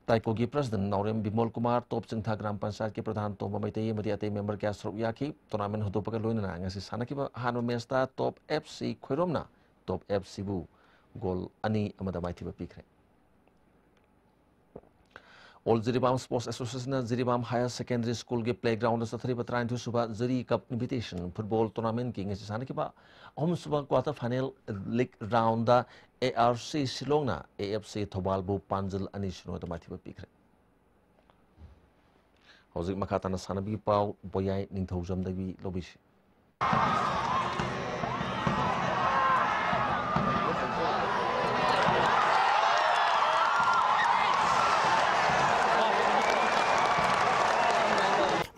ꯇꯥꯏꯀꯣꯒꯤ ꯄ꯭ꯔꯁꯤꯗꯦꯟꯠ ꯅꯥꯎꯔꯦꯝ ꯕꯤꯃꯣꯜ ꯀꯨꯃꯥꯔ, ꯇꯣꯞ ꯆꯤꯡꯊꯥ ꯒ꯭ꯔꯥꯝ ꯄꯟꯆꯥꯌꯠꯀꯤ ꯄ꯭ꯔꯙꯥꯟ ꯇꯣꯝꯕ ꯃꯩꯇꯩ ꯑꯃꯗꯤ ꯑꯇꯩ ꯃꯦꯝꯕꯔ ꯀꯌꯥ ꯁꯔꯨꯛ ꯌꯥꯈꯤ꯫ ꯇꯣꯔꯅꯥꯃꯦꯟꯠ ꯍꯧꯗꯣꯛꯄꯒ ꯂꯣꯏꯅꯅ ꯉꯁꯤ ꯁꯥꯟꯅꯈꯤꯕ ꯑꯍꯥꯟꯕ ꯃꯦꯆꯇ ꯇꯣꯞ ꯑꯦꯐ ꯁꯤ ꯈꯣꯏꯔꯣꯝꯅ ꯇꯣꯞ ꯑꯦꯐ ꯁꯤꯕꯨ ꯒꯣꯜ ꯑꯅꯤ ꯑꯃꯗ ꯃꯥꯏꯊꯤꯕ ꯄꯤꯈ꯭ꯔꯦ꯫ ꯑꯣꯜ ꯖꯤꯔꯤꯕꯥꯝ ꯁ꯭ꯄꯣꯔꯠꯁ ꯑꯦꯁꯣꯁꯤꯌꯦꯁꯟꯅ ꯖꯤꯔꯤꯕꯥꯝ ꯍꯥꯌꯔ ꯁꯦꯀꯦꯟꯗꯔꯤ ꯁ꯭ꯀꯨꯜꯒꯤ ꯄ꯭ꯂꯦꯒ꯭ꯔꯥꯎꯟꯗ ꯆꯠꯊꯔꯤꯕ ꯇꯔꯥꯅꯤꯊꯣꯏ ꯁꯨꯕ ꯖꯤꯔꯤ ꯀꯞ ꯏꯟꯚꯤꯇꯦꯁꯟ ꯐꯨꯠꯕꯣꯜ ꯇꯣꯔꯅꯥꯃꯦꯟꯠꯀꯤ ꯉꯁꯤ ꯁꯥꯟꯅꯈꯤꯕ ꯑꯍꯨꯝ ꯁꯨꯕ quarter final league round A R C ꯁꯤꯂꯣꯡꯅ ꯑꯦ ꯑꯦꯐ ꯁꯤ ꯊꯧꯕꯥꯜꯕꯨ ꯄꯥꯟꯖꯜ ꯑꯅꯤ ꯁꯤꯅꯣꯗ ꯃꯥꯏꯊꯤꯕ ꯄꯤꯈ꯭ꯔꯦ꯫ ꯍꯧꯖꯤꯛ ꯃꯈꯥ ꯇꯥꯅ ꯁꯥꯟꯅꯕꯒꯤ ꯄꯥꯎ ꯕꯣꯌꯥꯏ ꯅꯤꯡꯊꯧꯖꯝꯗꯒꯤ ꯂꯧꯕꯤꯁꯤ꯫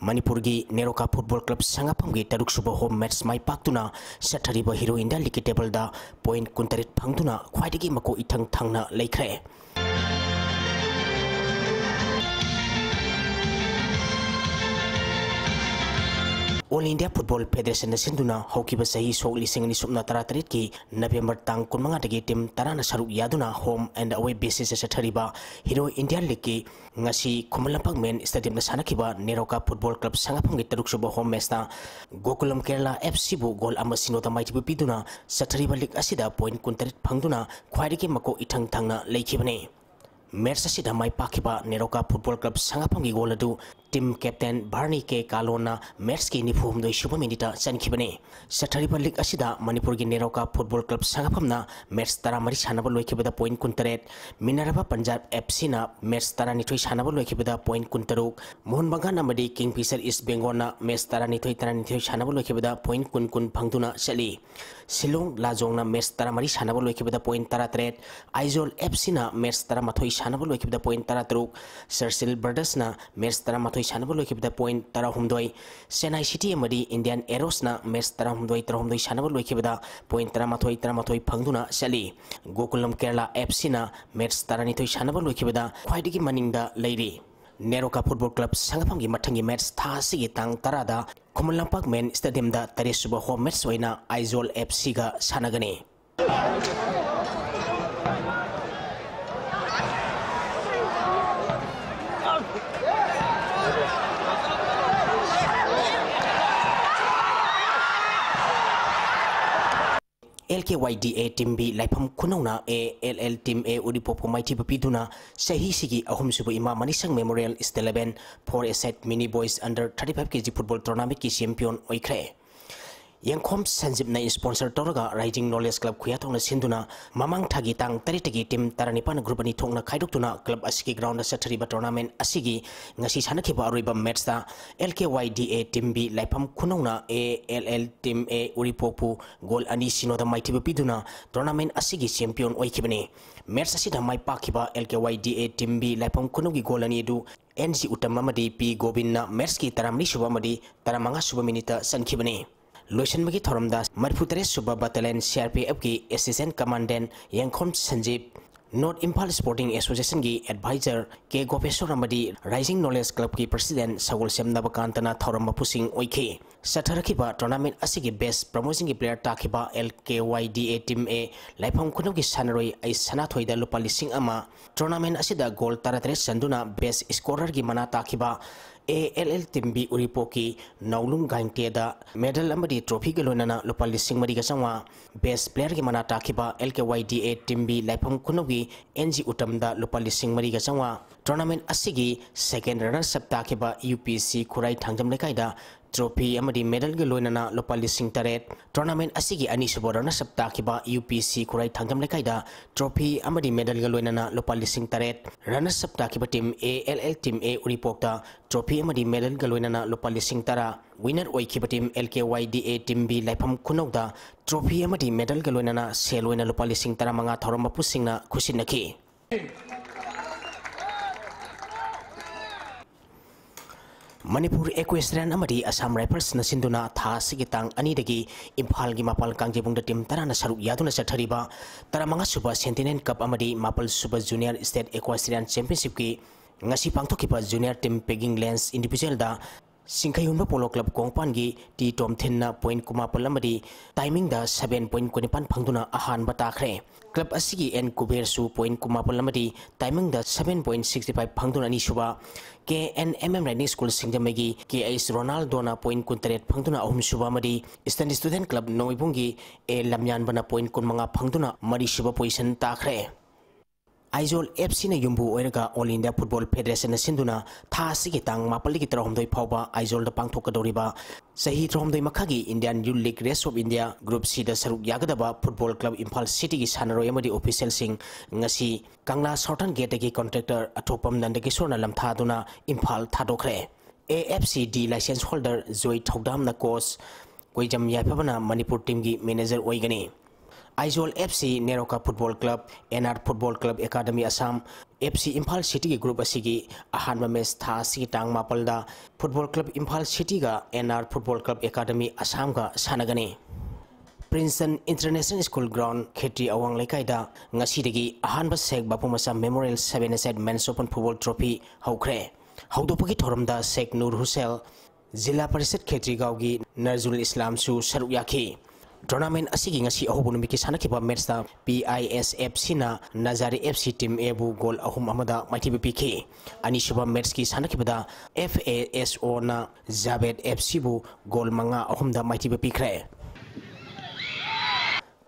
ꯃꯅꯤꯄꯨꯔꯒꯤ ꯅꯦꯔꯣꯀꯥ ꯐꯨꯠꯕꯣꯜ ꯀ꯭ꯂꯕ ꯁꯉꯥꯐꯝꯒꯤ ꯇꯔꯨꯛ ꯁꯨꯕ ꯍꯣꯝ ꯃꯦꯠꯆ ꯃꯥꯏ ꯄꯥꯛꯇꯨꯅ ꯆꯠꯊꯔꯤꯕ ꯍꯤꯔꯣ ꯏꯟꯗꯤꯌꯥ ꯂꯤꯒꯀꯤ ꯇꯦꯕꯜꯗ ꯄꯣꯏꯟꯠ ꯀꯨꯟꯇꯔꯦꯠ ꯐꯪꯗꯨꯅ ꯈ꯭ꯋꯥꯏꯗꯒꯤ ꯃꯀꯣꯛ ꯏꯊꯪ ꯊꯪꯅ ꯂꯩꯈ꯭ꯔꯦ꯫ All India Football Federation ꯅ ꯁꯤꯟꯗꯨꯅ ꯍꯧꯈꯤꯕ ꯆꯍꯤ ꯁꯣꯛ ꯂꯤꯁꯤꯡ ꯑꯅꯤ ꯁꯨꯞꯅ ꯇꯔꯥ ꯇꯔꯦꯠꯀꯤ November ꯇꯥꯡ ꯀꯨꯟꯃꯉꯥꯗꯒꯤ team ꯇꯔꯥꯅ ꯁꯔꯨꯛ ꯌꯥꯗꯨꯅ home and away basis ꯇ ꯆꯠꯊꯔꯤꯕ Hero India League ꯀꯤ ꯉꯁꯤ ꯈꯨꯃꯟ ꯂꯝꯄꯥꯛ main stadium ꯗ ꯁꯥꯟꯅꯈꯤꯕ NEROCA Football Club ꯁꯉꯥꯐꯝꯒꯤ ꯇꯔꯨꯛꯁꯨꯕ home match ꯇ ꯒꯣꯀꯨꯂꯝ ꯀꯦꯔꯂꯥ F C ꯕꯨ goal ꯑꯃ ꯁꯤꯅꯣꯗ ꯃꯥꯏꯊꯤꯕ ꯄꯤꯗꯨꯅ ꯆꯠꯊꯔꯤꯕ league ꯑꯁꯤꯗ point ꯀꯨꯟꯇꯔꯦꯠ ꯐꯪꯗꯨꯅ ꯈ꯭ꯋꯥꯏꯗꯒꯤ ꯃꯀꯣꯛ ꯏꯊꯪ ꯊꯪꯅ ꯂꯩꯈꯤꯕꯅꯤ꯫ Match ꯑꯁꯤꯗ ꯃꯥꯏ ꯄꯥꯛꯈꯤꯕ ꯅꯦꯔꯣꯀꯥ Football Club ꯁꯉꯥꯐꯝꯒꯤ goal ꯑꯗꯨ team captain ꯚꯥꯔꯅꯤ ꯀꯦ ꯀꯥꯂꯣꯟꯅ match ꯀꯤ ꯅꯤꯐꯨ ꯍꯨꯝꯗꯣꯏ ꯁꯨꯕ minute ꯇ ꯆꯟꯈꯤꯕꯅꯤ꯫ ꯆꯠꯊꯔꯤꯕ league ꯑꯁꯤꯗ ꯃꯅꯤꯄꯨꯔꯒꯤ ꯅꯦꯔꯣꯀꯥ Football Club ꯁꯉꯥꯐꯝꯅ match ꯇꯔꯥꯃꯔꯤ ꯁꯥꯟꯅꯕ ꯂꯣꯏꯈꯤꯕꯗ point ꯀꯨꯟꯇꯔꯦꯠ, Minerva Punjab F C ꯅ match ꯇꯔꯥꯅꯤꯊꯣꯏ ꯁꯥꯟꯅꯕ ꯂꯣꯏꯈꯤꯕꯗ point ꯀꯨꯟꯇꯔꯨꯛ, ꯃꯣꯍꯟ ꯕꯒꯥꯟ ꯑꯃꯗꯤ Kingfisher East Bengal ꯅ match ꯇꯔꯥꯅꯤꯊꯣꯏ, ꯇꯔꯥꯅꯤꯊꯣꯏ ꯁꯥꯟꯅꯕ ꯂꯣꯏꯈꯤꯕꯗ point ꯀꯨꯟ ꯀꯨꯟ ꯐꯪꯗꯨꯅ ꯆꯠꯂꯤ꯫ ꯁꯤꯂꯣꯡ ꯂꯥꯖꯣꯡꯅ match ꯇꯔꯥꯃꯔꯤ ꯁꯥꯟꯅꯕ ꯂꯣꯏꯈꯤꯕꯗ point ꯇꯔꯥꯇꯔꯦꯠ, ꯑꯥꯏꯖꯣꯜ F C ꯅ match ꯇꯔꯥꯃꯥꯊꯣꯏ ꯁꯥꯟꯅꯕ ꯂꯣꯏꯈꯤꯕꯗ point ꯇꯔꯥꯇꯔꯨꯛ, ꯆꯔꯆꯤꯜ Brothers ꯅ match ꯇꯔꯥꯃꯥꯊꯣꯏ ꯁꯥꯟꯅꯕ ꯂꯣꯏꯈꯤꯕꯗ point ꯇꯔꯥꯍꯨꯝꯗꯣꯏ, Chennai City ꯑꯃꯗꯤ Indian Arrows ꯅ match ꯇꯔꯥꯍꯨꯝꯗꯣꯏ, ꯇꯔꯥꯍꯨꯝꯗꯣꯏ ꯁꯥꯟꯅꯕ ꯂꯣꯏꯈꯤꯕꯗ point ꯇꯔꯥꯃꯥꯊꯣꯏ, ꯇꯔꯥꯃꯥꯊꯣꯏ ꯐꯪꯗꯨꯅ ꯆꯠꯂꯤ꯫ ꯒꯣꯀꯨꯂꯝ ꯀꯦꯔꯂꯥ F C ꯅ match ꯇꯔꯥꯅꯤꯊꯣꯏ ꯁꯥꯟꯅꯕ ꯂꯣꯏꯈꯤꯕꯗ ꯈ꯭ꯋꯥꯏꯗꯒꯤ ꯃꯅꯤꯡꯗ ꯂꯩꯔꯤ꯫ ꯅꯦꯔꯣꯀꯥ Football Club ꯁꯉꯥꯐꯝꯒꯤ ꯃꯊꯪꯒꯤ match ꯊꯥ ꯑꯁꯤꯒꯤ ꯇꯥꯡ ꯇꯔꯥꯗ ꯈꯨꯃꯟ ꯂꯝꯄꯥꯛ main stadium ꯗ ꯇꯔꯦꯠꯁꯨꯕ home match ꯑꯣꯏꯅ ꯑꯥꯏꯖꯣꯜ F C ꯒ ꯁꯥꯟꯅꯒꯅꯤ꯫ L K Y D A Team B ꯂꯥꯏꯐꯝ ꯈꯨꯅꯧꯅ A L L Team A ꯎꯔꯤꯄꯣꯛꯄꯨ ꯃꯥꯏꯊꯤꯕ ꯄꯤꯗꯨꯅ ꯆꯍꯤꯁꯤꯒꯤ ꯑꯍꯨꯝꯁꯨꯕ ꯏꯃꯥ ꯃꯅꯤꯁꯪ Memorial State Level Four A Side Mini Boys Under Thirty Five K G Football Tournament ꯀꯤ champion ꯑꯣꯏꯈ꯭ꯔꯦ꯫ ꯌꯦꯡꯈꯣꯝ ꯁꯟꯖꯤꯞꯅ sponsor ꯇꯧꯔꯒ Rising Knowledge Club ꯈꯨꯌꯥꯊꯣꯡꯅ ꯁꯤꯟꯗꯨꯅ ꯃꯃꯥꯡ ꯊꯥꯒꯤ ꯇꯥꯡ ꯇꯔꯦꯠꯇꯒꯤ team ꯇꯔꯥꯅꯤꯄꯥꯟ group ꯑꯅꯤ ꯊꯣꯛꯅ ꯈꯥꯏꯗꯣꯛꯇꯨꯅ club ꯑꯁꯤꯒꯤ ground ꯗ ꯆꯠꯊꯔꯤꯕ tournament ꯑꯁꯤꯒꯤ ꯉꯁꯤ ꯁꯥꯟꯅꯈꯤꯕ ꯑꯔꯣꯏꯕ match ꯇ L K Y D A Team B ꯂꯥꯏꯐꯝ ꯈꯨꯅꯧꯅ A L L Team A ꯎꯔꯤꯄꯣꯛꯄꯨ goal ꯑꯅꯤ ꯁꯤꯅꯣꯗ ꯃꯥꯏꯊꯤꯕ ꯄꯤꯗꯨꯅ tournament ꯑꯁꯤꯒꯤ champion ꯑꯣꯏꯈꯤꯕꯅꯤ꯫ Match ꯑꯁꯤꯗ ꯃꯥꯏ ꯄꯥꯛꯈꯤꯕ L K Y D A Team B ꯂꯥꯏꯐꯝ ꯈꯨꯅꯧꯒꯤ goal ꯑꯅꯤ ꯑꯗꯨ N G ꯎꯇꯝ ꯑꯃꯗꯤ P ꯒꯣꯕꯤꯟꯅ match ꯀꯤ ꯇꯔꯥꯃꯔꯤ ꯁꯨꯕ ꯑꯃꯗꯤ ꯇꯔꯥꯃꯉꯥ ꯁꯨꯕ minute ꯇ ꯆꯟꯈꯤꯕꯅꯤ꯫ ꯂꯣꯏꯁꯤꯟꯕꯒꯤ ꯊꯧꯔꯝꯗ ꯃꯔꯤꯐꯨꯇꯔꯦꯠ ꯁꯨꯕ Battalion C R P F ꯀꯤ Assistant Commandant ꯌꯦꯡꯈꯣꯝ ꯁꯟꯖꯤꯞ, North Imphal Sporting Associationꯒꯤ advisor ꯀꯦ ꯒꯣꯄꯦꯁꯣꯔ ꯑꯃꯗꯤ Rising Knowledge Clubꯀꯤ president ꯁꯒꯣꯜꯁꯦꯝ ꯅꯕꯀꯥꯟꯇꯅ ꯊꯧꯔꯝ ꯃꯄꯨꯁꯤꯡ ꯑꯣꯏꯈꯤ꯫ ꯆꯠꯊꯔꯛꯈꯤꯕ tournament ꯑꯁꯤꯒꯤ best promotionꯒꯤ player ꯇꯥꯈꯤꯕ L K Y D A team A ꯂꯥꯏꯐꯝ ꯈꯨꯅꯧꯒꯤ ꯁꯥꯟꯅꯔꯣꯏ ꯑꯩ ꯁꯅꯥꯊꯣꯏꯗ ꯂꯨꯄꯥ ꯂꯤꯁꯤꯡ ꯑꯃ, tournament ꯑꯁꯤꯗ goal ꯇꯔꯥꯇꯔꯦꯠ ꯆꯟꯗꯨꯅ best scorerꯒꯤ ꯃꯅꯥ ꯇꯥꯈꯤꯕ A L L team B ꯎꯔꯤꯄꯣꯛꯀꯤ ꯅꯥꯎꯂꯨꯝ ꯒꯥꯏꯡꯇꯦꯗ medal ꯑꯃꯗꯤ trophyꯒ ꯂꯣꯏꯅꯅ ꯂꯨꯄꯥ ꯂꯤꯁꯤꯡ ꯃꯔꯤꯒ ꯆꯥꯝꯃꯉꯥ, best playerꯒꯤ ꯃꯅꯥ ꯇꯥꯈꯤꯕ L K Y D A team B ꯂꯥꯏꯐꯝ ꯈꯨꯅꯧꯒꯤ N G ꯎꯇꯝꯗ ꯂꯨꯄꯥ ꯂꯤꯁꯤꯡ ꯃꯔꯤꯒ ꯆꯥꯝꯃꯉꯥ, tournament ꯑꯁꯤꯒꯤ second runners up ꯇꯥꯈꯤꯕ U P C ꯈꯨꯔꯥꯏ ꯊꯥꯡꯖꯝ ꯂꯩꯀꯥꯏꯗ trophy ꯑꯃꯗꯤ medalꯒ ꯂꯣꯏꯅꯅ ꯂꯨꯄꯥ ꯂꯤꯁꯤꯡ ꯇꯔꯦꯠ, tournament ꯑꯁꯤꯒꯤ ꯑꯅꯤꯁꯨꯕ runners up ꯇꯥꯈꯤꯕ U P C ꯈꯨꯔꯥꯏ ꯊꯥꯡꯖꯝ ꯂꯩꯀꯥꯏꯗ trophy ꯑꯃꯗꯤ medalꯒ ꯂꯣꯏꯅꯅ ꯂꯨꯄꯥ ꯂꯤꯁꯤꯡ ꯇꯔꯦꯠ, runners up ꯇꯥꯈꯤꯕ team A L L team A ꯎꯔꯤꯄꯣꯛꯇ trophy ꯑꯃꯗꯤ medalꯒ ꯂꯣꯏꯅꯅ ꯂꯨꯄꯥ ꯂꯤꯁꯤꯡ ꯇꯔꯥ, winner ꯑꯣꯏꯈꯤꯕ team L K Y D A team B ꯂꯥꯏꯐꯝ ꯈꯨꯅꯧꯗ trophy ꯑꯃꯗꯤ medalꯒ ꯂꯣꯏꯅꯅ ꯁꯦꯜ ꯑꯣꯏꯅ ꯂꯨꯄꯥ ꯂꯤꯁꯤꯡ ꯇꯔꯥꯃꯉꯥ ꯊꯧꯔꯝ ꯃꯄꯨꯁꯤꯡꯅ ꯈꯨꯠꯁꯤꯟꯅꯈꯤ꯫ ꯃꯅꯤꯄꯨꯔ Equestrian ꯑꯃꯗꯤ Assam Riflesꯅ ꯁꯤꯟꯗꯨꯅ ꯊꯥ ꯑꯁꯤꯒꯤ ꯇꯥꯡ ꯑꯅꯤꯗꯒꯤ ꯏꯝꯐꯥꯜꯒꯤ ꯃꯄꯥꯜ ꯀꯥꯡꯖꯩꯕꯨꯡꯗ team ꯇꯔꯥꯅ ꯁꯔꯨꯛ ꯌꯥꯗꯨꯅ ꯆꯠꯊꯔꯤꯕ ꯇꯔꯥꯃꯉꯥ ꯁꯨꯕ Centennial Cup ꯑꯃꯗꯤ ꯃꯥꯄꯜ ꯁꯨꯕ Junior State Equestrian Championshipꯀꯤ ꯉꯁꯤ ꯄꯥꯡꯊꯣꯛꯈꯤꯕ junior team packing lance individualꯗ ꯁꯤꯡꯈꯩꯍꯨꯟꯕ Polo Club ꯀꯣꯡꯄꯥꯟꯒꯤ ꯇꯤ ꯇꯣꯝꯊꯤꯟꯅ point ꯀꯨꯟꯃꯥꯄꯜ ꯑꯃꯗꯤ timingꯗ seven point ꯀꯨꯟꯅꯤꯄꯥꯟ ꯐꯪꯗꯨꯅ ꯑꯍꯥꯟꯕ ꯇꯥꯈ꯭ꯔꯦ꯫ Club ꯑꯁꯤꯒꯤ ꯑꯦꯟ ꯀꯨꯕꯦꯔꯁꯨ point ꯀꯨꯟꯃꯥꯄꯜ ꯑꯃꯗꯤ timingꯗ seven point sixty five ꯐꯪꯗꯨꯅ ꯑꯅꯤꯁꯨꯕ, K N M M Riding School ꯁꯤꯡꯖꯃꯩꯒꯤ ꯀꯦ ꯑꯩꯆ ꯔꯣꯅꯥꯜꯗꯣꯅ point ꯀꯨꯟꯇꯔꯦꯠ ꯐꯪꯗꯨꯅ ꯑꯍꯨꯝꯁꯨꯕ ꯑꯃꯗꯤ Eastern Student Club ꯅꯣꯡꯃꯩꯕꯨꯡꯒꯤ ꯑꯦ ꯂꯝꯌꯥꯟꯕꯅ point ꯀꯨꯟꯃꯉꯥ ꯐꯪꯗꯨꯅ ꯃꯔꯤꯁꯨꯕ position ꯇꯥꯈ꯭ꯔꯦ꯫ ꯑꯥꯏꯖꯣꯜ F Cꯅ ꯌꯨꯝꯕꯨ ꯑꯣꯏꯔꯒ All India Football Federationꯅ ꯁꯤꯟꯗꯨꯅ ꯊꯥ ꯑꯁꯤꯒꯤ ꯇꯥꯡ ꯃꯥꯄꯜꯗꯒꯤ ꯇꯔꯥꯍꯨꯝꯗꯣꯏ ꯐꯥꯎꯕ ꯑꯥꯏꯖꯣꯜꯗ ꯄꯥꯡꯊꯣꯛꯀꯗꯧꯔꯤꯕ ꯆꯍꯤ ꯇꯔꯥꯍꯨꯝꯗꯣꯏ ꯃꯈꯥꯒꯤ Indian Youth League Race of India Group Cꯗ ꯁꯔꯨꯛ ꯌꯥꯒꯗꯕ Football Club ꯏꯝꯐꯥꯜ Cityꯒꯤ ꯁꯥꯟꯅꯔꯣꯏ ꯑꯃꯗꯤ officialꯁꯤꯡ ꯉꯁꯤ ꯀꯪꯂꯥ Southern Gateꯇꯒꯤ contractor ꯑꯊꯣꯛꯄꯝ ꯅꯟꯗꯀꯤꯁꯣꯔꯅ ꯂꯝꯊꯥꯗꯨꯅ Imphal ꯊꯥꯗꯣꯛꯈ꯭ꯔꯦ꯫ A F C D license holder joy ꯊꯧꯗꯥꯝꯅ coach, ꯀꯣꯏꯖꯝ ꯌꯥꯏꯐꯕꯅ Manipur teamꯒꯤ manager ꯑꯣꯏꯒꯅꯤ꯫ Aizawl F C, NEROCA Football Club, N R Football Club Academy Assam, F C Imphal Cityꯒꯤ group ꯑꯁꯤꯒꯤ ꯑꯍꯥꯟꯕ match ꯊꯥ ꯑꯁꯤꯒꯤ ꯇꯥꯡ ꯃꯥꯄꯜꯗ Football Club Imphal Cityꯒ N R Football Club Academy Assamꯒ ꯁꯥꯟꯅꯒꯅꯤ꯫ Princeton International School Ground, ꯈꯦꯇ꯭ꯔꯤ ꯑꯋꯥꯡ ꯂꯩꯀꯥꯏꯗ ꯉꯁꯤꯗꯒꯤ ꯑꯍꯥꯟꯕ ꯁꯦꯈ ꯕꯥꯄꯨ ꯃꯆꯥ Memorial Seven-a-Side Men's Open Football Trophy ꯍꯧꯈ꯭ꯔꯦ꯫ ꯍꯧꯗꯣꯛꯄꯒꯤ ꯊꯧꯔꯝꯗ ꯁꯦꯈ ꯅꯨꯔ ꯍꯨꯁꯦꯜ, ꯖꯤꯂꯥ ꯄꯔꯤꯁꯠ ꯈꯦꯇ꯭ꯔꯤꯒꯥꯎꯒꯤ ꯅꯔꯖꯨꯜ ꯏꯁꯂꯥꯝꯁꯨ ꯁꯔꯨꯛ ꯌꯥꯈꯤ꯫ Tournament ꯑꯁꯤꯒꯤ ꯉꯁꯤ ꯑꯍꯧꯕ ꯅꯨꯃꯤꯠꯀꯤ ꯁꯥꯟꯅꯈꯤꯕ match-ꯇ P I S F C-ꯅ ꯅꯖꯥꯔꯤ F C Team A-ꯕꯨ goal ꯑꯍꯨꯝ ꯑꯃꯗ ꯃꯥꯏꯊꯤꯕ ꯄꯤꯈꯤ꯫ ꯑꯅꯤꯁꯨꯕ match-ꯀꯤ ꯁꯥꯟꯅꯈꯤꯕꯗ F A S O-ꯅ Javed F C-ꯕꯨ goal ꯃꯉꯥ ꯑꯍꯨꯝꯗ ꯃꯥꯏꯊꯤꯕ ꯄꯤꯈ꯭ꯔꯦ꯫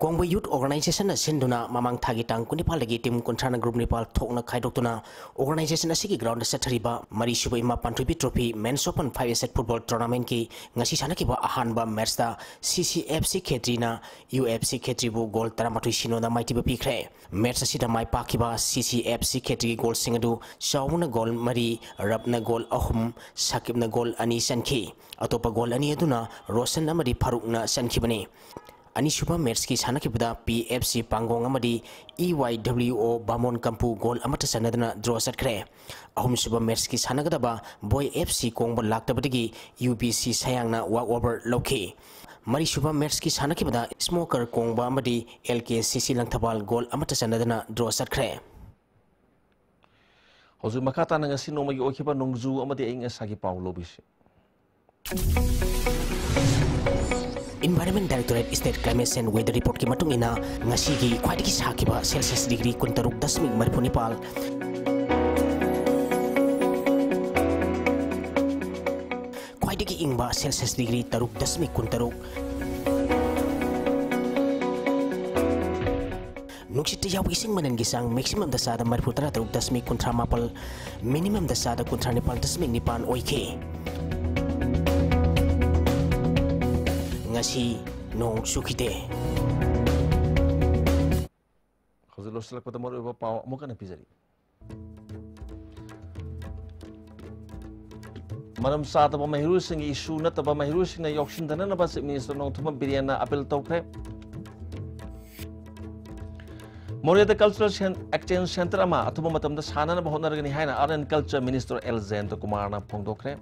ꯀꯣꯡꯕ Youth Organization-ꯅ ꯁꯤꯟꯗꯨꯅ ꯃꯃꯥꯡ ꯊꯥꯒꯤ ꯇꯥꯡ ꯀꯨꯟꯅꯤꯄꯥꯜꯗꯒꯤ team ꯀꯨꯟꯊ꯭ꯔꯥꯅ group ꯅꯤꯄꯥꯜ ꯊꯣꯛꯅ ꯈꯥꯏꯗꯣꯛꯇꯨꯅ organization ꯑꯁꯤꯒꯤ ground-ꯗ ꯆꯠꯊꯔꯤꯕ ꯃꯔꯤꯁꯨꯕ ꯏꯃꯥ ꯄꯥꯟꯊꯣꯏꯕꯤ Trophy Men's Open Five-a-Side Football Tournament-ꯀꯤ ꯉꯁꯤ ꯁꯥꯟꯅꯈꯤꯕ ꯑꯍꯥꯟꯕ match-ꯇ C C F C ꯈꯦꯇ꯭ꯔꯤꯅ U F C ꯈꯦꯇ꯭ꯔꯤꯕꯨ goal ꯇꯔꯥꯃꯥꯊꯣꯏ ꯁꯤꯅꯣꯗ ꯃꯥꯏꯊꯤꯕ ꯄꯤꯈ꯭ꯔꯦ꯫ Match ꯑꯁꯤꯗ ꯃꯥꯏ ꯄꯥꯛꯈꯤꯕ C C F C ꯈꯦꯇ꯭ꯔꯤꯒꯤ goal-ꯁꯤꯡ ꯑꯗꯨ ꯆꯥꯎꯕꯅ goal ꯃꯔꯤ, ꯔꯕꯅ goal ꯑꯍꯨꯝ, ꯁꯥꯀꯤꯕꯅ goal ꯑꯅꯤ ꯆꯟꯈꯤ꯫ ꯑꯇꯣꯞꯄ goal ꯑꯅꯤ ꯑꯗꯨꯅ ꯔꯣꯁꯟ ꯑꯃꯗꯤ ꯐꯥꯔꯨꯛꯅ ꯆꯟꯈꯤꯕꯅꯤ꯫ ꯑꯅꯤꯁꯨꯕ match-ꯀꯤ ꯁꯥꯟꯅꯈꯤꯕꯗ P F C ꯄꯥꯡꯒꯣꯡ ꯑꯃꯗꯤ E Y W O ꯕꯥꯃꯣꯟ ꯀꯝꯄꯨ goal ꯑꯃꯠꯇ ꯆꯟꯅꯗꯅ draw ꯆꯠꯈ꯭ꯔꯦ꯫ ꯑꯍꯨꯝꯁꯨꯕ match-ꯀꯤ ꯁꯥꯟꯅꯒꯗꯕ ꯕꯣꯏ F C ꯀꯣꯡꯕ ꯂꯥꯛꯇꯕꯗꯒꯤ U B C ꯁꯌꯥꯡꯅ walk over ꯂꯧꯈꯤ꯫ ꯃꯔꯤꯁꯨꯕ match-ꯀꯤ ꯁꯥꯟꯅꯈꯤꯕꯗ Smoker ꯀꯣꯡꯕ ꯑꯃꯗꯤ L K C C Langthabal goal ꯑꯃꯠꯇ ꯆꯟꯅꯗꯅ draw ꯆꯠꯈ꯭ꯔꯦ꯫ ꯍꯧꯖꯤꯛ ꯃꯈꯥ ꯇꯥꯅ ꯉꯁꯤ ꯅꯣꯡꯃꯒꯤ ꯑꯣꯏꯈꯤꯕ ꯅꯣꯡꯖꯨ ꯑꯃꯗꯤ ꯑꯏꯪ ꯑꯁꯥꯒꯤ ꯄꯥꯎ ꯂꯧꯕꯤꯁꯤ꯫ Environment Directorate State Climate Change Weather Report-ꯀꯤ ꯃꯇꯨꯡ ꯏꯟꯅ, ꯉꯁꯤꯒꯤ ꯈ꯭ꯋꯥꯏꯗꯒꯤ ꯁꯥꯈꯤꯕ Celsius degree ꯀꯨꯟꯇꯔꯨꯛ ꯗꯁꯃꯤꯛ ꯃꯔꯤꯐꯨ ꯅꯤꯄꯥꯜ, ꯈ꯭ꯋꯥꯏꯗꯒꯤ ꯏꯪꯕ Celsius degree ꯇꯔꯨꯛ ꯗꯁꯃꯤꯛ ꯀꯨꯟꯇꯔꯨꯛ, ꯅꯨꯡꯁꯤꯠꯇ ꯌꯥꯎꯕ ꯏꯁꯤꯡ ꯃꯅꯤꯜꯒꯤ ꯆꯥꯡ maximum-ꯗ ꯆꯥꯗ ꯃꯔꯤꯐꯨ ꯇꯔꯥ ꯇꯔꯨꯛ ꯗꯁꯃꯤꯛ ꯀꯨꯟꯊ꯭ꯔꯥ ꯃꯥꯄꯜ, minimum-ꯗ ꯆꯥꯗ ꯀꯨꯟꯊ꯭ꯔꯥ ꯅꯤꯄꯥꯜ ꯗꯁꯃꯤꯛ ꯅꯤꯄꯥꯜ ꯑꯣꯏꯈꯤ꯫ ꯉꯁꯤ ꯅꯣꯡ ꯆꯨꯈꯤꯗꯦ꯫ ꯍꯧꯖꯤꯛ ꯂꯣꯏꯁꯤꯜꯂꯛꯄꯗ ꯃꯔꯨꯑꯣꯏꯕ ꯄꯥꯎ ꯑꯃꯨꯛ ꯍꯟꯅ ꯄꯤꯖꯔꯤ꯫ ꯃꯔꯝ ꯆꯥꯗꯕ ꯃꯍꯩꯔꯣꯏꯁꯤꯡꯒꯤ issue ꯅꯠꯇꯕ ꯃꯍꯩꯔꯣꯏꯁꯤꯡꯅ ꯌꯥꯎꯁꯤꯟꯗꯅꯅꯕ Chief Minister ꯅꯣꯡꯊꯣꯝꯕꯝ ꯕꯤꯔꯦꯟꯅ appeal ꯇꯧꯈ꯭ꯔꯦ꯫ ꯃꯣꯔꯦꯗ Cultural Cen-, Exchange Centre ꯑꯃ ꯑꯊꯨꯕ ꯃꯇꯝꯗ ꯁꯥꯅꯅꯕ ꯍꯣꯠꯅꯔꯒꯅꯤ ꯍꯥꯏꯅ Art and Culture Minister L Jayanta ꯀꯨꯃꯥꯔꯅ ꯐꯣꯡꯗꯣꯛꯈ꯭ꯔꯦ꯫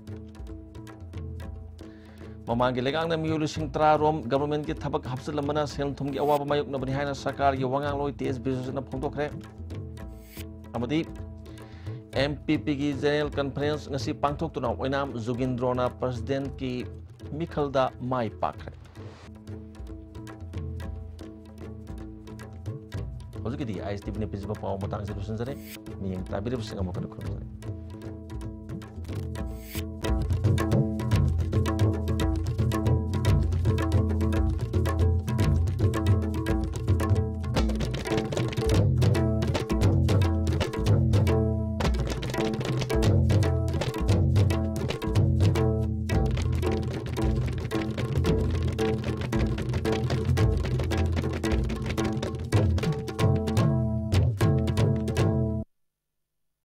ꯃꯃꯥꯡꯒꯤ ꯂꯩꯉꯥꯛꯅ ꯃꯤꯑꯣꯏ ꯂꯤꯁꯤꯡ ꯇꯔꯥ ꯔꯣꯝ ꯒꯕꯔꯃꯦꯟꯒꯤ ꯊꯕꯛ ꯍꯥꯞꯆꯤꯜꯂꯝꯕꯅ ꯁꯦꯜ ꯊꯨꯝꯒꯤ ꯑꯋꯥꯕ ꯃꯥꯌꯣꯛꯅꯕꯅꯤ ꯍꯥꯏꯅ ꯁꯔꯀꯥꯔꯒꯤ ꯋꯥꯉꯥꯡꯂꯣꯏ ꯇꯤ ꯑꯦꯁ ꯕꯤꯁ꯭ꯋꯖꯤꯠꯅ ꯐꯣꯡꯗꯣꯛꯈ꯭ꯔꯦ꯫ ꯑꯃꯗꯤ ꯑꯦꯝ ꯄꯤ ꯄꯤꯒꯤ ꯖꯦꯅꯔꯦꯜ ꯀꯟꯐꯔꯦꯟꯁ ꯉꯁꯤ ꯄꯥꯡꯊꯣꯛꯇꯨꯅ ꯑꯣꯏꯅꯥꯝ ꯖꯨꯒꯤꯟꯗ꯭ꯔꯣꯅ ꯄ꯭ꯔꯁꯤꯗꯦꯟꯠꯀꯤ ꯃꯤꯈꯜꯗ ꯃꯥꯏ ꯄꯥꯛꯈ꯭ꯔꯦ꯫ ꯍꯧꯖꯤꯛꯀꯤꯗꯤ ꯑꯥꯏ ꯑꯦꯁ ꯇꯤ ꯚꯤꯅ ꯄꯤꯖꯕ ꯄꯥꯎ ꯃꯇꯥꯡꯁꯤ ꯂꯣꯏꯁꯤꯟꯖꯔꯦ꯫ ꯃꯤꯠꯌꯦꯡ ꯇꯥꯕꯤꯔꯤꯕꯁꯤꯡ ꯑꯃꯨꯛ ꯍꯟꯅ ꯈꯨꯔꯨꯝꯖꯔꯤ꯫